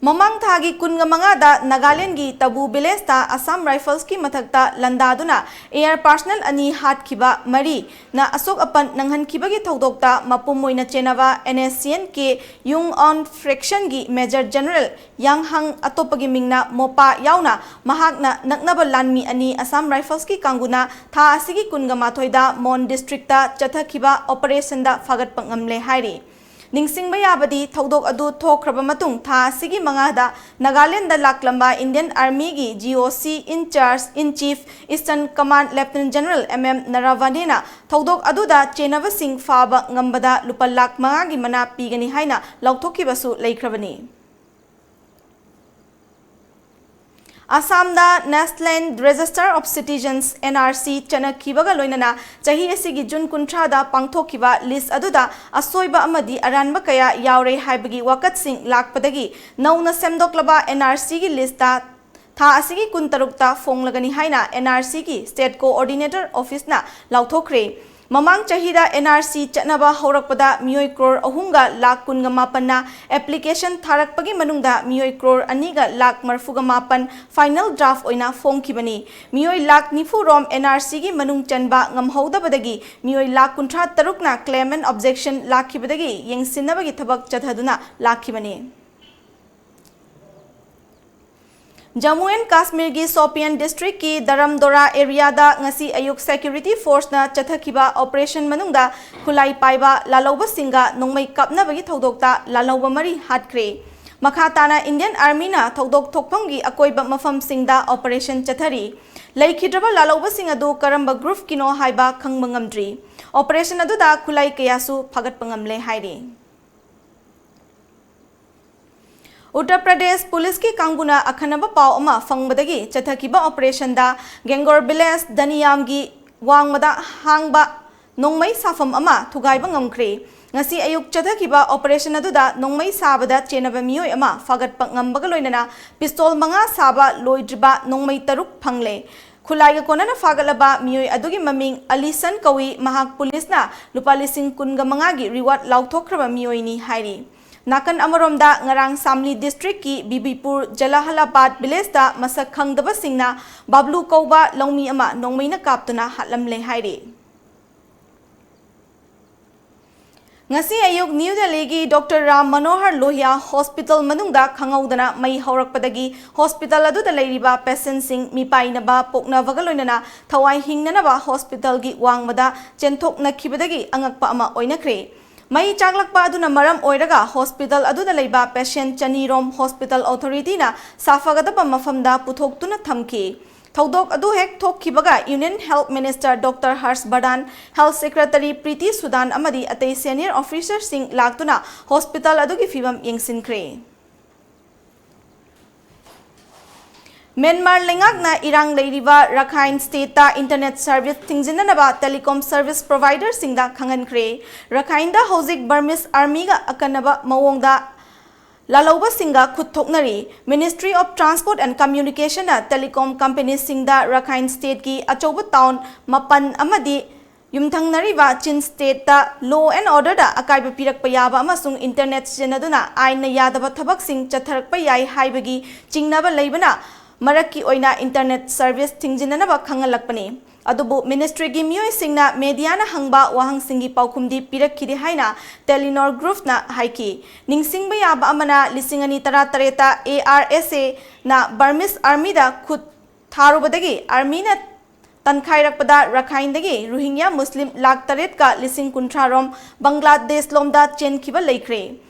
ꯃꯃꯥꯡ ꯊꯥꯒꯤ ꯀꯨꯟꯃꯉꯥꯗ ꯅꯥꯒꯥꯂꯦꯟꯒꯤ ꯇꯕꯨ village ꯇ Assam Rifles ꯀꯤ ꯃꯊꯛꯇ ꯂꯥꯟꯗꯥꯗꯨꯅ air personnel ꯑꯅꯤ ꯍꯥꯠꯈꯤꯕ ꯃꯔꯤꯅ ꯑꯁꯣꯛ ꯑꯄꯟ ꯅꯪꯍꯟꯈꯤꯕꯒꯤ ꯊꯧꯗꯣꯛꯇ ꯃꯄꯨꯝ ꯑꯣꯏꯅ ꯆꯦꯟꯅꯕ N S C N K Yungn Aung Fraction ꯒꯤ Major General Yang Hang, ꯑꯇꯣꯞꯄꯒꯤ ꯃꯤꯡꯅ ꯃꯣꯄꯥ ꯌꯥꯎꯅ ꯃꯍꯥꯛꯅ ꯅꯛꯅꯕ ꯂꯥꯟꯃꯤ ꯑꯅꯤ Assam Rifles ꯀꯤ ꯀꯥꯡꯕꯨꯅ ꯊꯥ ꯑꯁꯤꯒꯤ ꯀꯨꯟꯃꯥꯊꯣꯏꯗ Mon district ꯇ ꯆꯠꯊꯈꯤꯕ operation ꯗ ꯐꯥꯒꯠꯄ ꯉꯝꯂꯦ ꯍꯥꯏꯔꯤ꯫ ꯅꯤꯡꯁꯤꯡꯕ ꯌꯥꯕꯗꯤ, ꯊꯧꯗꯣꯛ ꯑꯗꯨ ꯊꯣꯛꯈ꯭ꯔꯕ ꯃꯇꯨꯡ ꯊꯥ ꯑꯁꯤꯒꯤ ꯃꯉꯥꯗ ꯅꯥꯒꯥꯂꯦꯟꯗ ꯂꯥꯛꯂꯝꯕ Indian Army ꯒꯤ G O C in charge in chief Eastern Command Lieutenant General M M Naravane ꯅ ꯊꯧꯗꯣꯛ ꯑꯗꯨꯗ ꯆꯦꯟꯅꯕꯁꯤꯡ ꯐꯥꯕ ꯉꯝꯕꯗ ꯂꯨꯄꯥ ꯂꯥꯈ ꯃꯉꯥꯒꯤ ꯃꯅꯥ ꯄꯤꯒꯅꯤ ꯍꯥꯏꯅ ꯂꯥꯎꯊꯣꯛꯈꯤꯕꯁꯨ ꯂꯩꯈ꯭ꯔꯕꯅꯤ꯫ ꯑꯁꯥꯝꯗ National Register of Citizens, N R C, ꯆꯠꯅꯈꯤꯕꯒ ꯂꯣꯏꯅꯅ ꯆꯍꯤ ꯑꯁꯤꯒꯤ ꯖꯨꯟ ꯀꯨꯟꯊ꯭ꯔꯥꯗ ꯄꯥꯡꯊꯣꯛꯈꯤꯕ list ꯑꯗꯨꯗ ꯑꯁꯣꯏꯕ ꯑꯃꯗꯤ ꯑꯔꯥꯟꯕ ꯀꯌꯥ ꯌꯥꯎꯔꯦ ꯍꯥꯏꯕꯒꯤ ꯋꯥꯀꯠꯁꯤꯡ ꯂꯥꯛꯄꯗꯒꯤ ꯅꯧꯅ ꯁꯦꯝꯗꯣꯛꯂꯕ N R C ꯒꯤ list ꯊꯥ ꯑꯁꯤꯒꯤ ꯀꯨꯟꯇꯔꯨꯛꯇ ꯐꯣꯡꯂꯒꯅꯤ ꯍꯥꯏꯅ N R C ꯒꯤ State Coordinator Office ꯅ ꯂꯥꯎꯊꯣꯛꯈ꯭ꯔꯦ꯫ ꯃꯃꯥꯡ ꯆꯍꯤꯗ N R C ꯆꯠꯅꯕ ꯍꯧꯔꯛꯄꯗ ꯃꯤꯑꯣꯏ ꯀ꯭ꯔꯣꯔ ꯑꯍꯨꯝꯒ ꯂꯥꯈ ꯀꯨꯟꯒ ꯃꯥꯄꯟꯅ application ꯊꯥꯔꯛꯄꯒꯤ ꯃꯅꯨꯡꯗ ꯃꯤꯑꯣꯏ ꯀ꯭ꯔꯣꯔ ꯑꯅꯤꯒ ꯂꯥꯈ ꯃꯔꯤꯐꯨꯒ ꯃꯥꯄꯟ final draft ꯑꯣꯏꯅ ꯐꯣꯡꯈꯤꯕꯅꯤ꯫ ꯃꯤꯑꯣꯏ ꯂꯥꯈ ꯅꯤꯐꯨ ꯔꯣꯝ N R C ꯒꯤ ꯃꯅꯨꯡ ꯆꯟꯕ ꯉꯝꯍꯧꯗꯕꯗꯒꯤ ꯃꯤꯑꯣꯏ ꯂꯥꯈ ꯀꯨꯟꯊ꯭ꯔꯥ ꯇꯔꯨꯛꯅ claim and objection ꯂꯥꯛꯈꯤꯕꯗꯒꯤ ꯌꯦꯡꯁꯤꯟꯅꯕꯒꯤ ꯊꯕꯛ ꯆꯠꯊꯗꯨꯅ ꯂꯥꯛꯈꯤꯕꯅꯤ꯫ ꯖꯝꯃꯨ ꯑꯦꯟ ꯀꯥꯁꯃꯤꯔꯒꯤ ꯁꯣꯄꯤꯌꯥꯟ district ꯀꯤ ꯗꯔꯝꯗꯣꯔꯥ area ꯗ ꯉꯁꯤ ꯑꯌꯨꯛ security force ꯅ ꯆꯠꯊꯈꯤꯕ operation ꯃꯅꯨꯡꯗ ꯈꯨꯠꯂꯥꯏ ꯄꯥꯏꯕ ꯂꯥꯜꯍꯧꯕꯁꯤꯡꯒ ꯅꯣꯡꯃꯩ ꯀꯥꯞꯅꯕꯒꯤ ꯊꯧꯗꯣꯛꯇ ꯂꯥꯜꯍꯧꯕ ꯃꯔꯤ ꯍꯥꯠꯈ꯭ꯔꯦ꯫ ꯃꯈꯥ ꯇꯥꯅ Indian Army ꯅ ꯊꯧꯗꯣꯛ ꯊꯣꯛꯐꯝꯒꯤ ꯑꯀꯣꯏꯕ ꯃꯐꯝꯁꯤꯡꯗ operation ꯆꯠꯊꯔꯤ꯫ ꯂꯩꯈꯤꯗ꯭ꯔꯕ ꯂꯥꯜꯍꯧꯕꯁꯤꯡ ꯑꯗꯨ ꯀꯔꯝꯕ group ꯀꯤꯅꯣ ꯍꯥꯏꯕ ꯈꯪꯕ ꯉꯝꯗ꯭ꯔꯤ꯫ ꯑꯣꯄꯔꯦꯁꯟ ꯑꯗꯨꯗ ꯈꯨꯠꯂꯥꯏ ꯀꯌꯥꯁꯨ ꯐꯥꯒꯠꯄ ꯉꯝꯂꯦ ꯍꯥꯏꯔꯤ꯫ ꯎꯠꯇꯔ ꯄ꯭ꯔꯗꯦꯁ ꯄꯨꯂꯤꯁꯀꯤ ꯀꯥꯡꯕꯨꯅ ꯑꯈꯟꯅꯕ ꯄꯥꯎ ꯑꯃ ꯐꯪꯕꯗꯒꯤ ꯆꯠꯊꯈꯤꯕ ꯑꯣꯄꯔꯦꯁꯟꯗ ꯒꯦꯡꯒꯣꯔ ꯚꯤꯂꯦꯖ ꯗꯅꯤꯌꯥꯝꯒꯤ ꯋꯥꯡꯃꯗ ꯍꯥꯡꯕ ꯅꯣꯡꯃꯩ ꯁꯥꯐꯝ ꯑꯃ ꯊꯨꯒꯥꯏꯕ ꯉꯝꯈ꯭ꯔꯦ꯫ ꯉꯁꯤ ꯑꯌꯨꯛ ꯆꯠꯊꯈꯤꯕ ꯑꯣꯄꯔꯦꯁꯟ ꯑꯗꯨꯗ ꯅꯣꯡꯃꯩ ꯁꯥꯕꯗ ꯆꯦꯟꯅꯕ ꯃꯤꯑꯣꯏ ꯑꯃ ꯐꯥꯒꯠꯄ ꯉꯝꯕꯒ ꯂꯣꯏꯅꯅ ꯄꯤꯁꯇꯣꯜ ꯃꯉꯥ ꯁꯥꯕ ꯂꯣꯏꯗ꯭ꯔꯤꯕ ꯅꯣꯡꯃꯩ ꯇꯔꯨꯛ ꯐꯪꯂꯦ꯫ ꯈꯨꯠꯂꯥꯏꯒ ꯀꯣꯟꯅꯅ ꯐꯥꯒꯠꯂꯕ ꯃꯤꯑꯣꯏ ꯑꯗꯨꯒꯤ ꯃꯃꯤꯡ ꯑꯂꯤꯁꯟ ꯀꯧꯏ꯫ ꯃꯍꯥꯛ ꯄꯨꯂꯤꯁꯅ ꯂꯨꯄꯥ ꯂꯤꯁꯤꯡ ꯀꯨꯟꯒ ꯃꯉꯥꯒꯤ ꯔꯤꯋꯥꯔꯗ ꯂꯥꯎꯊꯣꯛꯈ꯭ꯔꯕ ꯃꯤꯑꯣꯏꯅꯤ ꯍꯥꯏꯔꯤ꯫ ꯅꯥꯀꯟ ꯑꯃꯔꯣꯝꯗ, ꯉꯔꯥꯡ ꯁꯥꯝꯂꯤ ꯗꯤꯁꯇ꯭ꯔꯤꯛꯀꯤ ꯕꯤꯕꯤꯄꯨꯔ ꯖꯂꯥꯍꯂꯥꯕꯥꯗ ꯚꯤꯂꯦꯖꯇ ꯃꯁꯛ ꯈꯪꯗꯕꯁꯤꯡꯅ ꯕꯥꯕ꯭ꯂꯨ ꯀꯧꯕ ꯂꯧꯃꯤ ꯑꯃ ꯅꯣꯡꯃꯩꯅ ꯀꯥꯞꯇꯨꯅ ꯍꯥꯠꯂꯝꯂꯦ ꯍꯥꯏꯔꯤ꯫ ꯉꯁꯤ ꯑꯌꯨꯛ ꯅ꯭ꯌꯨ ꯗꯦꯜꯂꯤꯒꯤ ꯗꯣꯛꯇꯔ ꯔꯥꯝ ꯃꯅꯣꯍꯔ ꯂꯣꯍꯤꯌꯥ ꯍꯣꯁꯄꯤꯇꯥꯜ ꯃꯅꯨꯡꯗ ꯈꯪꯍꯧꯗꯅ ꯃꯩ ꯍꯧꯔꯛꯄꯗꯒꯤ ꯍꯣꯁꯄꯤꯇꯥꯜ ꯑꯗꯨꯗ ꯂꯩꯔꯤꯕ ꯄꯦꯁꯦꯟꯁꯤꯡ ꯃꯤꯄꯥꯏꯅꯕ ꯄꯣꯛꯅꯕꯒ ꯂꯣꯏꯅꯅ ꯊꯋꯥꯏ ꯍꯤꯡꯅꯅꯕ ꯍꯣꯁꯄꯤꯇꯥꯜꯒꯤ ꯋꯥꯡꯃꯗ ꯆꯦꯟꯊꯣꯛꯅꯈꯤꯕꯗꯒꯤ ꯑꯉꯛꯄ ꯑꯃ ꯑꯣꯏꯅꯈ꯭ꯔꯦ꯫ ꯃꯩ ꯆꯥꯛꯂꯛꯄ ꯑꯗꯨꯅ ꯃꯔꯝ ꯑꯣꯏꯔꯒ ꯍꯣꯁꯄꯤꯇꯥꯜ ꯑꯗꯨꯗ ꯂꯩꯕ ꯄꯦꯁꯦꯟ ꯆꯅꯤꯔꯣꯝ ꯍꯣꯁꯄꯤꯇꯥꯜ ꯑꯣꯊꯣꯔꯤꯇꯤꯅ ꯁꯥꯐꯒꯗꯕ ꯃꯐꯝꯗ ꯄꯨꯊꯣꯛꯇꯨꯅ ꯊꯝꯈꯤ꯫ ꯊꯧꯗꯣꯛ ꯑꯗꯨ ꯍꯦꯛ ꯊꯣꯛꯈꯤꯕꯒ ꯌꯨꯅꯤꯌꯟ ꯍꯦꯜꯊ ꯃꯤꯅꯤꯁꯇꯔ ꯗꯣꯛꯇꯔ ꯍꯔꯁ ꯕꯔꯗꯥꯟ, ꯍꯦꯜꯊ ꯁꯦꯀ꯭ꯔꯦꯇꯔꯤ ꯄ꯭ꯔꯤꯇꯤ ꯁꯨꯗꯥꯟ ꯑꯃꯗꯤ ꯑꯇꯩ ꯁꯦꯅꯤꯌꯔ ꯑꯣꯐꯤꯁꯔꯁꯤꯡ ꯂꯥꯛꯇꯨꯅ ꯍꯣꯁꯄꯤꯇꯥꯜ ꯑꯗꯨꯒꯤ ꯐꯤꯕꯝ ꯌꯦꯡꯁꯤꯟꯈ꯭ꯔꯦ꯫ ꯃ꯭ꯌꯥꯟꯃꯥꯔ ꯂꯩꯉꯥꯛꯅ ꯏꯔꯥꯡ ꯂꯩꯔꯤꯕ ꯔꯈꯥꯏꯟ ꯁ꯭ꯇꯦꯠꯇ ꯏꯟꯇꯔꯅꯦꯠ ꯁꯔꯚꯤꯁ ꯊꯤꯡꯖꯤꯟꯅꯅꯕ ꯇꯦꯂꯤꯀꯣꯝ ꯁꯔꯚꯤꯁ ꯄ꯭ꯔꯣꯚꯥꯏꯗꯔꯁꯤꯡꯗ ꯈꯪꯍꯟꯈ꯭ꯔꯦ꯫ ꯔꯈꯥꯏꯟꯗ ꯍꯧꯖꯤꯛ ꯕꯔꯃꯤꯁ ꯑꯥꯔꯃꯤꯒ ꯑꯀꯟꯅꯕ ꯃꯑꯣꯡꯗ ꯂꯥꯜꯍꯧꯕꯁꯤꯡꯒ ꯈꯨꯠ ꯊꯣꯛꯅꯔꯤ꯫ Ministry of Transport and Communication ꯅ ꯇꯦꯂꯤꯀꯣꯝ ꯀꯝꯄꯦꯅꯤꯁꯤꯡꯗ ꯔꯈꯥꯏꯟ ꯁ꯭ꯇꯦꯠꯀꯤ ꯑꯆꯧꯕ ꯇꯥꯎꯟ ꯃꯥꯄꯟ ꯑꯃꯗꯤ ꯌꯨꯝꯊꯪꯅꯔꯤꯕ ꯆꯤꯟ ꯁ꯭ꯇꯦꯠꯇ law and order ꯗ ꯑꯀꯥꯏꯕ ꯄꯤꯔꯛꯄ ꯌꯥꯕ ꯑꯃꯁꯨꯡ ꯏꯟꯇꯔꯅꯦꯠ ꯁꯤꯖꯤꯟꯅꯗꯨꯅ ꯑꯥꯏꯟꯅ ꯌꯥꯗꯕ ꯊꯕꯛꯁꯤꯡ ꯆꯠꯊꯔꯛꯄ ꯌꯥꯏ ꯍꯥꯏꯕꯒꯤ ꯆꯤꯡꯅꯕ ꯂꯩꯕꯅ ꯃꯔꯛꯀꯤ ꯑꯣꯏꯅ ꯏꯟꯇꯔꯅꯦꯠ ꯁꯔꯚꯤꯁ ꯊꯤꯡꯖꯤꯟꯅꯅꯕ ꯈꯪꯍꯜꯂꯛꯄꯅꯤ꯫ ꯑꯗꯨꯕꯨ ꯃꯤꯅꯤꯁꯇ꯭ꯔꯤꯒꯤ ꯃꯤꯑꯣꯏꯁꯤꯡꯅ ꯃꯦꯗꯤꯌꯥꯅ ꯍꯪꯕ ꯋꯥꯍꯪꯁꯤꯡꯒꯤ ꯄꯥꯎꯈꯨꯝꯗꯤ ꯄꯤꯔꯛꯈꯤꯗꯦ ꯍꯥꯏꯅ ꯇꯦꯂꯤꯅꯣꯔ ꯒ꯭ꯔꯨꯞꯅ ꯍꯥꯏꯈꯤ꯫ ꯅꯤꯡꯁꯤꯡꯕ ꯌꯥꯕ ꯑꯃꯅ, ꯂꯤꯁꯤꯡ ꯑꯅꯤ ꯇꯔꯥꯇꯔꯦꯠꯇ A R S A ꯅ ꯕꯔꯃꯤꯁ ꯑꯥꯔꯃꯤꯗ ꯈꯨꯠ ꯊꯥꯔꯨꯕꯗꯒꯤ ꯑꯥꯔꯃꯤꯅ ꯇꯟꯈꯥꯏꯔꯛꯄꯗ ꯔꯈꯥꯏꯟꯗꯒꯤ ꯔꯣꯍꯤꯡꯒ꯭ꯌꯥ ꯃꯨꯁꯂꯤꯝ ꯂꯥꯈ ꯇꯔꯦꯠꯀ ꯂꯤꯁꯤꯡ ꯀꯨꯟꯊ꯭ꯔꯥ ꯔꯣꯝ ꯕꯪꯒ꯭ꯂꯥꯗꯦꯁ ꯂꯣꯝꯗ ꯆꯦꯟꯈꯤꯕ ꯂꯩꯈ꯭ꯔꯦ꯫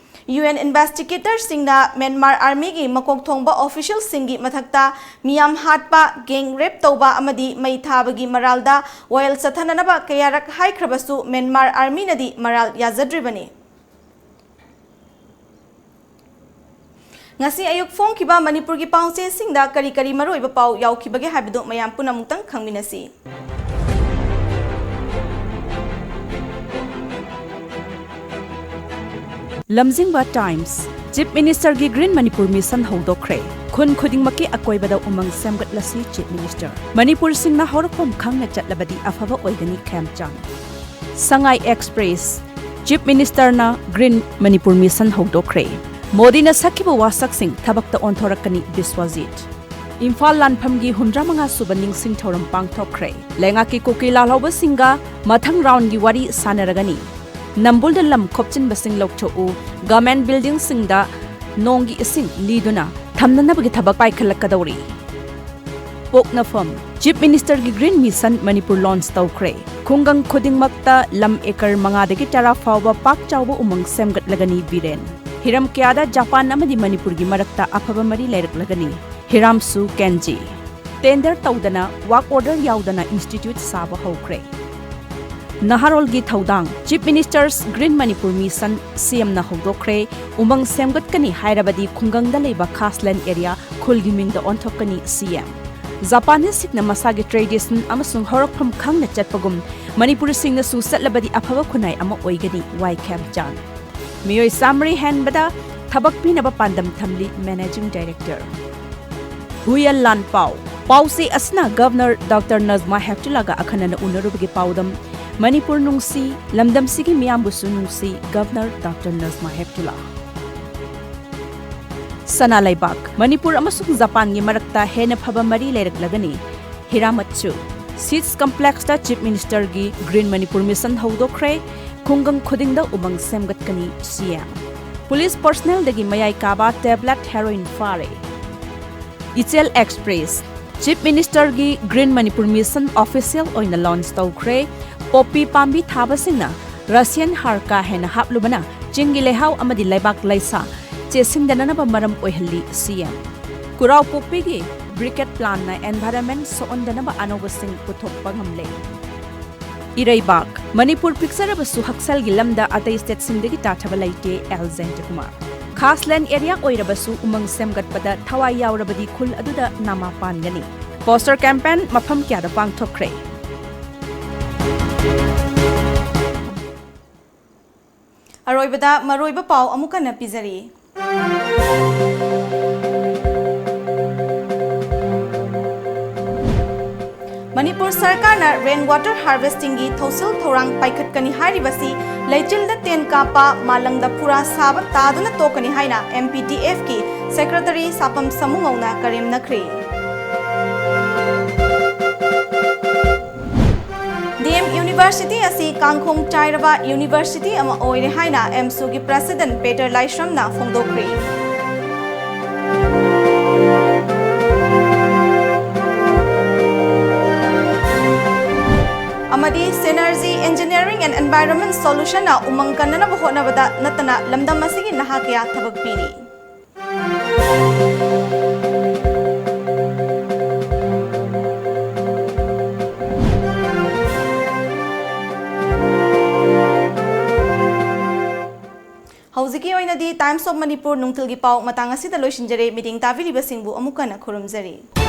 ꯌꯨ ꯑꯦꯟ ꯏꯟꯚꯦꯁꯇꯤꯒꯦꯇꯔꯁꯤꯡꯅ ꯃ꯭ꯌꯥꯟꯃꯥꯔ ꯑꯥꯔꯃꯤꯒꯤ ꯃꯀꯣꯛ ꯊꯣꯡꯕ ꯑꯣꯐꯤꯁꯤꯌꯦꯜꯁꯤꯡꯒꯤ ꯃꯊꯛꯇ ꯃꯤꯌꯥꯝ ꯍꯥꯠꯄ, ꯒꯦꯡ ꯔꯦꯞ ꯇꯧꯕ ꯑꯃꯗꯤ ꯃꯩ ꯊꯥꯕꯒꯤ ꯃꯔꯥꯜꯗ ꯋꯥꯌꯦꯜ ꯆꯠꯊꯅꯅꯕ ꯀꯌꯥꯔꯛ ꯍꯥꯏꯈ꯭ꯔꯕꯁꯨ ꯃ꯭ꯌꯥꯟꯃꯥꯔ ꯑꯥꯔꯃꯤꯅꯗꯤ ꯃꯔꯥꯜ ꯌꯥꯖꯗ꯭ꯔꯤꯕꯅꯤ꯫ ꯉꯁꯤ ꯑꯌꯨꯛ ꯐꯣꯡꯈꯤꯕ ꯃꯅꯤꯄꯨꯔꯒꯤ ꯄꯥꯎꯆꯦꯁꯤꯡꯗ ꯀꯔꯤ ꯀꯔꯤ ꯃꯔꯨꯑꯣꯏꯕ ꯄꯥꯎ ꯌꯥꯎꯈꯤꯕꯒꯦ ꯍꯥꯏꯕꯗꯨ ꯃꯌꯥꯝ ꯄꯨꯝꯅꯃꯛꯇꯪ ꯈꯪꯃꯤꯟꯅꯁꯤ꯫ ꯂꯝꯖꯤꯡꯕ ꯇꯥꯏꯝꯁ꯫ ꯆꯤꯐ ꯃꯤꯅꯤꯁꯇꯔꯒꯤ ꯒ꯭ꯔꯤꯟ ꯃꯅꯤꯄꯨꯔ ꯃꯤꯁꯟ ꯍꯧꯗꯣꯛꯈ꯭ꯔꯦ꯫ ꯈꯨꯟ ꯈꯨꯗꯤꯡꯃꯛꯀꯤ ꯑꯀꯣꯏꯕꯗ ꯎꯃꯪ ꯁꯦꯝꯒꯠꯂꯁꯤ, ꯆꯤꯐ ꯃꯤꯅꯤꯁꯇꯔ꯫ ꯃꯅꯤꯄꯨꯔꯁꯤꯡꯅ ꯍꯧꯔꯛꯐꯝ ꯈꯪꯅ ꯆꯠꯂꯕꯗꯤ ꯑꯐꯕ ꯑꯣꯏꯒꯅꯤ, ꯈꯦꯝꯆꯥꯟ꯫ ꯁꯉꯥꯏ ꯑꯦꯛꯁꯄ꯭ꯔꯦꯁ꯫ ꯆꯤꯐ ꯃꯤꯅꯤꯁꯇꯔꯅ ꯒ꯭ꯔꯤꯟ ꯃꯅꯤꯄꯨꯔ ꯃꯤꯁꯟ ꯍꯧꯗꯣꯛꯈ꯭ꯔꯦ꯫ ꯃꯣꯗꯤꯅ ꯁꯛꯈꯤꯕ ꯋꯥꯁꯛꯁꯤꯡ ꯊꯕꯛꯇ ꯑꯣꯟꯊꯣꯔꯛꯀꯅꯤ, ꯕꯤꯁ꯭ꯋꯖꯤꯠ꯫ ꯏꯝꯐꯥꯜ ꯂꯥꯟꯐꯝꯒꯤ ꯍꯨꯝꯗ꯭ꯔꯥ ꯃꯉꯥ ꯁꯨꯕ ꯅꯤꯡꯁꯤꯡ ꯊꯧꯔꯝ ꯄꯥꯡꯊꯣꯛꯈ꯭ꯔꯦ꯫ ꯂꯩꯉꯥꯛꯀꯤ ꯀꯨꯀꯤ ꯂꯥꯜꯍꯧꯕꯁꯤꯡꯒ ꯃꯊꯪ ꯔꯥꯎꯟꯒꯤ ꯋꯥꯔꯤ ꯁꯥꯟꯅꯔꯒꯅꯤ꯫ ꯅꯝꯕꯨꯜꯗ ꯂꯝ ꯈꯣꯞꯆꯤꯟꯕꯁꯤꯡ ꯂꯧꯊꯣꯛꯎ, ꯒꯚꯔꯟꯃꯦꯟꯠ ꯕꯤꯜꯗꯤꯡꯁꯤꯡꯗ ꯅꯣꯡꯒꯤ ꯏꯁꯤꯡ ꯂꯤꯗꯨꯅ ꯊꯝꯅꯅꯕꯒꯤ ꯊꯕꯛ ꯄꯥꯏꯈꯠꯂꯛꯀꯗꯧꯔꯤ꯫ ꯄꯣꯛꯅꯐꯝ꯫ ꯆꯤꯐ ꯃꯤꯅꯤꯁꯇꯔꯒꯤ ꯒ꯭ꯔꯤꯟ ꯃꯤꯁꯟ ꯃꯅꯤꯄꯨꯔ ꯂꯣꯟꯆ ꯇꯧꯈ꯭ꯔꯦ꯫ ꯈꯨꯡꯒꯪ ꯈꯨꯗꯤꯡꯃꯛꯇ ꯂꯝ ꯑꯦꯀꯔ ꯃꯉꯥꯗꯒꯤ ꯇꯔꯥ ꯐꯥꯎꯕ ꯄꯥꯛ ꯆꯥꯎꯕ ꯎꯃꯪ ꯁꯦꯝꯒꯠꯂꯒꯅꯤ, ꯕꯤꯔꯦꯟ꯫ ꯍꯤꯔꯝ ꯀꯌꯥꯗ ꯖꯄꯥꯟ ꯑꯃꯗꯤ ꯃꯅꯤꯄꯨꯔꯒꯤ ꯃꯔꯛꯇ ꯑꯐꯕ ꯃꯔꯤ ꯂꯩꯔꯛꯂꯒꯅꯤ, ꯍꯤꯔꯥꯝꯁꯨ ꯀꯦꯟꯖꯤ꯫ ꯇꯦꯟꯗꯔ ꯇꯧꯗꯅ, ꯋꯥꯔꯛ ꯑꯣꯔꯗꯔ ꯌꯥꯎꯗꯅ ꯏꯟꯁꯇꯤꯇ꯭ꯌꯨꯠ ꯁꯥꯕ ꯍꯧꯈ꯭ꯔꯦ꯫ ꯅꯍꯥꯔꯣꯜꯒꯤ ꯊꯧꯗꯥꯡ꯫ Chief minister's green Manipur mission ꯁꯤꯑꯦꯝꯅ ꯍꯧꯗꯣꯛꯈ꯭ꯔꯦ꯫ ꯎꯃꯪ ꯁꯦꯝꯒꯠꯀꯅꯤ ꯍꯥꯏꯔꯕꯗꯤ ꯈꯨꯡꯒꯪꯗ ꯂꯩꯕ ꯈꯥꯁꯂꯦꯟ ꯑꯦꯔꯤꯌꯥ ꯈꯨꯜꯒꯤ ꯃꯤꯡꯗ ꯑꯣꯟꯊꯣꯛꯀꯅꯤ, ꯁꯤꯑꯦꯝ꯫ ꯖꯄꯥꯅꯤꯁꯁꯤꯡꯅ ꯃꯁꯥꯒꯤ ꯇ꯭ꯔꯦꯗꯤꯁꯟ ꯑꯃꯁꯨꯡ ꯍꯧꯔꯛꯐꯝ ꯈꯪꯅ ꯆꯠꯄꯒꯨꯝ ꯃꯅꯤꯄꯨꯔꯤꯁꯤꯡꯅꯁꯨ ꯆꯠꯂꯕꯗꯤ ꯑꯐꯕ ꯈꯨꯟꯅꯥꯏ ꯑꯃ ꯑꯣꯏꯒꯅꯤ, ꯋꯥꯏ ꯈꯦꯝꯆꯥꯟ꯫ ꯃꯤꯑꯣꯏ ꯆꯥꯃꯔꯤ ꯍꯦꯟꯕꯗ ꯊꯕꯛ ꯄꯤꯅꯕ ꯄꯥꯟꯗꯝ ꯊꯝꯂꯤ, ꯃꯦꯅꯦꯖꯤꯡ ꯗꯥꯏꯔꯦꯛꯇꯔ꯫ ꯍꯨꯏꯌꯦꯟ ꯂꯥꯟꯄꯥꯎ꯫ ꯄꯥꯎꯆꯦ ꯑꯁꯤꯅ ꯒꯚꯔꯅꯔ ꯗꯥꯛꯇꯔ ꯅꯖꯃꯥ ꯍꯦꯞꯇꯨꯂꯥꯒ ꯑꯈꯟꯅꯅ ꯎꯅꯔꯨꯕꯒꯤ ꯄꯥꯎꯗꯝ꯫ ꯃꯅꯤꯄꯨꯔ ꯅꯨꯡꯁꯤ, ꯂꯝꯗꯝꯁꯤꯒꯤ ꯃꯤꯌꯥꯝꯕꯨꯁꯨ ꯅꯨꯡꯁꯤ, ꯒꯚꯔꯅꯔ ꯗꯥꯛꯇꯔ ꯅꯖꯃꯥ ꯍꯦꯞꯇꯨꯂꯥ꯫ ꯁꯅꯥ ꯂꯩꯕꯥꯛ꯫ ꯃꯅꯤꯄꯨꯔ ꯑꯃꯁꯨꯡ ꯖꯄꯥꯟꯒꯤ ꯃꯔꯛꯇ ꯍꯦꯟꯅ ꯐꯕ ꯃꯔꯤ ꯂꯩꯔꯛꯂꯒꯅꯤ, ꯍꯤꯔꯥꯃꯠꯁꯨ꯫ ꯁꯤꯗꯁ ꯀꯝꯄ꯭ꯂꯦꯛꯁꯇ ꯆꯤꯐ ꯃꯤꯅꯤꯁꯇꯔꯒꯤ ꯒ꯭ꯔꯤꯟ ꯃꯅꯤꯄꯨꯔ ꯃꯤꯁꯟ ꯍꯧꯗꯣꯛꯈ꯭ꯔꯦ꯫ ꯈꯨꯡꯒꯪ ꯈꯨꯗꯤꯡꯗ ꯎꯃꯪ ꯁꯦꯝꯒꯠꯀꯅꯤ, ꯁꯤꯑꯦꯝ꯫ ꯄꯨꯂꯤꯁ ꯄꯔꯁꯅꯦꯜꯗꯒꯤ ꯃꯌꯥꯏ ꯀꯥꯕ ꯇꯦꯕ꯭ꯂꯦꯠ ꯍꯦꯔꯣꯏꯟ ꯐꯥꯔꯦ꯫ ꯏꯆꯦꯜ ꯑꯦꯛꯁꯄ꯭ꯔꯦꯁ꯫ ꯆꯤꯐ ꯃꯤꯅꯤꯁꯇꯔꯒꯤ ꯒ꯭ꯔꯤꯟ ꯃꯅꯤꯄꯨꯔ ꯃꯤꯁꯟ ꯑꯣꯐꯤꯁꯤꯌꯦꯜ ꯑꯣꯏꯅ ꯂꯣꯟꯆ ꯇꯧꯈ꯭ꯔꯦ꯫ ꯄꯣꯄꯤ ꯄꯥꯝꯕꯤ ꯊꯥꯕꯁꯤꯡꯅ ꯔꯁꯤꯌꯟ ꯍꯥꯔ ꯀꯥ ꯍꯦꯟꯅ ꯍꯥꯞꯂꯨꯕꯅ ꯆꯤꯡꯒꯤ ꯂꯩꯍꯥꯎ ꯑꯃꯗꯤ ꯂꯩꯕꯥꯛ ꯂꯩꯁꯥ ꯆꯦꯁꯤꯟꯗꯅꯅꯕ ꯃꯔꯝ ꯑꯣꯏꯍꯜꯂꯤ, ꯁꯤ ꯑꯦꯝ꯫ ꯀꯨꯔꯥꯎ ꯄꯣꯛꯄꯤꯒꯤ ꯕ꯭ꯔꯤꯀꯦꯠ ꯄ꯭ꯂꯥꯟꯅ environment ꯁꯣꯛꯍꯟꯗꯅꯕ ꯑꯅꯧꯕꯁꯤꯡ ꯄꯨꯊꯣꯛꯄ ꯉꯝꯂꯦ꯫ ꯏꯔꯩꯕꯥꯛ, ꯃꯅꯤꯄꯨꯔ ꯄꯤꯛꯆꯔꯕꯁꯨ ꯍꯛꯁꯦꯜꯒꯤ ꯂꯝꯗ ꯑꯇꯩ ꯁ꯭ꯇꯦꯠꯁꯤꯡꯗꯒꯤ ꯇꯥꯊꯕ ꯂꯩꯇꯦ, ꯑꯦꯜ ꯖꯌꯟꯇꯀꯨꯃꯥꯔ꯫ ꯈꯥꯁ ꯂꯦꯟ ꯑꯦꯔꯤꯌꯥ ꯑꯣꯏꯔꯕꯁꯨ ꯎꯃꯪ ꯁꯦꯝꯒꯠꯄꯗ ꯊꯋꯥꯏ ꯌꯥꯎꯔꯕꯗꯤ ꯈꯨꯜ ꯑꯗꯨꯗ ꯅꯥꯃꯥ ꯄꯥꯟꯒꯅꯤ꯫ ꯄꯣꯁꯇꯔ ꯀꯦꯝꯄꯦꯟ ꯃꯐꯝ ꯀꯌꯥꯗ ꯄꯥꯡꯊꯣꯛꯈ꯭ꯔꯦ꯫ ꯑꯔꯣꯏꯕꯗ ꯃꯔꯨꯑꯣꯏꯕ ꯄꯥꯎ ꯑꯃꯨꯛ ꯍꯟꯅ ꯄꯤꯖꯔꯤ꯫ ꯃꯅꯤꯄꯨꯔ ꯁꯔꯀꯥꯔꯅ rain water harvesting ꯒꯤ ꯊꯧꯁꯤꯜ ꯊꯧꯔꯥꯡ ꯄꯥꯏꯈꯠꯀꯅꯤ ꯍꯥꯏꯔꯤꯕꯁꯤ ꯂꯩꯆꯤꯜꯗ ꯇꯦꯟ ꯀꯥꯞꯄ, ꯃꯥꯂꯪꯗ ꯐꯨꯔꯥ ꯁꯥꯕ ꯇꯥꯗꯨꯅ ꯇꯣꯛꯀꯅꯤ ꯍꯥꯏꯅ M P D F ꯀꯤ secretary ꯁꯥꯄꯝ ꯁꯃꯨꯉꯧꯅ ꯀꯔꯦꯝꯅꯈ꯭ꯔꯦ꯫ D M University ꯑꯁꯤ ꯀꯥꯡꯈꯣꯡ ꯆꯥꯏꯔꯕ university ꯑꯃ ꯑꯣꯏꯔꯦ ꯍꯥꯏꯅ AMSU ꯒꯤ president ꯄꯦꯇꯔ ꯂꯥꯏꯁ꯭ꯔꯝꯅ ꯐꯣꯡꯗꯣꯛꯈ꯭ꯔꯦ꯫ ꯑꯃꯗꯤ Synergy Engineering and Environment Solution ꯅ ꯎꯃꯪ ꯀꯟꯅꯅꯕ ꯍꯣꯠꯅꯕꯗ ꯅꯠꯇꯅ ꯂꯝꯗꯝ ꯑꯁꯤꯒꯤ ꯅꯍꯥ ꯀꯌꯥ ꯊꯕꯛ ꯄꯤꯔꯤ꯫ ꯍꯧꯖꯤꯛꯀꯤ ꯑꯣꯏꯅꯗꯤ Times of Manipur ꯅꯨꯡꯊꯤꯜꯒꯤ ꯄꯥꯎ ꯃꯇꯥꯡ ꯑꯁꯤꯗ ꯂꯣꯏꯁꯤꯟꯖꯔꯦ꯫ ꯃꯤꯠꯌꯦꯡ ꯇꯥꯕꯤꯔꯤꯕꯁꯤꯡꯕꯨ ꯑꯃꯨꯛ ꯍꯟꯅ ꯈꯨꯔꯨꯝꯖꯔꯤ꯫